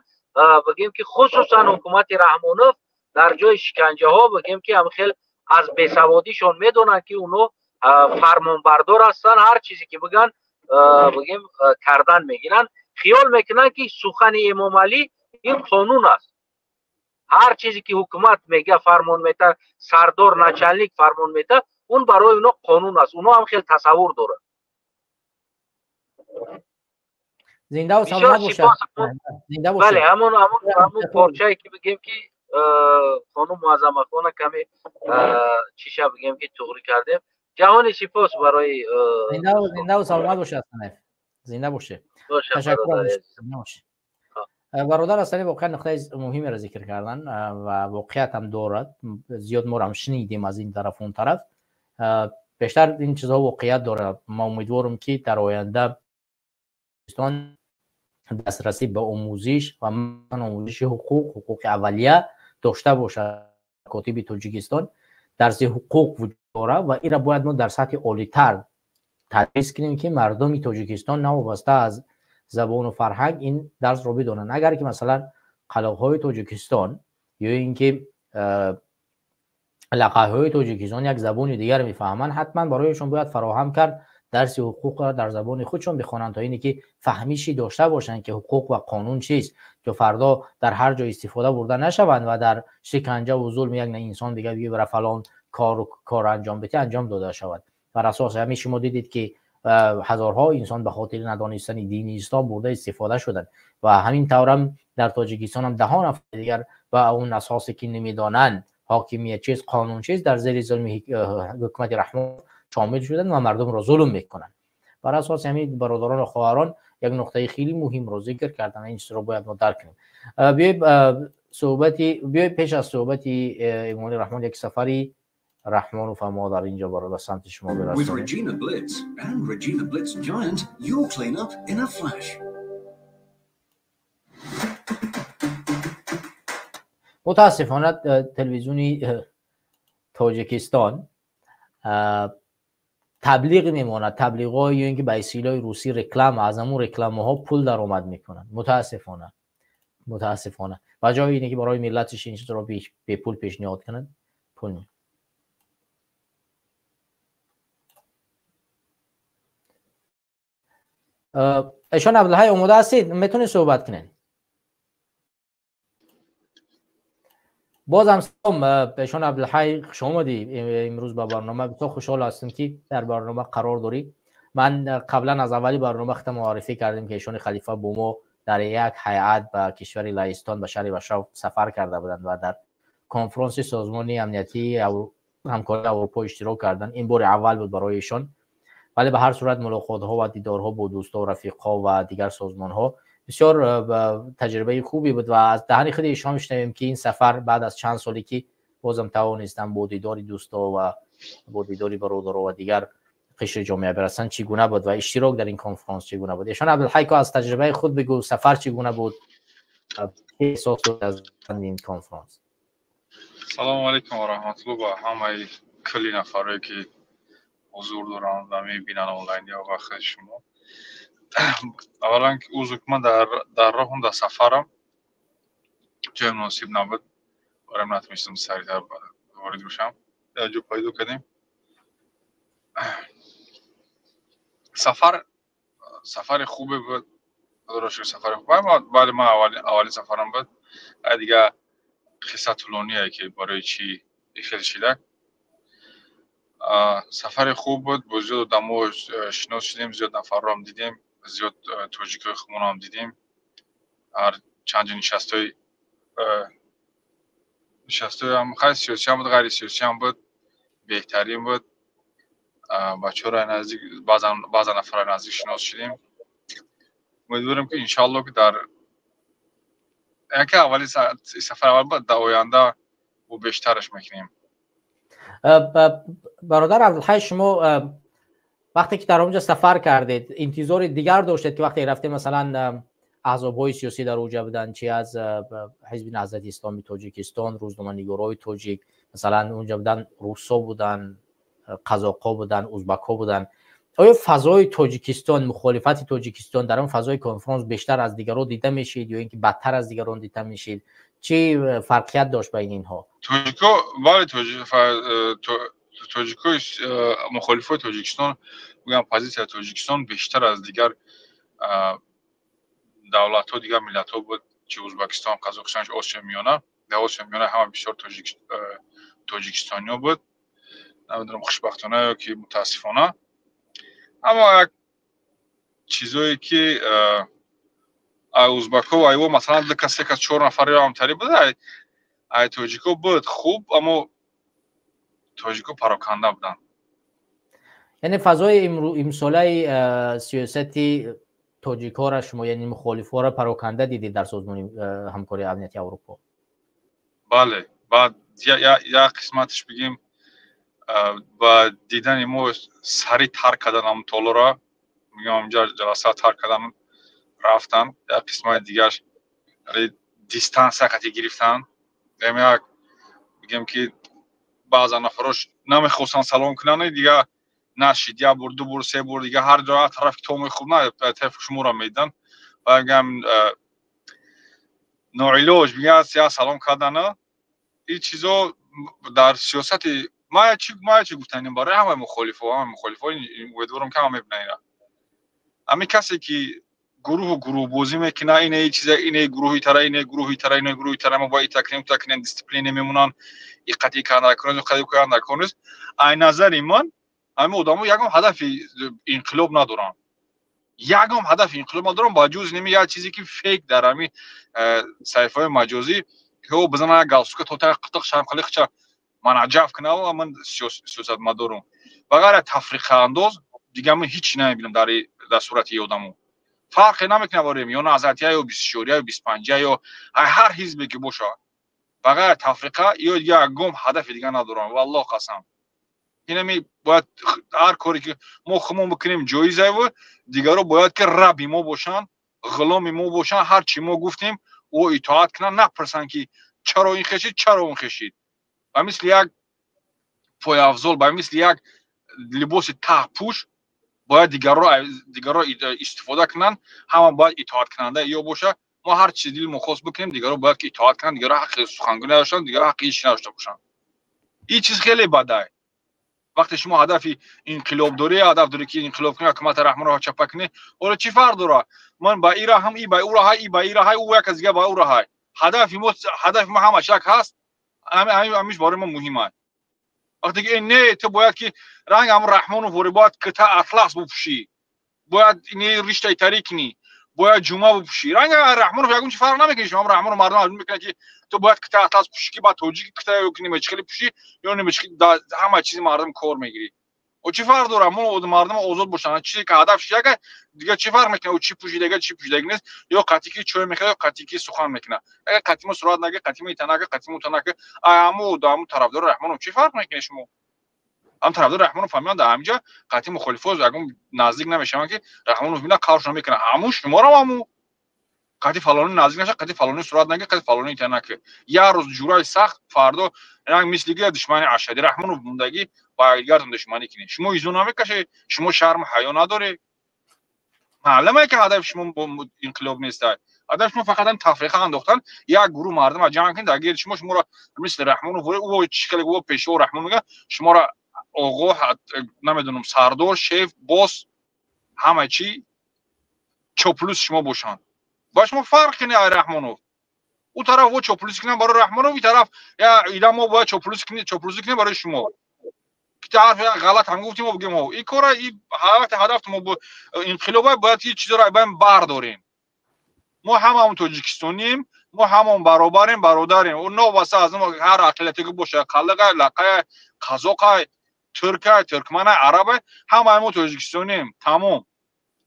бигем ки, хусусан ҳукумати Раҳмонов дар ҷои шиканҷаҳо, бигем ки, ҳамхел аз бесаводишон медонанд, ки онҳо фармонбардор ҳастанд, ҳар чизе ки бигӯянд, бигем, кардан мегиранд. Хиёл мекунанд, ки сухани Эмомалӣ ин қонун аст. Ҳар чизе ки ҳукумат мега, фармон мета, сардор, начальник фармон мета, он барои онҳо қонун аст. Онҳо ҳам хел тасаввур доранд. Зиндаву саломат бошад. Бале, ҳамон порчае ки, бигем ки, хонум Муаззамахона каме чиша, бигем ки, туғрӣ кардем. Ҷаҳони сипос барои Зиндаву саломат бошед, Асанаев, зинда бошед, ташаккур. Бародар Асани воқеан нуқтаи муҳимеро зикр кардан ва воқеият ҳам дорад. Зиёд моро ҳам шунидем аз ин тараф, он тараф, бештар ин чизҳо воқеият дорад. Ма умедворам, ки дар оянда дастрасӣ ба омӯзиш ва омӯзиши ҳуқуқ, ҳуқуқи аввалия дошта бошад. Котиби Тоҷикистон дарси ҳуқуқ вуҷуд дорад ва инро бояд мо дар сатҳи олитар тадрис кунем, ки мардуми Тоҷикистон навобаста аз забону фарҳанг ин дарсро бидонанд. Агар ки масалан қалоқҳои Тоҷикистон ё ин ки лақаҳои Тоҷикистон як забони дигар мефаҳманд, ҳатман барояшон бояд фароҳам кард дарси ҳуқуқро дар забони худшон бихонанд, то ине ки фаҳмишӣ дошта бошанд, ки ҳуқуқ ва қонун чист, ки фардо дар ҳар ҷо истифода бурда нашаванд ва дар шиканҷаву зулм як инсон дига бира фалон кор анҷом бите, анҷом дода шавад. Бар асоси ҳамин шумо дидед, ки ҳазорҳо инсон ба хотири надонистани дини ислом бурда истифода шуданд ва ҳамин таврам дар Тоҷикистон ҳам даҳо нафар дигар ба он асосе ки намедонанд ҳокимият чист, қонун чист, дар зери зулми ҳукумати Раҳмон шомил шуданд ва мардумро зулм мекунанд. Бар асоси ҳамин бародарону хоҳарон як нуқтаи хеле муҳимро зикр карданд, ин чизро бояд мо дарк кунем. Биёед суҳбати, биёед пеш аз суҳбати Эмомалӣ Раҳмон як сафари Раҳмонов мо дар инҷо ба самти шумо With бирасонем. Regina Blitz and Regina Blitz Giant, you'll clean up in a flash. Мутаассифона, телевизиони Тоҷикистон таблиғ мемонад, таблиғҳо ё ин ки ба истилоҳи русӣ реклама, аз ҳамун рекламаҳо пул даромад мекунанд. Мутаассифона, ба ҷои ине ки барои миллатиш ин чизро бепул пешниҳод кунанд, пул эшон. Абдулҳай, омода ҳастед? Метавонед суҳбат кунед. Бозам салом, эшон Абдулҳай, хуш омадӣ имрӯз ба барнома. Бисёр хушҳол ҳастем, ки дар барнома қарор дорӣ. Ман қаблан аз аввали барнома худам муаррифӣ кардем, ки эшони халифа бо мо дар як ҳайат ба кишвари Лаҳистон, ба шаҳри Варшав сафар карда буданд ва дар конфронси Созмони Амниятии Ҳамкории Аврупо иштирок карданд. Ин бори аввал буд барои эшон, вале ба ҳар сурат мулоқотҳо ва дидорҳо бо дӯстҳо, рафиқҳо ва дигар созмонҳо бисёр таҷрибаи хубе буд ва аз даҳани худи эшон мешунавем, ки ин сафар баъд аз чанд соле ки бозам тавонистам бо дидори дӯстҳо ва бо дидори бародаро ва дигар қишри ҷомеа бирасанд, чӣ гуна буд ва иштирок дар ин конфронс чӣ гуна буд. Эшон Абдулҳай, ко аз таҷрибаи худ бигӯ, сафар чӣ гуна буд, чӣ эҳсос доред аз ин конфронс? Салому алайкум ва раҳматулло ба ҳамаи кулли нафарое, ки ҳузур доранд ва мебинанд онлайн ё ба худи шумо. Аввалан, узр, ки ман дар роҳам, дар сафарам, ҷои муносиб набуд барои натонистам саритар ворид бошам. Як ҷо пайдо кардем. Сафар сафари хубе буд, худоро шукр, сафари хуб. Бале, ман аввалин сафарам буд. Дига қисса тӯлоние, ки барои чӣ хел шидак. Сафари хуб буд, бо зиёд одамо шинос шудем, зиёд нафарроам дидем, зиёд тоҷикои худмонам дидем. Ҳар чанд ҷо нишастҳоям хайр, сиёсиам буд, ғайрисиёсиам буд, беҳтарин буд. Бачаҳоро наздик, баъзан нафарро наздик шинос шудем. Умедворем, ки иншоалло, ки дар яке аввали сафар аввал буд, дар оянда бо бештараш мекунем. Бародар Абдулҳай, шумо вақте ки дар онҷо сафар кардед, интизори дигар доштед, ки вақте рафтем, масалан, аҳзобҳои сиёсӣ дар оҷа буданд, чи аз Ҳизби Наҳзати Исломии Тоҷикистон, рӯзноманигорҳои тоҷик масалан онҷа буданд, русҳо буданд, қазоқҳо буданд, узбакҳо буданд. Оё фазои Тоҷикистон, мухолифати Тоҷикистон дар он фазои конфронс бештар аз дигарон дида мешид ё ин ки бадтар аз дигарон дида мешид? Чӣ фарқият дошт байни инҳо? Тоҷико, бале, тоҷико, мухолифои Тоҷикистон, гӯям, позитсияи Тоҷикистон бештар аз дигар давлатҳо, дигар миллатҳо буд, чи Узбекистон, Қазоқистон, чи Осиёи Миёна. Дар Осиёи Миёна ҳама бисёр тоҷикистониё буд. Намедонам, хушбахтона ё ки мутаассифона, аммо як чизое ки узбакҳо айво, масалан, ду кас, се кас, чор нафар ё ҳамтари буд, ай тоҷико буд хуб, аммо тоҷико пароканда буданд. Яъне фазои имсолаи сиёсати тоҷикҳоро шумо, яъне мухолифҳоро пароканда дидед дар Созмони Ҳамкории Амнияти Аврупо? Бале, баъд як қисматаш, бигем, ба дидани мо сари тарк кардан ҳамн толора, мегӯям, ҳаминҷа ҷаласа тарк кардан рафтан. Як қисмати дигараш дистанция қати гирифтан. Як бигем, ки баъзан нафарош намехостанд салом кунанд, дига нашид. Як бор, ду бор, се бор, дига ҳар ҷо тараф то мехӯрд, на тарафи шуморо медидан ва мегӯям, ноилоҷ, мегӯяд, я салом кардана. Ин чизо дар сиёсати ма чӣ гуфтанем барои ҳамаи мухолифо, ҳамаи мухолифо, умедворам, ки ҳама мебинанд ина. Ҳамин касе ки гурӯҳу гурӯҳбозӣ мекунад, ине чиза, ине гурӯҳи тара, ине гурӯҳи тара, ине гурӯҳи тара, мо бояд ита кунем, ута кунем, дисциплина мемонанд, и қатъи кардан қатъи кардан кор нест. Ай назари ман, ҳамин одамо ягон ҳадафи инқилоб надоранд, ягон ҳадафи инқилоб надоранд, ба ҷуз ними як чизе, ки фейк дар ҳамин саҳифаҳои маҷозӣ, ки о бизана, як галстука то та қитиқ шамқалиқча манаҷаф кунав, ман сиёсатмадорум. Ба ғайр аз тафриқаандоз дига ман ҳеҷ намебинам дар сурати одамо. Фарқе намекунад барои ё назатия, ё 24-я, ё 25-я, ё ҳар ҳизбе ки бошад, ба ғайр тафриқа ё дига ягон ҳадафи дига надорам, валлоҳ қасам. Инами бояд ҳар коре ки мо худмон бикунем, ҷоизаву дигаро бояд ки раби мо бошанд, ғуломи мо бошанд, ҳар чӣ мо гуфтем, ӯ итоат кунанд, напурсанд, ки чаро ин хешид, чаро он хешид. Ба мисли як пойафзол, ба мисли як либоси таҳпӯш бояд дигарро истифода кунанд. Ҳама бояд итоаткунанда ё боша. Мо ҳар чизи дилмо хост бикунем, дигарро бояд ки итоат кунанд, дигарро ҳаққи сухангӯ надоштанд, дигарро ҳаққи ҳеч надошта бошанд. Ин чиз хеле бадай. Вақте шумо ҳадафи инқилоб дорӣ, ҳадаф дорӣ, ки инқилоб кунӣ, ҳукумата Раҳмонро чапа кунӣ, ҳоло чӣ фарқ дорад? Ман ба ира ҳам, и ба ӯ раҳай, и ба ира ҳай, ӯ як кас дига ба ӯ раҳай. Ҳадафи мо ҳамаш як ҳаст, ҳамиш барои мо муҳим аст. Вақте ки не, ту бояд ки ранг ҳамн Раҳмонов ворӣ, бояд кита атлас бупӯшӣ, бояд не риштаи тарӣ кунӣ, бояд ҷума бупӯшӣ, ранг Раҳмонов ягон чи фарқ намекунӣ. Шумо Раҳмонов, мардум аз мекунад, ки ту бояд кита атлас пӯшӣ, ки баъд тоҷики кита ё ки немечхели пӯшӣ ё немечхели, ҳама чизи мардум кор мегирӣ. О, чӣ фарқ дорад? Мо мардум озод бошанд, чизе ки ҳадаф яка, дигар чӣ фарқ мекунад, ӯ чӣ пӯшидага, чӣ пӯшидаги нест, ё қатъи ки чой мехӯрад, ё қатъи ки сухан мекунад. Агар қатъи мо сурат нагир, қатъи мо итанага, қатъи мо утанага, аму тарафдори Раҳмонов чӣ фарқ мекунад? Шумо ҳам тарафдори Раҳмонов фаҳмидан, дар ҳаминҷа қатъи мухолифо ягон наздик намешаванд, ки Раҳмонов бина, қавш намекунад. Ҳамун шуморо ҳаму қатъи фалони наздик наша, қатъи фалони сурат нагир, қатъи фалони итанака. Як рӯз ҷураи сахт, фардо ранг мисли ки душмани ашади Раҳмонов мондагӣ, ба якдигаратон душманӣ кунед. Шумо изо намекашед, шумо шарму ҳаё надоред. Маълуме, ки ҳадафи шумо инқилоб нестай. Ҳадафи шумо фақат тафриқа андохтан, як гурӯҳ мардума ҷамъ кунед дар гирди шумо, шуморо мисли Раҳмонов, ӯ чӣ хеле ӯ пешво Раҳмон мегӯяд, шуморо оғо, намедонам, сардор, шеф, босс, ҳама чӣ чоплус шумо бошанд. Ба шумо фарқ кунед ай Раҳмонов. Ӯ тараф во чоплусӣ кунанд барои Раҳмонов, ин тараф ида мо бояд чоплусӣ кунем барои шумо. Ки ҳарфи ғалат ҳам гуфтем, мо бигем, ин кора ҳадаф мо инқилоба, бояд ин чизоро байм бардорем. Мо ҳамамон тоҷикистонем, мо ҳамон баробарем, бародарем. Новобаста аз ҳар ақаллияте ки боша, қалиқай, лақай, қазоқай, туркай, туркманай, арабай, ҳамаи мо тоҷикистонем, тамом.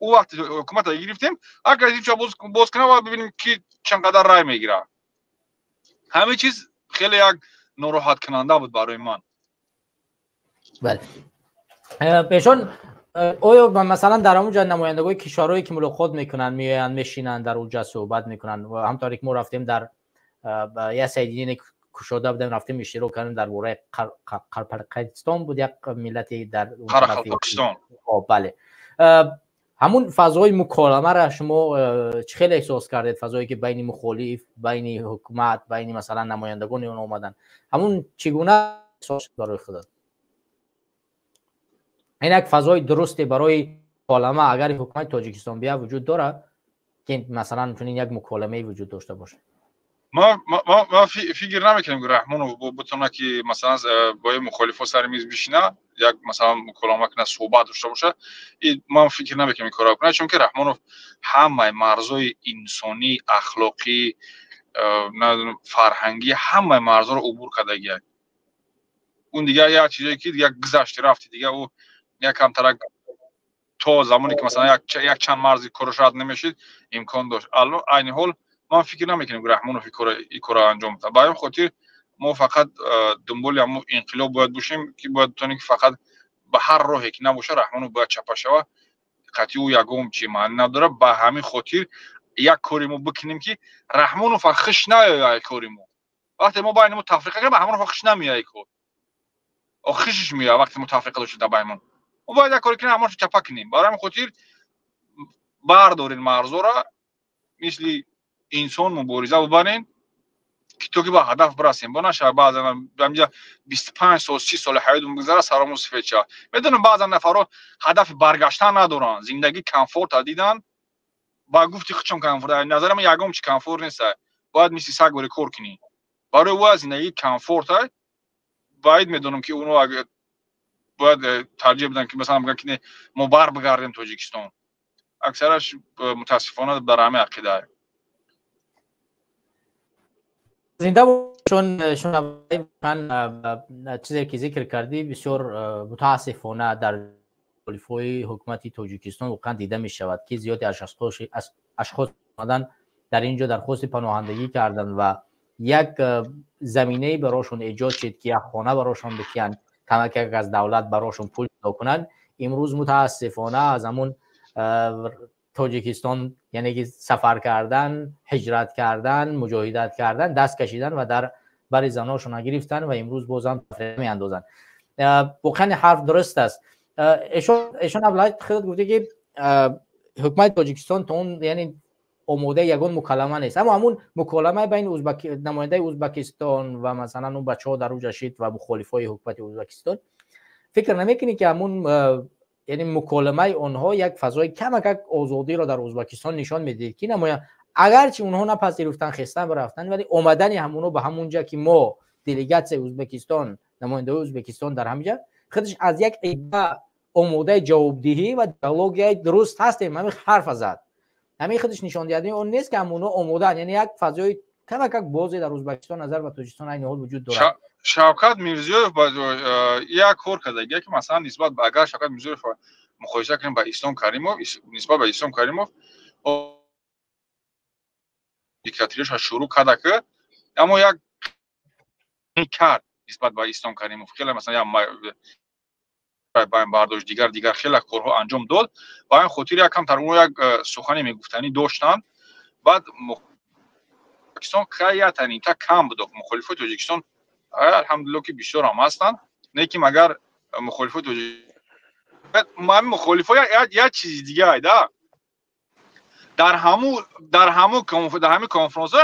Ӯ вақте ҳукумата гирифтем, агар ҳича боз кунам, бояд бибинем, ки чанд қадар рай мегирад. Ҳамин чиз хеле як нороҳаткунанда буд барои ман. Бале, пешон, оё масалан дар ҳамон ҷо намояндагони кишварҳое, ки мулоқот мекунанд, меоянд, мешинанд, дар онҷа суҳбат мекунанд? Ҳамторе ки мо рафтем, дар як сайдине кушода будем, рафтем, иштирок кардем, дар бораи Қарпақистон буд, як миллати дар бале, ҳамун фазои муколамаро шумо чӣ хеле эҳсос кардед? Фазое ки байни мухолиф, байни ҳукумат, байни масалан намояндагони он омаданд, ҳамун чӣ гуна эҳсос барои худат? Ин як фазои дурусте барои муколама, агар ҳукумати Тоҷикистон бия, вуҷуд дорад, ки масалан чунин як муколамае вуҷуд дошта бошад? Ман фикр намекунам, ки Раҳмонов бутона, ки масалан бо мухолифо сари миз бишина, як масалан муколама кунад, суҳбат дошта бошад. Ман фикр намекунам ин корро кунад, чунки Раҳмонов ҳамаи марзҳои инсонӣ, ахлоқӣ, фарҳангӣ, ҳамаи марзҳоро убур кардагиак. Он дигар як чизое, ки як гузашти рафти, дигар ӯ як камтарак то замоне ки масалан як чанд марзи кораш рад намешид, имкон дошт. Айни ҳол ман фикр намекунам, ки Раҳмонов ин корро анҷом диҳад. Ба ҳамин хотир мо фақат дунболи ҳамун инқилоб бояд бошем, ки бояд битонем, ки фақат ба ҳар роҳе ки набошад, Раҳмонов бояд чапа шавад. Қатъи ӯ ягон чи маънӣ надорад. Ба ҳамин хотир як кори мо бикунем, ки Раҳмонов хиш наёяд. Кори мо, вақте мо байни мо тафриқа кардем, Раҳмонов хиш намеояд кор, хишиш меояд. Вақте мо тафриқа дошта дар байнмон, мо бояд як коре кунем, Раҳмонов чапа кунем. Барои ҳамин хотир бардорем марзора, мисли инсон мубориза бубарем, ки то ки ба ҳадаф бирасем. Бо нашавад баъзан ҳамҷа 25 сол, 30 соли ҳаётмон бигзара, саромон сифед шавад. Медонам, баъзан нафарҳо ҳадафи баргаштан надоранд, зиндагӣ комфорта дидан, ба гуфти худшон комфорт. Назари ман, ягон чи комфорт нест, бояд мисли саг бори кор кунӣ. Барои ӯ зиндагӣ комфорта. Баъид медонам, ки оно бояд тарҷеҳ биданд, ки масалан бигӯянд, ки мо бар бигардем Тоҷикистон. Аксараш мутаассифона дар ҳамин ақида. Зинда. Чун чизе ки зикр кардӣ, бисёр мутаассифона дар мухолифҳои ҳукумати Тоҷикистон воқеан дида мешавад, ки зиёди ашхос омадан дар ин ҷо, дархости паноҳандагӣ карданд ва як заминае барошон эҷод шуд, ки як хона барошон бикиянд. камак аз давлат барошон пул ҷудо кунанд. Имрӯз мутаассифона аз ҳамун Тоҷикистон, яъне ки сафар кардан, ҳиҷрат кардан, муҷоҳидат кардан даст кашидан ва дар бари заношона гирифтан ва имрӯз бозам меандозанд. Воқеан ҳарф дуруст аст. Эшон Абдулҳай худат гуфте, ки ҳукумати Тоҷикистон то он, яъне, омодаи ягон мукалама нест, аммо ҳамун муколамаи байни намояндаи Ӯзбекистон ва масалан он бачаҳо дар уҷа шид ва мухолифои ҳукумати Ӯзбекистон, фикр намекунӣ, ки ҳамун, яъне, муколимаи онҳо як фазои камакак озодиро дар Ӯзбекистон нишон медиҳад, ки намоян агарчи онҳо напазируфтан, хестан ва рафтан, вале омадани ҳамонҳо ба ҳамунҷа, ки мо делегатсияи Ӯзбекистон, намояндаҳои Ӯзбекистон дар ҳаминҷа, худаш аз як идда омодаи ҷавобдиҳӣ ва диалогияи дуруст ҳастем, ҳамин ҳарфа зад, ҳамин худаш нишондиҳандаи он нест, ки ҳамонҳо омодаанд, яъне як фазои камакак бозе дар Ӯзбекистон назар ба Тоҷикистон айни ҳол вуҷуд дорад? Шавкат Мирзиёев як кор кардагия, ки масалан нисбат ба, агар Шавкат Мирзиёев муқоиса кунем ба Ислом Каримов, нисбат ба Ислом Каримов диктаторияша шурӯъ карда, ки аммо як кард нисбат ба Ислом Каримов хеле, масалан, бардошт, дигар дигар хеле корҳо анҷом дод. Ба ҳамин хотир як камтар ӯ як сухане мегуфтанӣ доштанд. Баъд Покистон каятанита кам буд. Мухолифои Тоҷикистон, алҳамдулилло, ки бисёрам ҳастанд, не ки магар мухолифои тоҷик, мухолифо як чизи дига да дар ҳамин конфронсҳо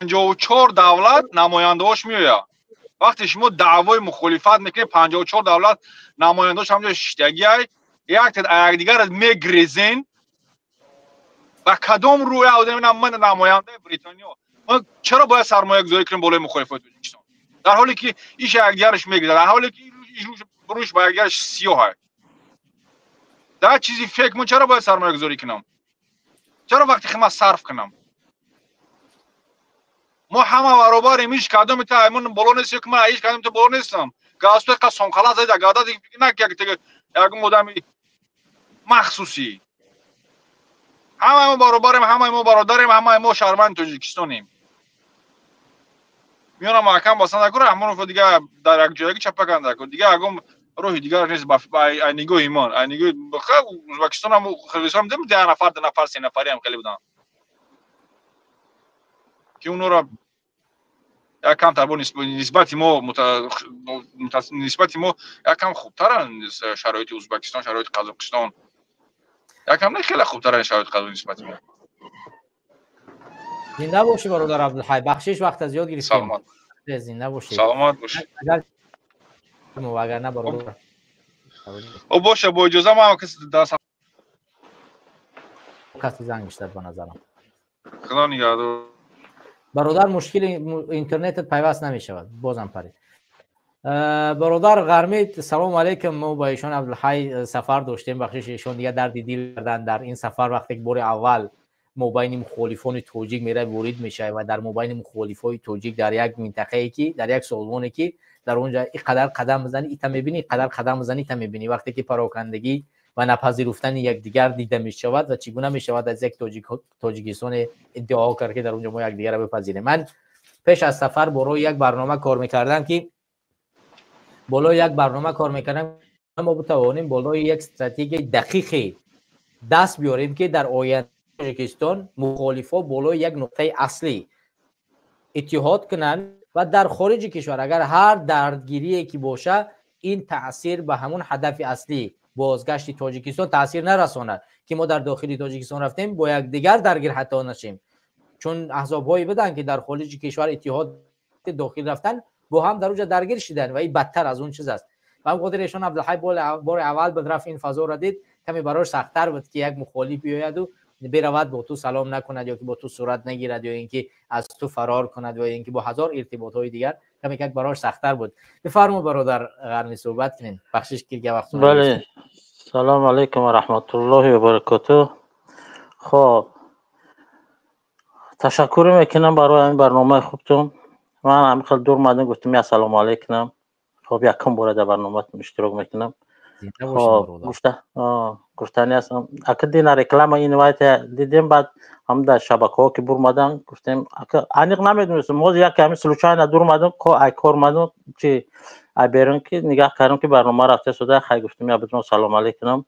54 давлат намояндаҳош меояд. Вақте шумо даъвои мухолифат мекунед, 54 давлат намояндаҳош ҳамҷо шиштагиай, якдигарро мегрезен, ба кадом рӯя ман намояндаи Бритониё чаро бояд сармоягузорӣ кунем болои мухолифои Тоҷикистон, дар ҳоле ки иш якдигараш мегирад, дар ҳоле ки рӯш ба якдигараш сиёҳ дар чизи фейк? Мо чаро бояд сармоягузорӣ кунам? Чаро вақти хима сарф кунам? Мо ҳама баробарем. Ҳеҷ кадоми та аймон боло нест, ки ман ҳеҷ кадоми та боло нестам. Галстук қа сонқала заида гада на ягон одами махсусӣ. Ҳамаи мо баробарем, ҳамаи мо бародарем, ҳамаи мо шаҳрванди Тоҷикистонем. Миёна маҳкам бастан накун, Раҳмонов, дига дар як ҷоягӣ чапакан накун, дига ягон роҳи дигар нест. Ай нигоҳи ман, ай нигоҳи Ӯзбекистон ҳам, Қирғизистон ҳам 10 нафар, 2 нафар, се нафари ҳам хеле буданд, ки онҳоро як камтар бо нисбати мо якам хубтаранд шароити Ӯзбекистон, шароити Қазоқистон якам не, хеле хубтаранд шароити Қазоқ нисбати мо. Зинда бошӣ, бародар Абдулҳай, бахшиш, вақта зиёд гирифтем. Зинда бошӣ. Саломат бошӣ. Вагарна бародар О, боша, бо иҷоза, ман каси занг мешдад ба назарам. Худо нигаҳдор. Бародар, мушкили интернетат пайваст намешавад, бозам парид. Бародар Ғармид, салом алейкум. Мо ба ишон Абдулҳай сафар доштем, бахшиш, ишон дига дарди дил кардан. Дар ин сафар, вақте ки бори аввал мобайни мухолифони тоҷик мера ворид мешавад ва дар мобайни мухолифои тоҷик, дар як минтақае ки дар як созмоне ки дар онҷа ин қадар қадам мезанӣ, ита мебинӣ, қадар қадам мезанӣ, ита мебинӣ, вақте ки парокандагӣ ва напазируфтани якдигар дида мешавад ва чӣ гуна мешавад аз як Тоҷикистоне иддао кард, ки дар онҷо мо якдигарро бипазирем? Ман пеш аз сафар болои як барнома кор мекардам, ки болои як барнома кор мекардам, мо битавонем болои як стратегияи дақиқе даст биёрем, ки дар оянда Тоҷикистон мухолифо болои як нуқтаи аслӣ иттиҳод кунанд ва дар хориҷи кишвар агар ҳар дардгирие ки боша, ин таъсир ба ҳамун ҳадафи аслӣ, бозгашти Тоҷикистон, таъсир нарасонад, ки мо дар дохили Тоҷикистон рафтем, бо якдигар даргир ҳатто нашем, чун аҳзобҳое буданд, ки дар хориҷи кишвар иттиҳод, дохил рафтан, бо ҳам дар уҷа даргир шиданд ва ин бадтар аз он чиз аст. Ба ҳамин хотир эшон Абдулҳай бори аввал буд рафт, ин фазоро дид, каме барош сахттар буд, ки як мухолиф биёяду биравад, бо ту салом накунад ё ки бо ту сурат нагирад, ё ин ки аз ту фарор кунад, ё ин ки бо ҳазор иртиботҳои дигар каме как барош сахттар буд. Бифармо, бародар Ғарми, суҳбат кунед. Бахшиш, ки вақт Бале, салому алайкум ва раҳматуллоҳи ва баракоту. Хоб, ташаккур мекунам барои ҳамин барномаи хубтон. Ман ҳамин хел дур омадам, гуфтам, я салому алайкунам. Хоб, якум бора дар барноматон иштирок мекунам. Хоб, гуфта Гуфтани аст, ака, дина реклама ин вайта дидем, баъд ҳам дар шабакаҳо ки бурмадан, гуфтем, ака, аниқ намедонистем. Ҳозир яке ҳамин случайно дурмадам, ай кор мадам, чи ай берун ки нигаҳ кардам, ки барнома рафта шуда, хай, гуфтем, я бидон салом алейкум.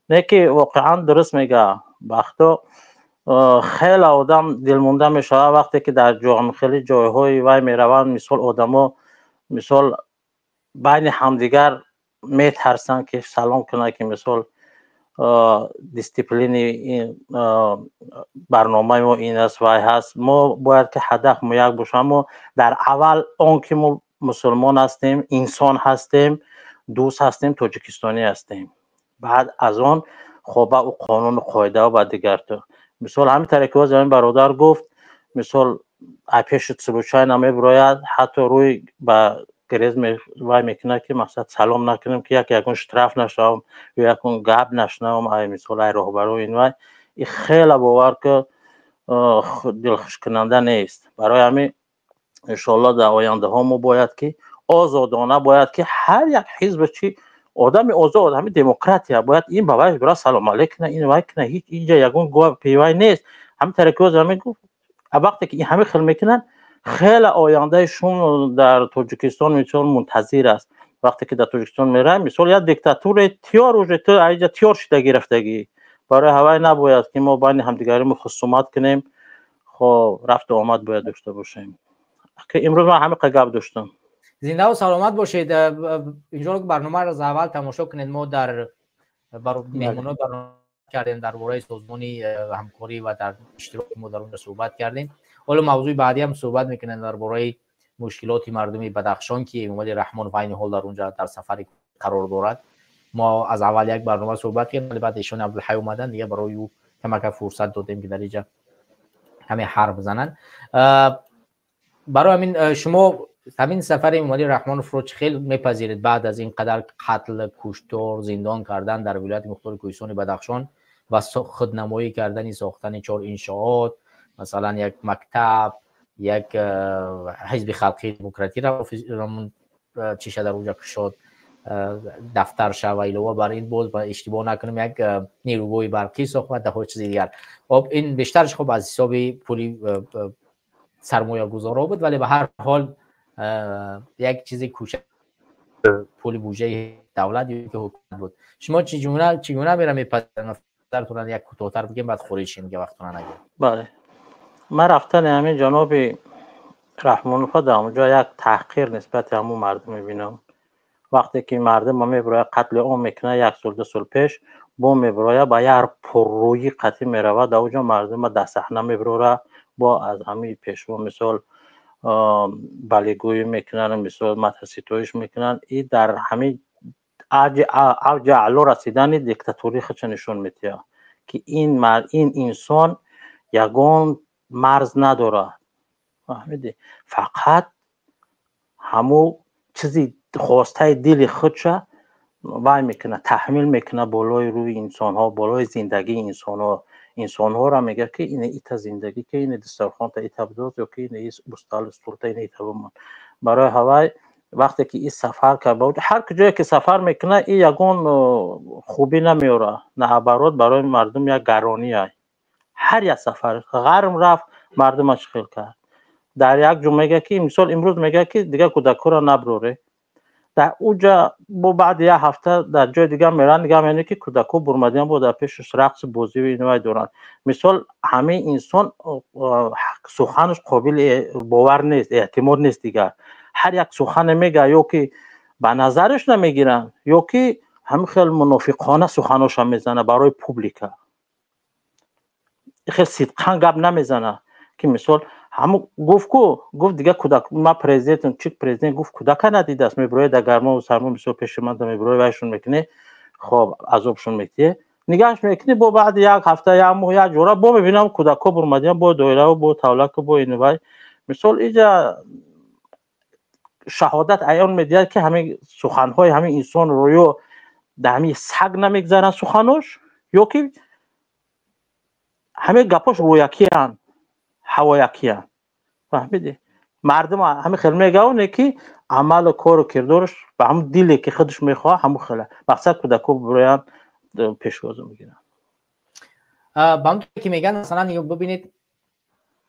Не ки воқеан дуруст мега бахто, хеле одам дилмонда мешавад, вақте ки дар хеле ҷойҳои вай мераванд. Мисол, одамо, мисол, байни ҳамдигар метарсанд, ки салом кунанд, ки мисол дисциплини барномаи мо ин аст, вай ҳаст. Мо бояд ки ҳадаф мо як бошад. Аммо дар аввал он ки мо мусулмон ҳастем, инсон ҳастем, дӯст ҳастем, тоҷикистонӣ ҳастем. Баъд аз он хоба ӯ қонуну қоидао ба дигар ту. Мисол, ҳамин таре ки ҳозир ҳамин бародар гуфт, мисол, пеши случайно мебирояд, ҳатто рӯй ба грез вай мекунад, ки мақсад салом накунем, ки як ягон штраф нашавам ё ягон гап нашунавам, ай мисол, ай роҳбаро ин вай. И хеле, бовар ки, дилхушкунанда нест. Барои ҳамин, иншоалло, дар ояндаҳо мо бояд ки озодона, бояд ки ҳар як ҳизб чи одами озод, ҳамин демократия, бояд ин ба вай бира салом алейк куна, ин вай куна. Ҳеҷ инҷа ягон гапи вай нест. Ҳамин таре ки ҳозир ҳамин гуфт, вақте ки ҳамин хел мекунанд, хеле ояндаи шум дар Тоҷикистон, мисол, мунтазир аст. Вақте ки дар Тоҷикистон меравем, мисол, як диктатуре тиёр уже ту аиҷа тиёр шида гирифтагӣ. Барои ҳавай набояд ки мо байни ҳамдигаримон хусумат кунем. Хоб, рафту омад бояд дошта бошем. Имрӯз ман ҳамин гап доштам. Зиндаву саломат бошед. Иншоалло, ки барномаро аз аввал тамошо кунед. Мо дар меҳмонҳои барнома кардем, дар бораи созмони ҳамкорӣ ва дар иштироки мо дар онҷо суҳбат кардем. Ҳоло мавзӯи баъдӣ ҳам суҳбат мекунем дар бораи мушкилоти мардуми Бадахшон, ки Эмомалӣ Раҳмонов айни ҳол дар онҷа дар сафари қарор дорад. Мо аз аввал як барнома суҳбат кардем, вале баъд эшон Абдулҳай омаданд, дига барои ӯ камака фурсат додем, ки дар инҷа каме ҳарф бизананд. Барои ҳамин, шумо ҳамин сафари Эмомалӣ Раҳмоновро чӣ хел мепазиред, баъд аз ин қадар қатл, куштор, зиндон кардан дар вилояти мухтори Кӯҳистони Бадахшон ва худнамоӣ кардани сохтани чор иншоот, масалан, як мактаб, як ҳизби халқии демократиро чиша дар онҷа кушод дафтарша, ва илова бар ин, боз иштибоҳ накунем, як нерӯгоҳи барқӣ сохт ва даҳҳо чизи дигар. Хоб, ин бештарш, хоб, аз ҳисоби пули сармоягузорҳо буд, вале ба ҳар ҳол як чизи кӯчак пули буҷаи давлат ё ки ҳукумат буд. Шумо чӣ гуна мера мепазиред? Як кӯтоҳтар бигем, баъд хориҷ шем, ки вақтона нагирем. Бале, ман рафтани ҳамин ҷаноби Раҳмонова дар онҷо як таҳқир нисбати ҳамун мардум мебинам. Вақте ки мардум мебирояд, қатли ом мекунад, як сол, 2 сол пеш бо мебирояд, ба як пуррӯӣ қатъӣ меравад, дар оҷо мардума дар саҳна мебирора, бо аз ҳамин пешво, мисол, балигӯӣ мекунанд, мисол, мадҳу мекунанд. И дар ҳамин авҷи аъло расидани диктатурии худша нишон медиҳад, ки ин инсон ягон марз надорад, фаҳмидӣ? Фақат ҳамун чизи хостаи дили худша вай мекунад, таҳмил мекунад болои рӯи инсонҳо, болои зиндагии инсонҳо. Инсонҳоро мегӯяд, ки ина ита зиндагӣ, ки ина дастархонта ита бидоз, ё ки ина устал стулта ина ита бимон. Барои ҳавай, вақте ки и сафар кард, ҳар куҷое ки сафар мекунад, и ягон хубӣ намеорад, наоборот, барои мардум як гароние. Ҳар як сафар ғарм рафт, мардума чӣ хел кард. Дар як ҷо мегӯяд, ки мисол, имрӯз мегӯяд, ки дигар кӯдакҳоро наброред. Дар уҷа бо баъди як ҳафта дар ҷои дигар мераванд, дигар мебинед, ки кӯдакҳо бурмадиан, бо дар пешаш рақсу бозию инвай доранд. Мисол, ҳамин инсон суханаш қобили бовар нест, эътимод нест. Дигар ҳар як сухане мега, ё ки ба назараш намегиранд, ё ки ҳамин хел мунофиқона суханоша мезана барои публика, хел сидқан гап намезана, ки мисол, ҳамун гуфт ку, гуфт, дигар кӯдак, ман президентам, чи президент, гуфт, кӯдака надидааст. Мебирояд дар гармову сармо, мисол, пеши ман мебирояд, вайшон мекунӣ, хоб, азобшон метиҳе, нигаҳш мекунӣ, бо баъди як ҳафта, як моҳ, як ҷора бо мебинам, кӯдакҳо бурмадиан, бо доирау, бо тавлаку, бо инвай. Мисол, иҷа шаҳодат аён медиҳад, ки ҳамин суханҳои ҳамин инсонро ё дар ҳамин саг намегзаранд суханош, ё ки ҳамин гапош рӯякиянд, ҳавоякиянд, фаҳмидӣ? Мардум ҳамин хел мегавоне, ки амалу кору кирдораш ба ҳамун диле, ки худаш мехоҳад, ҳамун хела. Мақсад, кӯдакҳо бироянд. Пешвоз мегиранд. Ба ҳамонтавре ки мегӯянд, масалан, бубинед,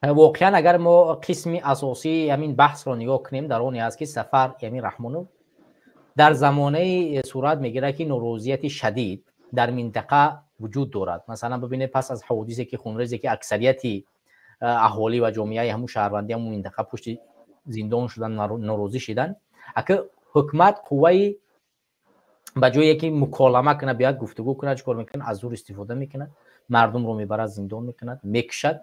воқеан агар мо қисми асосии ҳамин баҳсро нигоҳ кунем, дар оне аст, ки сафар ҳамин Раҳмонов дар замонае сурат мегирад, ки норозияти шадид дар минтақа вуҷуд дорад. Масалан, бубинед, пас аз ҳодисе ки хунрезе ки аксарияти аҳолӣ ва ҷомеаи ҳамун шаҳрвандии ҳамун минтақа пушти зиндон шудан, норозӣ шидан, ака ҳукумат қувваи ба ҷое ки муколама кунад, биёяд гуфтугӯ кунад, чикор мекунад? Аз зур истифода мекунад, мардумро мебарад, зиндон мекунад, мекушад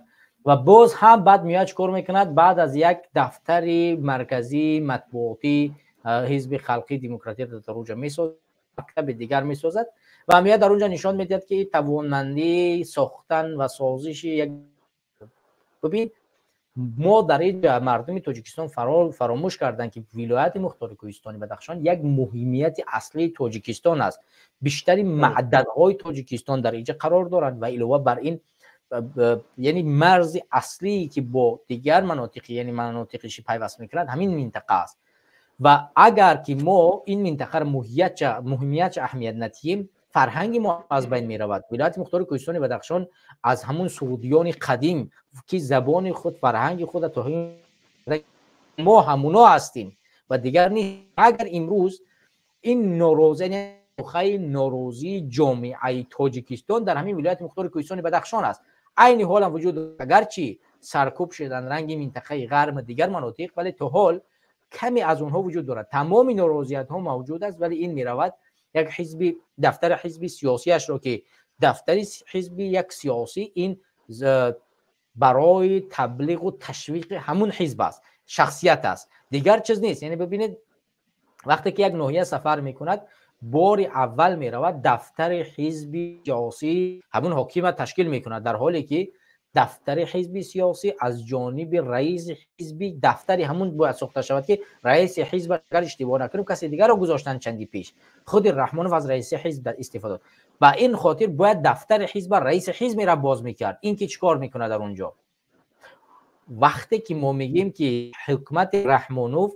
ва боз ҳам баъд меояд, чикор мекунад? Баъд аз як дафтари марказии матбуотии Ҳизби Халқии Демократия дар онҷа месозад, мактаби дигар месозад ва меояд дар онҷа нишон медиҳад, ки тавонмандии сохтан ва созиши як. Бубин, мо дар инҷа мардуми Тоҷикистон фаромӯш карданд, ки Вилояти Мухтори Кӯҳистони Бадахшон як муҳимияти аслии Тоҷикистон аст. Бештари маъданҳои Тоҷикистон дар инҷа қарор доранд ва илова бар ин, яъне марзи аслие, ки бо дигар манотиқи, яъне манотиқи пайваст мекунад, ҳамин минтақа аст. Ва агар ки мо ин минтақаро муҳимиятча аҳамият надиҳем, фарҳанги мо аз байн меравад. Вилояти Мухтори Кӯҳистони Бадахшон аз ҳамун суғдиёни қадим, ки забони худ, фарҳанги худ то мо ҳамуно ҳастем ва дигар ни. Агар имрӯз ин норозӣ, нухаи норозии ҷомеаи Тоҷикистон дар ҳамин Вилояти Мухтори Кӯҳистони Бадахшон аст, айни ҳолам вуҷуд, агарчи саркӯб шудан ранги минтақаи ғарб, дигар манотиқ, вале то ҳол каме аз онҳо вуҷуд дорад. Тамоми норозиятҳо мавҷуд аст, вале ин меравад як ҳизби, дафтари ҳизби сиёсиашро, ки дафтари ҳизби як сиёсӣ ин барои таблиғу ташвиқи ҳамун ҳизб аст, шахсият аст, дигар чиз нест. Яъне бибинед, вақте ки як ноҳия сафар мекунад, бори аввал меравад дафтари ҳизби сиёсӣ ҳамун ҳокима ташкил мекунад, дар ҳоле ки дафтари ҳизби сиёсӣ аз ҷониби раиси ҳизби дафтари ҳамун бояд сохта шавад, ки раиси ҳизб, агар иштибоҳ накунем, касе дигарро гузоштанд чанди пеш, худи Раҳмонов аз раиси ҳизб истифода дод. Ба ин хотир бояд дафтари ҳизба раиси ҳизб мера боз мекард. Ин ки чӣ кор мекунад дар он ҷо? Вақте ки мо мегӯем, ки ҳукумати Раҳмонов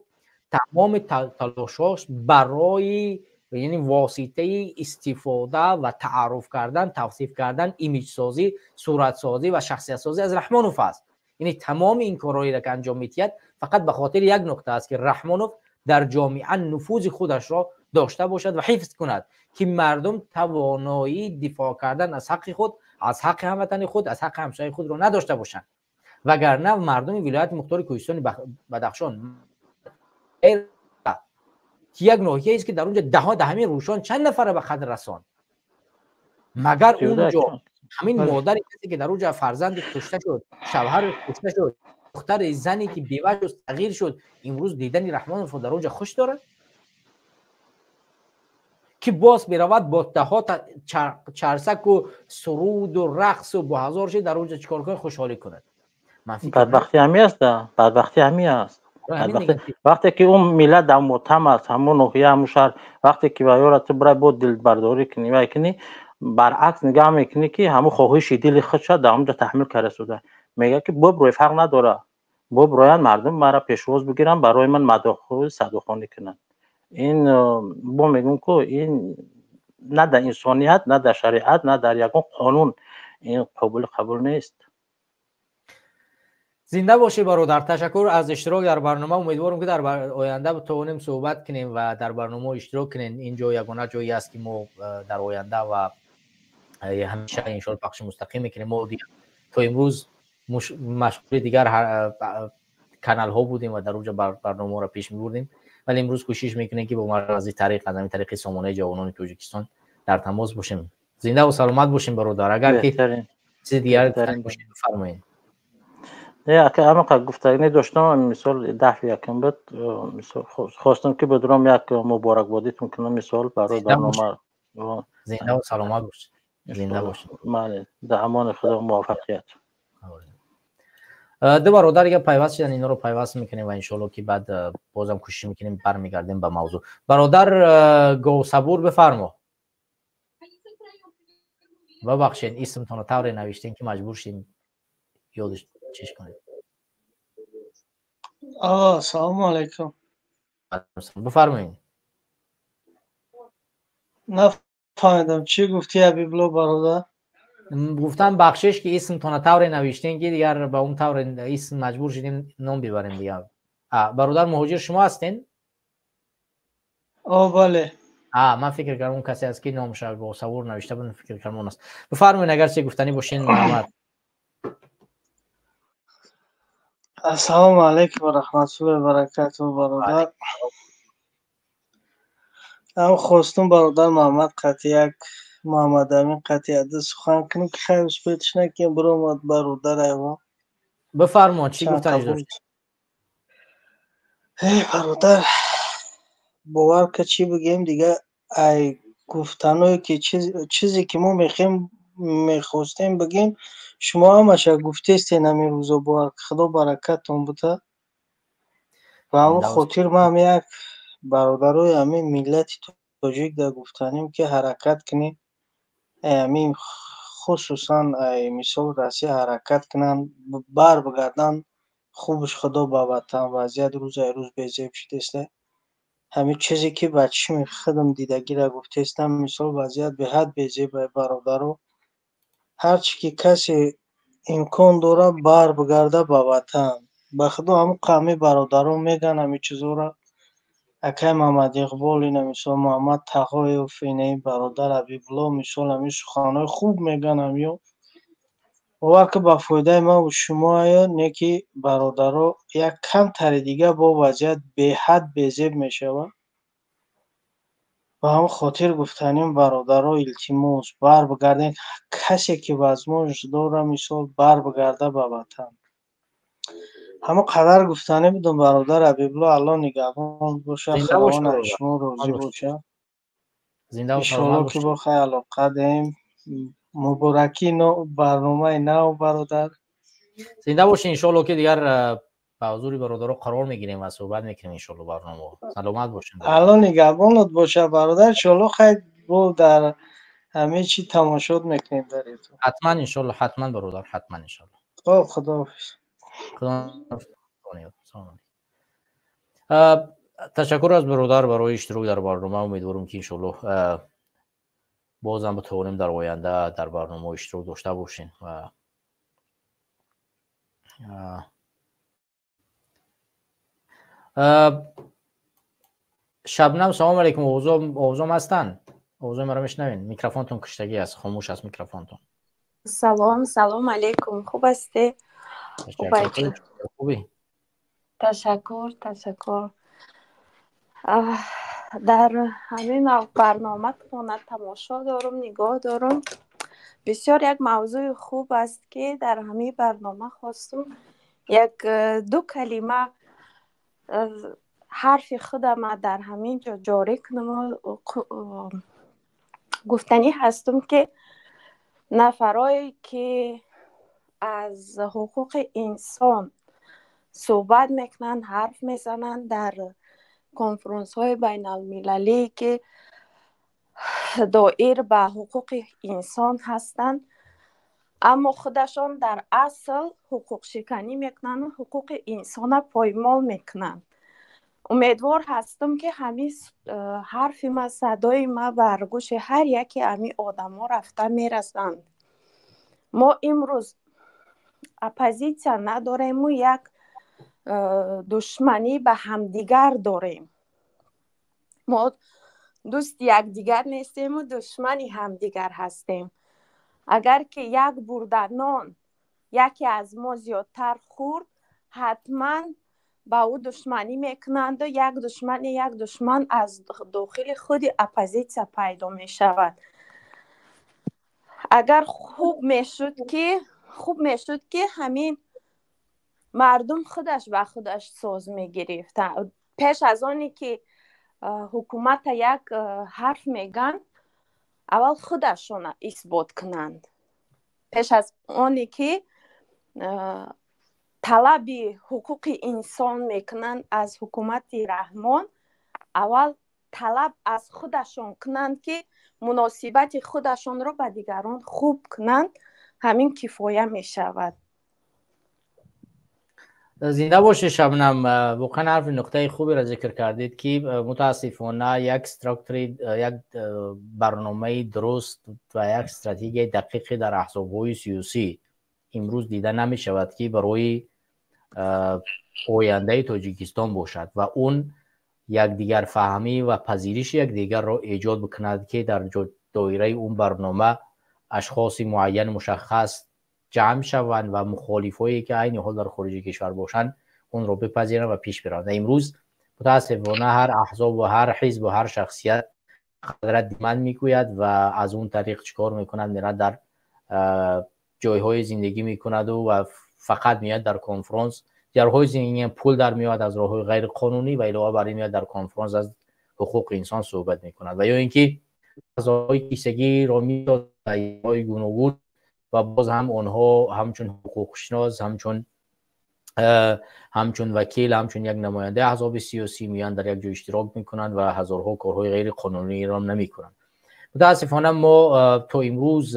тамоми талошҳош барои, яъне воситаи истифода ва таъарруф кардан, тавсиф кардан, имиҷсозӣ, суратсозӣ ва шахсиятсозӣ аз Раҳмонов аст. Яъне тамоми ин корҳоеро, ки анҷом медиҳад, фақат ба хотири як нуқта аст, ки Раҳмонов дар ҷомеа нуфузи худашро дошта бошад ва ҳифз кунад, ки мардум тавоноии дифоъ кардан аз ҳаққи худ, аз ҳаққи ҳамватани худ, аз ҳаққи ҳамсояи худро надошта бошанд. Вагарна мардуми Вилояти Мухтори Кӯҳистони Бадахшон, ки як ноҳияест, ки дар онҷо даҳо даҳамин рӯшон чанд нафара ба қадр расон, магар онҷо ҳамин модари касе, ки дар онҷо фарзанди кушта шуд, шавҳари кушта шуд, духтари зане, ки бева шуд, сағир шуд, имрӯз дидани Раҳмоновро дар онҷо хуш дорад, ки боз меравад бо даҳо чарсаку суруду рақсу бо ҳазор ши дар онҷо чикор кунад, хушҳолӣ кунад? Бадбахтӣ ҳами аст, бадбахтӣ ҳами аст. Вақте ки он миллат дар мотам аст, ҳамон ноҳия, ҳамон шаҳр, вақте ки ваёра ту бирай бо дилбардорӣ кунӣ, вай кунӣ, баръакс нигаҳ мекунӣ, ки ҳамон хоҳиши дили худша дар ҳамонҷо таҳмил карда шуда. Мегӯяд, ки бобрӯй, фарқ надора, бобрӯянд, мардум мара пешвоз бигиранд, барои ман мадоҳҳои садохонӣ кунанд. Ин бо мегӯм, ку ин на дар инсоният, на дар шариат, на дар ягон қонун ин қобили қабул нест. Зинда бошӣ, бародар, ташаккур аз иштирок дар барнома. Умедворам, ки дар оянда тавонем суҳбат кунем ва дар барномаҳо иштирок кунем. Ин ҷо ягона ҷое аст, ки мо дар оянда ва ҳамеша иншоалло пахши мустақим мекунем. Мо то имрӯз машғули дигар каналҳо будем ва дар онҷо барномаҳоро пеш мебурдем, вале имрӯз кӯшиш мекунем, ки бо маркази тариқ, аз ҳамин тариқи Сомонаи ҷавонони Тоҷикистон дар тамос бошем. Зиндаву саломат бошем, бародар. Агар ки чизи дигар бифармоед. Амақа гуфтагӣ доштам. Мисол, дафъи якум буд, хостам, ки бидурам, як муборакбодитон кунам, мисол, барои барнома. Зиндаву саломат бош, зинда бош. Бале, дар амони Худо, муваффақият. Ду бародар дига пайваст шудан, инҳоро пайваст мекунем ва иншоалло, ки баъд бозам кӯшиш мекунем, бармегардем ба мавзӯъ. Бародар Говсабур, бифармо. Бабахшед, исмтонро тавре навиштем, ки маҷбур шудем ёдаш чиш кунед. Алло, салому алайкум. Бифармоед. Нафаҳмидам, чӣ гуфтӣ, Ҳабибулло бародар? Гуфтам, бахшиш, ки исмтона тавре навиштем, ки дигар ба он тавре исм маҷбур шудем ном бибарем дигар. Бародар Муҳоҷир, шумо ҳастен? О, бале. Ман фикр кардам, он касе аст, ки номша бо савор навишта буд, фикр кардам, он аст. Бифармоед, агар че гуфтанӣ бошен, марҳамат. Ассалому алайкум ва раҳматуллоҳи ва баракатуҳ, бародар. Ам хостум, бародар Муҳаммад қати як, Муҳаммадамин қати яда сухан кунем, ки хайр, успеть накем, биромад бародар айво. Бифармо, чӣ гуфтанӣ дошт? Эй бародар, бовар ка, чӣ бигем дига, ай гуфтаное ки чизе ки мо мехоҳем, мехостем бигем, шумо ҳамаша гуфтестен ҳамин рӯзо. Бовар, Худо баракаттон бута. Ба ҳамон хотир ман як бародарои ҳамин миллати тоҷик да гуфтанем, ки ҳаракат кунем, ҳамин хусусан, ай мисол, Россия ҳаракат кунанд, бар бигарданд, хубш Худо ба ватан. Вазъият рӯзаи рӯз безеб шудеста. Ҳамин чизе ки ба чишми худам дидагира гуфтестам. Мисол, вазъият беҳад безеб, бародаро. Ҳарчи ки касе имкон дорад, бар бигарда ба ватан. Ба Худо, ҳамун қавми бародарон мегӯянд ҳамин чизҳоро. Акай Муҳаммадиқбол, ина мисол Муҳаммад Тағоев, инаи бародар Ҳабибулло, мисол, ҳамин суханҳои хуб мегӯянд ҳамиё. Бовар ки, ба фоидаи маву шумоаю не, ки бародаро, як камтари дига бо вазъият беҳад безеб мешавад. Ба ҳамон хотир гуфтанем, бародаро, илтимос, бар бигардем. Касе ки возможность дора, мисол, бар бигарда ба ватан. Ҳамон қадар гуфтанӣ будум, бародар Ҳабибулло. Алло нигаҳбон боша, Худованд аз шумо розӣ боша. Иншоалло, ки бо хай алоқа дорем. Муборакӣ барномаи нав, бародар. Зинда бошед. Иншоалло, ки дигар ба ҳузури бародаро қарор мегирем ва суҳбат мекунем, иншоалло, барнома. Саломат бошед. Алло нигаҳбонат боша, бародар. Иншоалло, хай, бо дар ҳамин чи тамошот мекунем дар Ютуб. Ҳатман, иншоалло, ҳатман, бародар, ҳатман, иншоалло. Хоб, худоҳофиз. Ташаккур аз бародар барои иштирок дар барнома. Умедворам, ки иншоалло бозам битавонем дар оянда дар барномаҳо иштирок дошта бошем. Ва Шабнам, салому алейкум. Овозом ҳастанд? Овозои маро мешунавед? Микрофонтон куштагӣ аст, хомӯш аст микрофонтон. Салом, салом алейкум. Хуб ҳастӣ? Хубӣ? Ташаккур, ташаккур. Дар ҳамин барноматона тамошо дорум, нигоҳ дорум. Бисёр як мавзӯи хуб аст, ки дар ҳамин барнома хостум як ду калима ҳарфи худама дар ҳамин ҷо ҷорӣ кунам. Гуфтанӣ ҳастум, ки нафарое ки аз ҳуқуқи инсон суҳбат мекунанд, ҳарф мезананд дар конфронсҳои байналмилалӣ, ки доир ба ҳуқуқи инсон ҳастанд, аммо худашон дар асл ҳуқуқшиканӣ мекунанду ҳуқуқи инсона поймол мекунанд. Умедвор ҳастам, ки ҳамин ҳарфи ма, садои ма бар гӯши ҳар яке ҳамин одамо рафта мерасанд. Мо имрӯз оппозитсия надорему, як душманӣ ба ҳамдигар дорем. Мо дӯсти якдигар нестему, душмани ҳамдигар ҳастем. Агар ки як бурда нон яке аз мо зиёдтар хӯрд, ҳатман ба ӯ душманӣ мекунанду як душмани, як душман аз дохили худи оппозитсия пайдо мешавад. Агар хуб мешуд, ки ҳамин мардум худаш ба худаш соз мегирифт. Пеш аз оне ки ҳукумата як ҳарф мегӯянд, аввал худашона исбот кунанд. Пеш аз оне ки талаби ҳуқуқи инсон мекунанд аз ҳукумати Раҳмон, аввал талаб аз худашон кунанд, ки муносибати худашонро ба дигарон хуб кунанд. Ҳамин кифоя мешавад. Зинда бошед, Шабнам. Воқеан ҳарфи нуқтаи хуберо зикр кардед, ки мутаассифона як структури, як барномаи дуруст ва як стратегияи дақиқе дар аҳзобҳои сиёсӣ имрӯз дида намешавад, ки барои ояндаи Тоҷикистон бошад ва он якдигарфаҳмӣ ва пазириши якдигарро эҷод бикунад, ки дар доираи он барнома ашхоси муайян мушаххас ҷамъ шаванд ва мухолифое ки айни ҳол дар хориҷи кишвар бошанд, онро бипазиранд ва пеш бираванд. Имрӯз мутаассифона ҳар аҳзоб ва ҳар ҳизб ва ҳар шахсият қадрат ман мегӯяд ва аз он тариқ чӣ кор мекунад? Мерад, дар ҷойҳои зиндагӣ мекунаду ва фақат меояд дар конфронс, ҷарҳои зиндагӣ пул дар меояд аз роҳҳои ғайриқонунӣ ва илова бар ин меояд, дар конфронс аз ҳуқуқи инсон суҳбат мекунад ва ё ин ки фазоҳои кисагиро мисозад гуногун ва боз ҳам онҳо ҳамчун ҳуқуқшинос, ҳамчун вакил, ҳамчун як намояндаи аҳзоби сиёсӣ меоянд, дар як ҷой иштирок мекунанд ва ҳазорҳо корҳои ғайриқонуниро намекунанд. Мутаассифона мо то имрӯз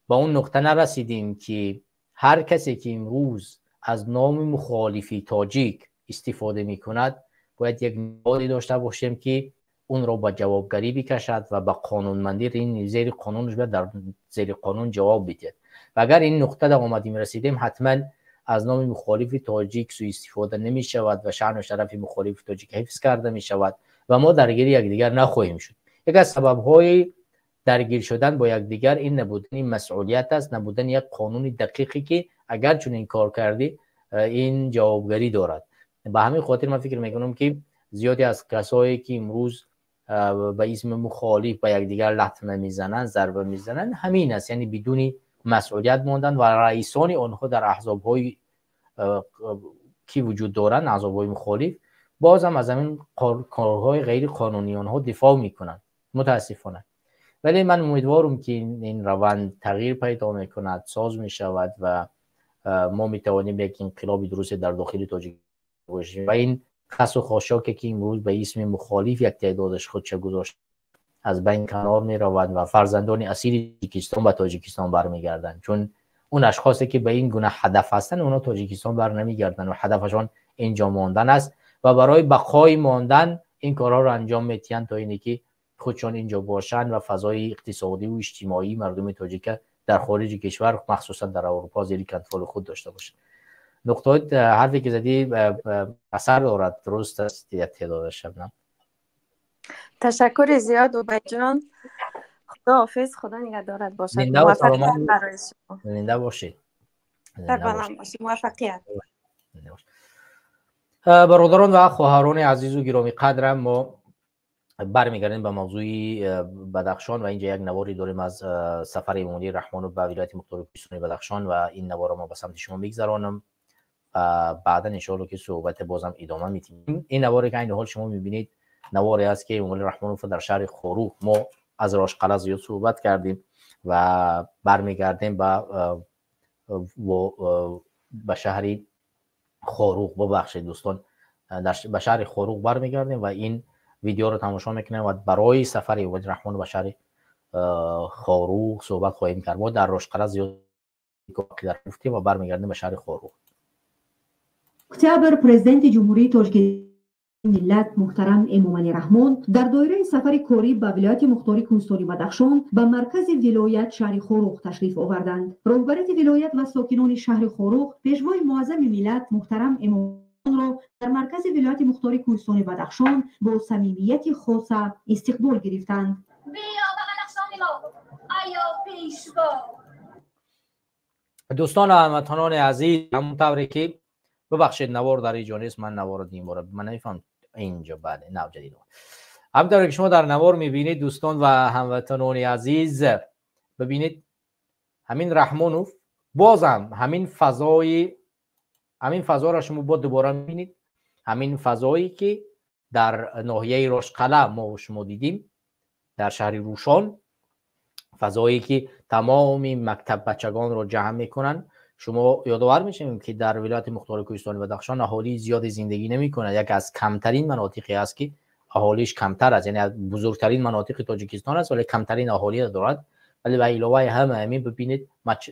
ба он нуқта нарасидем, ки ҳар касе ки имрӯз аз номи мухолифи тоҷик истифода мекунад, бояд як ниҳоде дошта бошем, ки онро ба ҷавобгарӣ бикашад ва ба қонунмандӣ, зери қонунш бояд дар зери қонун ҷавоб бидиҳад. Ва агар ин нуқта да омадим, расидем, ҳатман аз номи мухолифи тоҷик суистифода намешавад ва шаъну шарафи мухолифи тоҷик ҳифз карда мешавад ва мо даргири якдигар нахоҳем шуд. Яке аз сабабҳои даргир шудан бо якдигар ин набудани масъулият аст, набудани як қонуни дақиқе, ки агар чунин кор кардӣ, ин ҷавобгарӣ дорад. Ба ҳамин хотир ман фикр мекунам, ки зиёде аз касое ки имрӯз ба исми мухолиф ба якдигар латма мезананд, зарба мезананд, ҳамин аст, яъне бидуни масъулият мондан ва раисони онҳо дар аҳзобҳои ки вуҷуд доранд, аҳзобҳои мухолиф, бозам аз ҳамин корҳои ғайриқонунии онҳо дифоъ мекунанд, мутаассифона. Вале ман умедворам, ки ин раванд тағйир пайдо мекунад, соз мешавад ва мо метавонем як инқилоби дурусте дар дохили Тоҷик бошем ва ин хасу хошоке ки имрӯз ба исми мухолиф як теъдодаш худша гузошт, аз байн канор мераванд ва фарзандони асири Тоҷикистон ба Тоҷикистон бармегарданд, чун он ашхосе ки ба ин гуна ҳадаф ҳастанд, онҳо Тоҷикистон бар намегарданд ва ҳадафашон инҷо мондан аст ва барои бақои мондан ин корҳоро анҷом метиҳанд, то ине ки худшон инҷо бошанд ва фазои иқтисодиву иҷтимоии мардуми тоҷика дар хориҷи кишвар, махсусан дар Аврупо, зери контроли худ дошта бошанд. Нуқтаҳои ҳарфе ки задӣ асар дорад, дуруст аст як теъдодаш, Шабнам. Ташаккури зиёд, Убайдҷон. Худоҳофиз, Худо нигаҳдорат бошад. Муваффақият барои шумо. Зинда бошед. Сарбаланд бошед, муваффақият. Бародарон ва хоҳарони азизу гиромӣ қадрам, мо бармегардем ба мавзӯи Бадахшон ва инҷа як наворе дорем аз сафари Эмомалӣ Раҳмонов ба вилояти мухтори кӯҳистони Бадахшон ва ин наворро мо ба самти шумо мегзаронам ва баъдан иншоалло ки суҳбате бозам идома медиҳем. Ин наворе ки айни ҳол шумо мебинед, наворе аст, ки Эмомалӣ Раҳмонов дар шаҳри Хоруғ, мо аз Рошқала зиёд суҳбат кардем ва бармегардем ба шаҳри Хоруғ, бубахшед, дӯстон, ба шаҳри Хоруғ бармегардем ва ин видеоро тамошо мекунем ва барои сафари Эмомалӣ Раҳмонов ба шаҳри Хоруғ суҳбат хоҳем кард. Мо дар Рошқала зиёд гуфтем ва бармегардем ба шаҳри Хоруғ. Октябр Президенти Ҷумҳурии Тоҷикистон миллат муҳтарам Эмомалӣ Раҳмон дар доираи сафари корӣ ба вилояти мухтори кӯҳистони Бадахшон ба маркази вилоят, шаҳри Хоруғ ташриф оварданд. Роҳбарияти вилоят ва сокинони шаҳри Хоруғ Пешвои муаззами миллат муҳтарам Эмомалиро дар маркази вилояти мухтори кӯҳистони Бадахшон бо самимияти хоса истиқбол гирифтанд. Биё ба Бадахшони мо, айё пешво! Дӯстон ва ҳамватанони азиз, ҳамон тавре ки, бубахшед, навор дар инҷо нест, ман наворро дим бора ман намефаҳмам инҷо, бале, нав ҷадид. Ҳамин ки шумо дар навор мебинед, дӯстон ва ҳамватанони азиз, бибинед, ҳамин Раҳмонов бозам ҳамин фазои, ҳамин фазоро шумо бо дубора мебинед, ҳамин фазое ки дар ноҳияи Рошқала мо шумо дидим, дар шаҳри Рӯшон, фазое ки тамоми мактаббачагонро ҷамъ мекунанд. Шумо ёдовар мешавем, ки дар вилояти мухтори кӯҳистони Бадахшон аҳолии зиёде зиндагӣ намекунад, яке аз камтарин манотиқе аст, ки аҳолиш камтар аст, яъне бузургтарин манотиқи Тоҷикистон аст, вале камтарин аҳолиро дорад. Вале ба иловаи ҳама ҳамин, бибинед,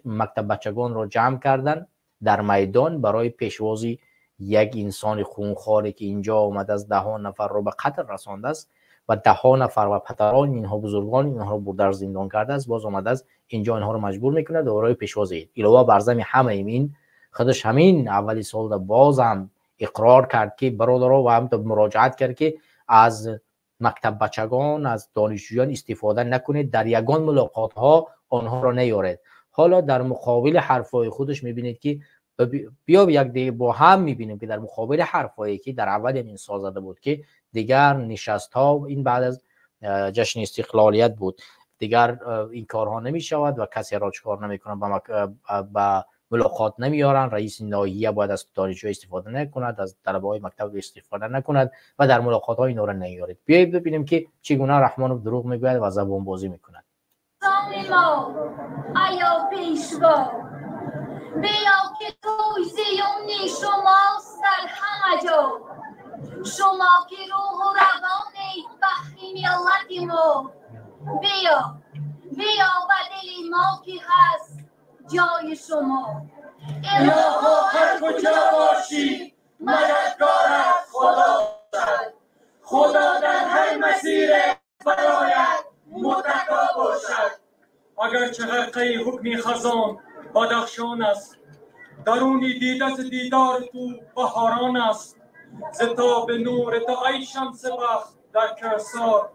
мактаббачагонро ҷамъ кардан. در میدان برای پیشوازی یک انسان خونخواری که اینجا آمده است، ده نفر رو به قتل رسانده است و ده نفر و پدران اینها، بزرگان اینها رو در زندان کرده است، باز آمده است اینجا اینها رو مجبور میکنه برای پیشوازی. علاوه بر زمین همه این خودش همین اولی سال باز هم اقرار کرد که برادرها و هم مراجعت کرد که از مکتب بچگان، از دانشجویان استفاده نکنید، در یگان ملاقات ها آنها را نیارید. حالا در مقابل حرفای خودش میبینید که بیا یک دیگه با هم میبینیم که در مقابل حرفایی که در اول این ساز زده بود که دیگر نشست ها، این بعد از جشن استقلالیت بود، دیگر این کارها نمیشود و کسی را چکار نمیکنه، به ملاقات نمیارن، رئیس ناحیه باید از دانشجو استفاده نکند، از طلبه های مکتب استفاده نکند و در ملاقات ها اینا را نیارید. بیایید ببینیم که چگونه رحمانوف دروغ میگوید و زبان بازی میکند. ما ایا پیشوا بیا که توی زیونی شماست در همه جا، شما که روح و روانید بخری ملت ما، بیا بیا به دل ما که هست جای شما. الها هر کجا باشی مددگارت خدا باشد، خدا در هر مسیر برایت متکا باشد. اگرچه غرقه حکمی خزان بدخشان است، درونی دیده ز دیدار تو بهاران است. ز تاب نور تو ای شمس بخت در کرسار،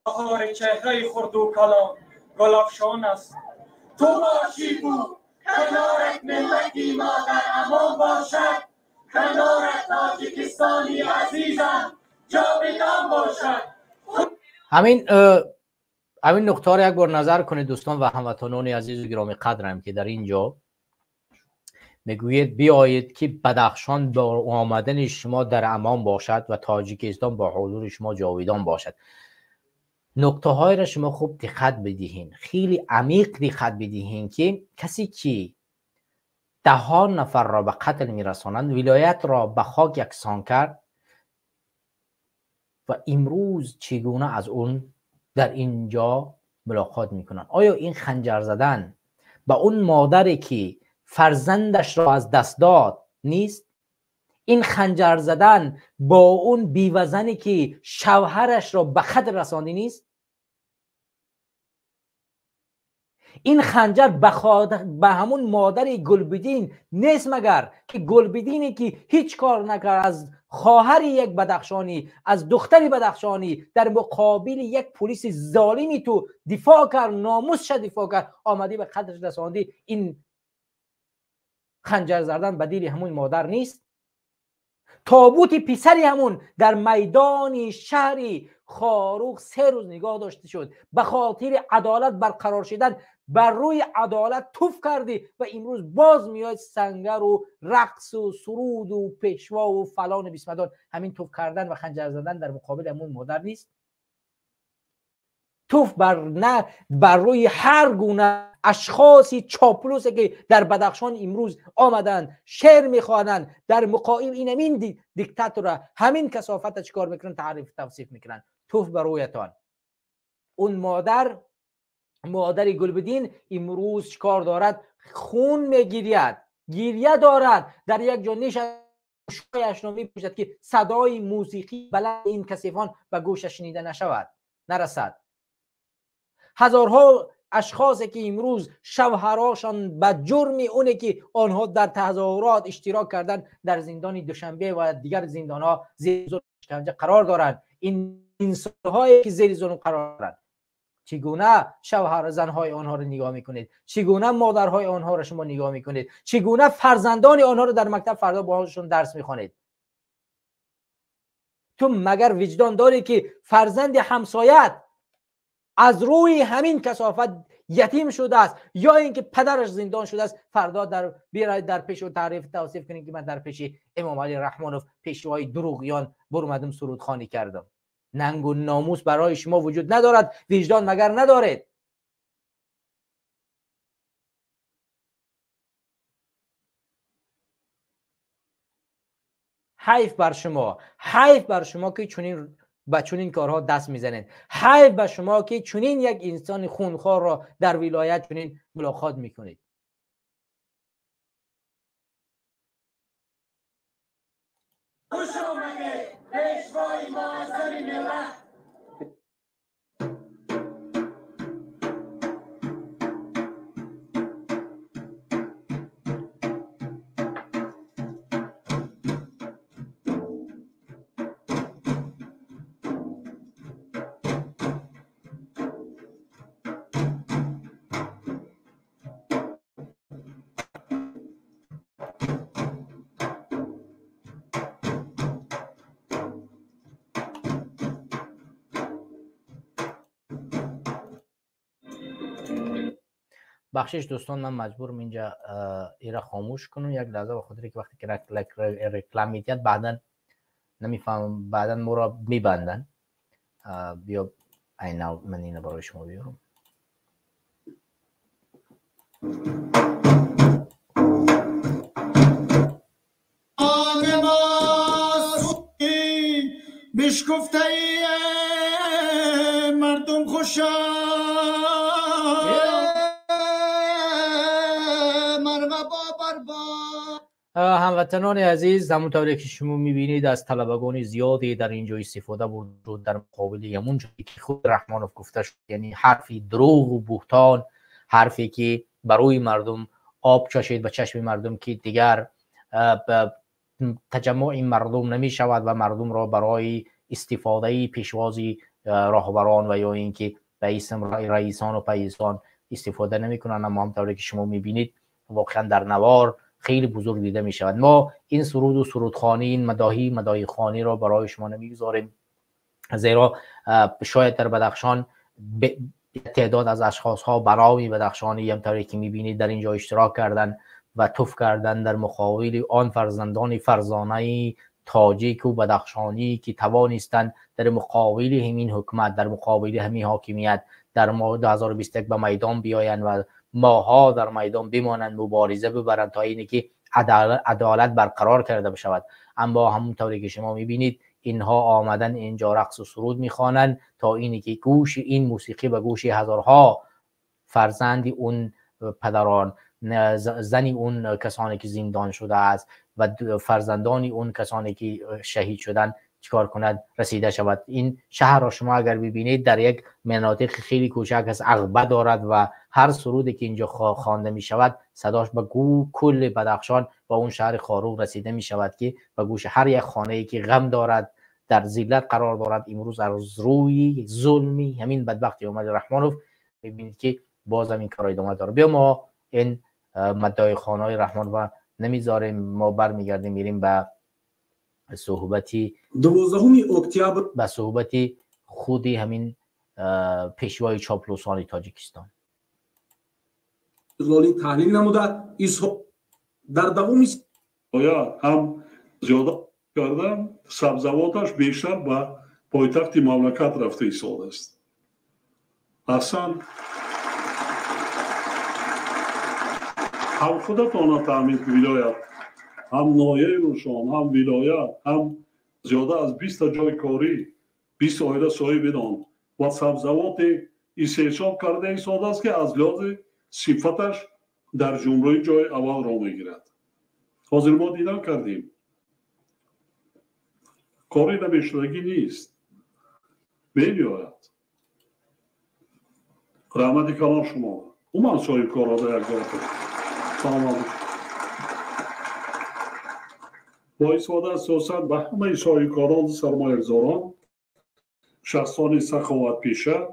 بهار چهره خرد و کلان گلافشان است. تو باشی بو کنارت ملتی ما در امان باشد، کنارت تاجیکستانی عزیزم جاویدان باشد. همین نقطه را یک بار نظر کنید دوستان و هموطنان عزیز و گرامی قدرم که در اینجا میگوید بیایید که بدخشان با آمدن شما در امان باشد و تاجیکستان با حضور شما جاویدان باشد. نقطه های را شما خوب دقت بدهین، خیلی عمیق دقت بدهین که کسی که ده نفر را به قتل میرسانند، ولایت را به خاک یکسان کرد و امروز چگونه از اون در اینجا ملاقات میکنن. آیا این خنجر زدن به اون مادری که فرزندش را از دست داد نیست؟ این خنجر زدن با اون بیوزنی که شوهرش را به خط رساندی نیست؟ این خنجر به همون مادر گلبدین نیست مگر که گلبدینی که هیچ کار نکرد، از خواهر یک بدخشانی، از دختری بدخشانی در مقابل یک پلیس ظالمی تو دفاع کرد، ناموسش دفاع کرد، آمدی به قدرش رساندی. این خنجر زدن به دل همون مادر نیست؟ تابوت پسری همون در میدان شهری خاروغ 3 روز نگاه داشته شد، به خاطر عدالت برقرار شدن بر روی عدالت توف کردی و امروز باز میاد سنگر و رقص و سرود و پیشوا و فلان و بیسمدان. همین توف کردن و خنجر زدن در مقابل همون مادر نیست؟ توف بر روی هر گونه اشخاصی چاپلوسه که در بدخشان امروز آمدن شعر میخوانند در مقابل این همین دیکتاتور، همین کثافت چیکار میکنن؟ تعریف توصیف میکنن. توف بر رویتان. اون مادر گلبدین امروز چیکار دارد؟ خون میگیرید، گریه دارد، در یک جا نشست گوشهایش را میپوشد که صدای موسیقی بلند این کثیفان به گوشش شنیده نشود، نرسد. هزارها اشخاصی که امروز شوهراشان به جرم اونه که آنها در تظاهرات اشتراک کردن در زندان دوشنبه و دیگر زندانها زیر ظلم شکنجه قرار دارند، این انسانهایی که زیر ظلم قرار دارند، چگونه شوهر زنهای آنها رو نگاه میکنید؟ چگونه مادرهای آنها رو شما نگاه میکنید؟ چگونه فرزندان آنها رو در مکتب فردا باهاشون درس میخوانید؟ تو مگر وجدان داری که فرزند همسایت از روی همین کثافت یتیم شده است یا اینکه پدرش زندان شده است، فردا در بیاید در پیش و تعریف توصیف کنید که من در پیش امام علی رحمانوف پیشوای دروغیان برآمدم سرودخوانی کردم؟ ننگ و ناموس برای شما وجود ندارد، وجدان مگر ندارید؟ حیف بر شما، حیف بر شما که چنین با چنین کارها دست میزنید. حیف به شما که چنین یک انسان خونخوار را در ولایت چنین ملاقات میکنید. Хуш омадед, пешвои муаззами миллат. بخشش دوستان، من مجبورم اینجا ایرا خاموش کنم یک لحظه، به خاطر که وقتی که رکلام میدید بعدا نمیفهمم، بعدا ما را میبندن. بیا اینا من اینو برای شما بیارم. بشکفته مردم خوشا هموطنان عزیز، همونطوری که شما میبینید از طلبگان زیادی در اینجا استفاده برد در مقابل همون جایی که خود رحمانوف گفته شد، یعنی حرفی دروغ و بهتان، حرفی که برای مردم آب چشید به چشم مردم که دیگر تجمع این مردم نمی شود و مردم را برای استفاده پیشوازی راهبران و یا اینکه به اسم رئیسان و پیسان استفاده نمی کنند. اما همونطوری که شما میبینید واقعا در نوار خیلی بزرگ دیده می شود. ما این سرود و سرودخوانی، این مداحی خوانی را برای شما نمیگذاریم، زیرا شاید در بدخشان تعداد از اشخاص ها برای بدخشانی هم طوری که میبینید در اینجا اشتراک کردن و تف کردن در مقابل آن فرزندان فرزانه تاجیک و بدخشانی که توانستند در مقابل همین حکومت، در مقابل همین حاکمیت در ماه 2021 به میدان بیایند و ماها در میدان بمانند، مبارزه ببرند تا اینی که عدالت برقرار کرده بشود. اما همونطوری که شما میبینید اینها آمدن اینجا رقص و سرود میخوانند تا اینی که گوش این موسیقی به گوش هزارها فرزند اون پدران، زنی اون کسانی که زندان شده است و فرزندانی اون کسانی که شهید شدن چیکار کند رسیده شود. این شهر را شما اگر ببینید در یک مناطق خیلی کوچک از عقبه دارد و هر سرودی که اینجا خوانده می شود صداش به کل بدخشان و اون شهر خاروغ رسیده می شود که به گوش هر یک خانه ای که غم دارد، در ذلت قرار دارد، امروز از روی ظلمی همین بدبختی عمر رحمانوف میبینید که باز هم این کار ادامه داره. بیا ما این مدعای خانه رحمان و نمیذاریم، ما برمیگردیم میریم به صحبتی 12 اکتبر، به صحبتی خودی همین پیشوای چاپلوسان تاجیکستان. استقلالی تحلیل نموده در دوم آیا هم زیاد کردم سبزواتش بیشتر به پایتخت مملکت رفته ایستاده است. اصلا هم خودتان تامین ولایت، هم ناحیه روشان، هم ولایت، هم زیاده از 20 جای کاری، 20 عائله صاحب آن و سبزوات استحصال کرده ایستاده است که از لحاظ صفتش در جمهوری جای اول را میگیرد. حاضر ما دیدن کردیم کاری نمیشدگی نیست، میآید. رحمت کلان شما اومد صاحب کارا در یک سلام علیکم. با استفاده از سیاست به همه صاحبکاران، سرمایه‌گذاران، شخصان سخاوت‌پیشه،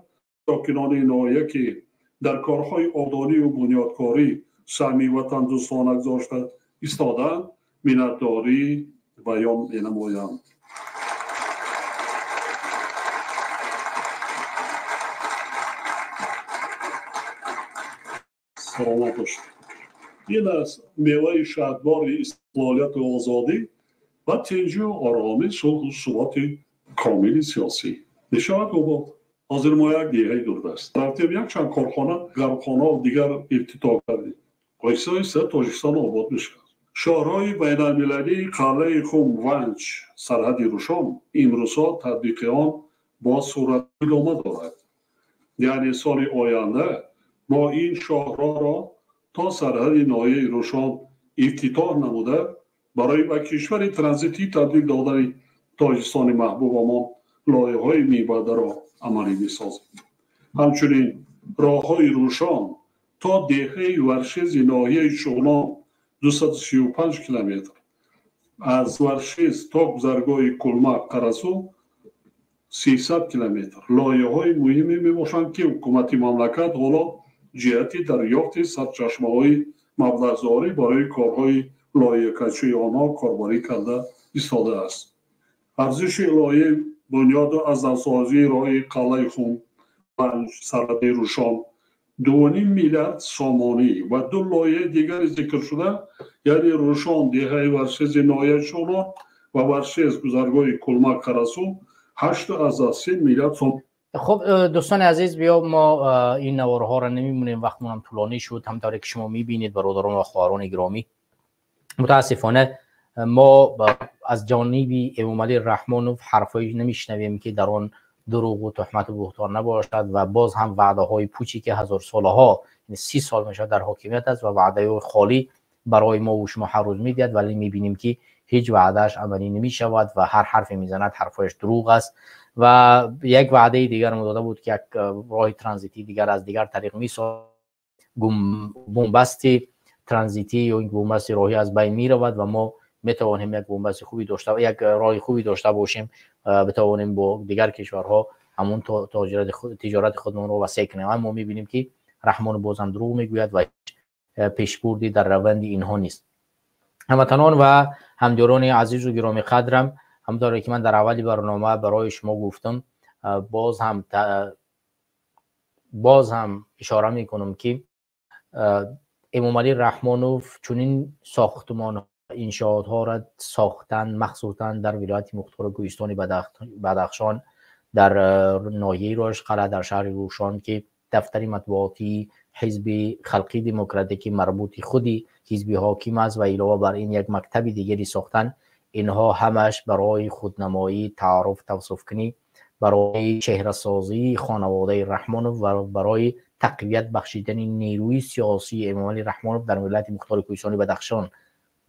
ساکنان ناحیه که در کارهای آبادانی و بنیادکاری سهمی وطندوستانه گذاشته ایستادند منتداری بیان می‌نمایند. سلامت باشید. این است میوه شهدبار استقلالیت و آزادی و تنجی و آرامی، صلح و ثبات کامل سیاسی میشود آباد. حاضر ما یک دیهه دور است رفتیم یک چند کارخانه، غربخانه و دیگر افتتاح کردیم. آیسته آیسته تاجیکستان آباد میشود. شاهرای بین المللی قلعه خم ونج سرحد روشان امروزها تطبیق آن با صورت ادامه دارد. یعنی سال آینده ما این شاهرا را تا سرحد ناحیه روشان افتتاح نموده Барои ба кишвари транзитӣ табдил додани Тоҷикистони маҳбубамон лоиҳаҳои мебаъдаро амалӣ месозем. Ҳамчунин роҳҳои Рӯшон то деҳаи Варшези ноҳияи Шуғнон 235 километр, аз Варшез то гузаргоҳи Кулма Қарасу 300 километр лоиҳаҳои муҳиме мебошанд, ки ҳукумати мамлакат ҳоло ҷиҳати дарёфти сарчашмаҳои маблағгузорӣ барои корҳои лоиҳакашии онҳо корбарӣ карда истодааст. Арзиши лоиҳаи бунёду аз навсозии роҳи Қалъаи Хум Панҷ сарҳади Рӯшон 2,5 миллиард сомонӣ ва ду лоиҳаи дигари зикршуда, яъне Рӯшон деҳаи Варшези ноҳияи Шуғнон ва Варшез гузаргоҳи Кулма Қарасу 8,3 миллиард сом. خب دوستان عزیز، بیا ما این نوارها را نمیمونیم، وقتمون هم طولانی شد. همطوری که شما میبینید برادران و خواهران گرامی، متاسفانه ما از جانب امامعلی رحمانوف حرفایی نمیشنویم که در آن دروغ و تهمت و بهتان نباشد و باز هم وعده های پوچی که هزار ساله ها، یعنی 30 سال میشه در حاکمیت است و وعده خالی برای ما و شما هر روز میدهد، ولی میبینیم که هیچ وعدهش عملی نمیشود و هر حرفی میزند حرفایش دروغ است. و یک وعده دیگر ما داده بود که یک راه ترانزیتی دیگر از دیگر طریق میسازد، بنبست ترانزیتی یا این بنبست راهی از بین میرود و ما میتوانیم یک بنبست خوبی داشته، یک راه خوبی داشته باشیم، بتوانیم با دیگر کشورها همون تجارت خودمون رو وسیع کنیم. اما میبینیم که رحمان بازم دروغ میگوید و پیشبردی در روند اینها نیست. هموطنان و همدیاران عزیز و گرامی قدرم، همونطور که من در اول برنامه برای شما گفتم، باز هم اشاره میکنم که امامعلی رحمانوف چنین ساختمان انشاءات ها را ساختن، مخصوصا در ولایت مختار کوهستان بدخشان، در ناحیه راشقلعه، در شهر روشان که دفتر مطبوعاتی حزب خلقی دموکراتیک مربوط خودی حزب حاکم است و علاوه بر این یک مکتب دیگری ساختن، اینها همش برای خودنمایی، تعارف، توصیف کنی، برای چهره سازی خانواده رحمانوف و برای تقویت بخشیدن نیروی سیاسی امامعلی رحمانوف در ولایت مختار کوهستان بدخشان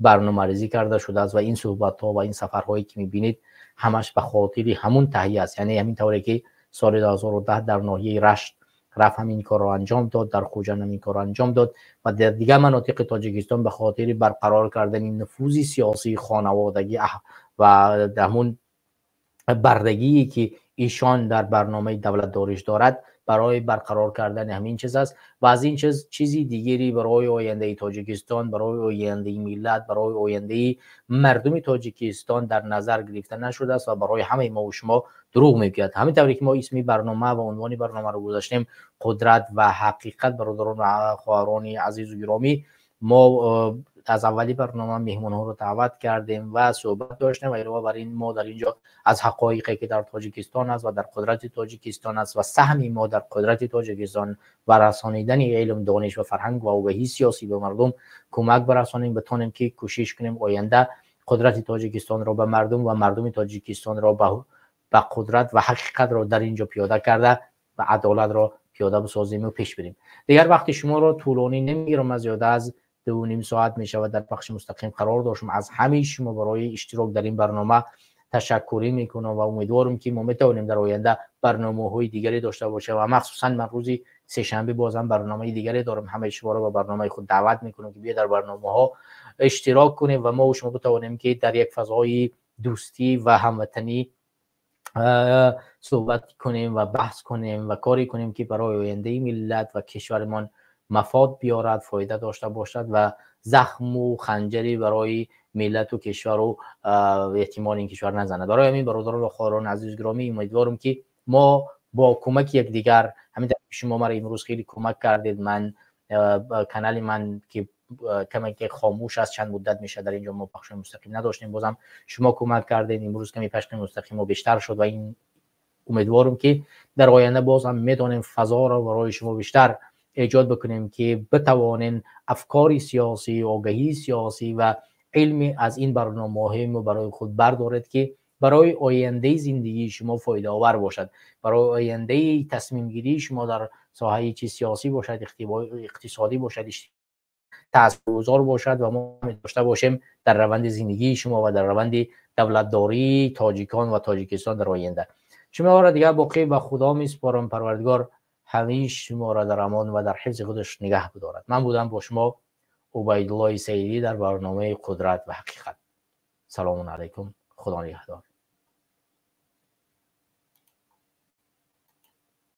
برنامه‌ریزی کرده شده است. و این صحبت ها و این سفرهایی که میبینید همش به خاطر همون تهیه است. یعنی همین طوری که سال 2010 در ناحیه رشت رفت همین کار را انجام داد، در خوجند همین کار را انجام داد و در دیگر مناطق تاجیکستان به خاطر برقرار کردن نفوذ سیاسی خانوادگی و همون بردگی که ایشان در برنامه دولت داریش دارد، برای برقرار کردن همین چیز است. و از این چیز چیزی دیگری برای آینده تاجیکستان، برای آینده ملت، برای آینده مردم تاجیکستان در نظر گرفته نشده است و برای همه ما و شما دروغ میگوید. همین طوری که ما اسمی برنامه و عنوان برنامه رو گذاشتیم، قدرت و حقیقت، برادران و خواهران عزیز و گرامی، ما از اولی برنامه مهمان ها رو دعوت کردیم و صحبت داشتیم و علاوه بر این ما در اینجا از حقایقی که در تاجیکستان است و در قدرت تاجیکستان است و سهم ما در قدرت تاجیکستان و رسانیدن علم، دانش و فرهنگ و آگاهی سیاسی به مردم کمک برسانیم، بتونیم که کوشش کنیم آینده قدرت تاجیکستان را به مردم و مردم تاجیکستان را به قدرت و حقیقت را در اینجا پیاده کرده و عدالت را پیاده بسازیم و پیش بریم. دیگر وقتی شما را طولانی نمیگیرم، از زیاده از 2.5 ساعت می شود در پخش مستقیم قرار داشتم. از همه شما برای اشتراک در این برنامه تشکری میکنم و امیدوارم که ما میتوانیم در آینده برنامه های دیگری داشته باشیم و مخصوصا من روزی سه شنبه بازم برنامه دیگری دارم. همه شما را به برنامه خود دعوت میکنم که بیا در برنامه ها اشتراک کنیم و ما و شما بتوانیم که در یک فضای دوستی و هموطنی صحبت کنیم و بحث کنیم و کاری کنیم که برای آینده ملت و کشورمان مفاد بیارد، فایده داشته باشد و زخم و خنجری برای ملت و کشور و احتمال این کشور نزند. برای همین برادران و خواهران عزیز گرامی، امیدوارم که ما با کمک یکدیگر، همین شما مرا امروز خیلی کمک کردید، من کانال من که کمی که خاموش است چند مدت میشه در اینجا ما پخش مستقیم نداشتیم، بازم شما کمک کردید، امروز کمی پخش مستقیم و بیشتر شد و این امیدوارم که در آینده بازم میتونیم فضا را برای شما بیشتر ایجاد بکنیم که بتوانین افکار سیاسی، آگاهی سیاسی و علمی از این برنامه ما برای خود بردارید که برای آینده زندگی شما فایده آور باشد، برای آینده تصمیم گیری شما در ساحه چی سیاسی باشد، اقتصادی باشد، تاثیرگذار باشد و ما داشته باشیم در روند زندگی شما و در روند دولتداری تاجیکان و تاجیکستان در آینده. شما را دیگه باقی به خدا میسپارم. پروردگار همیش شما را در امان و در حفظ خودش نگه بدارد. من بودم با شما عبیدالله سعیدی در برنامه قدرت و حقیقت. سلام علیکم، خدا نگهدار.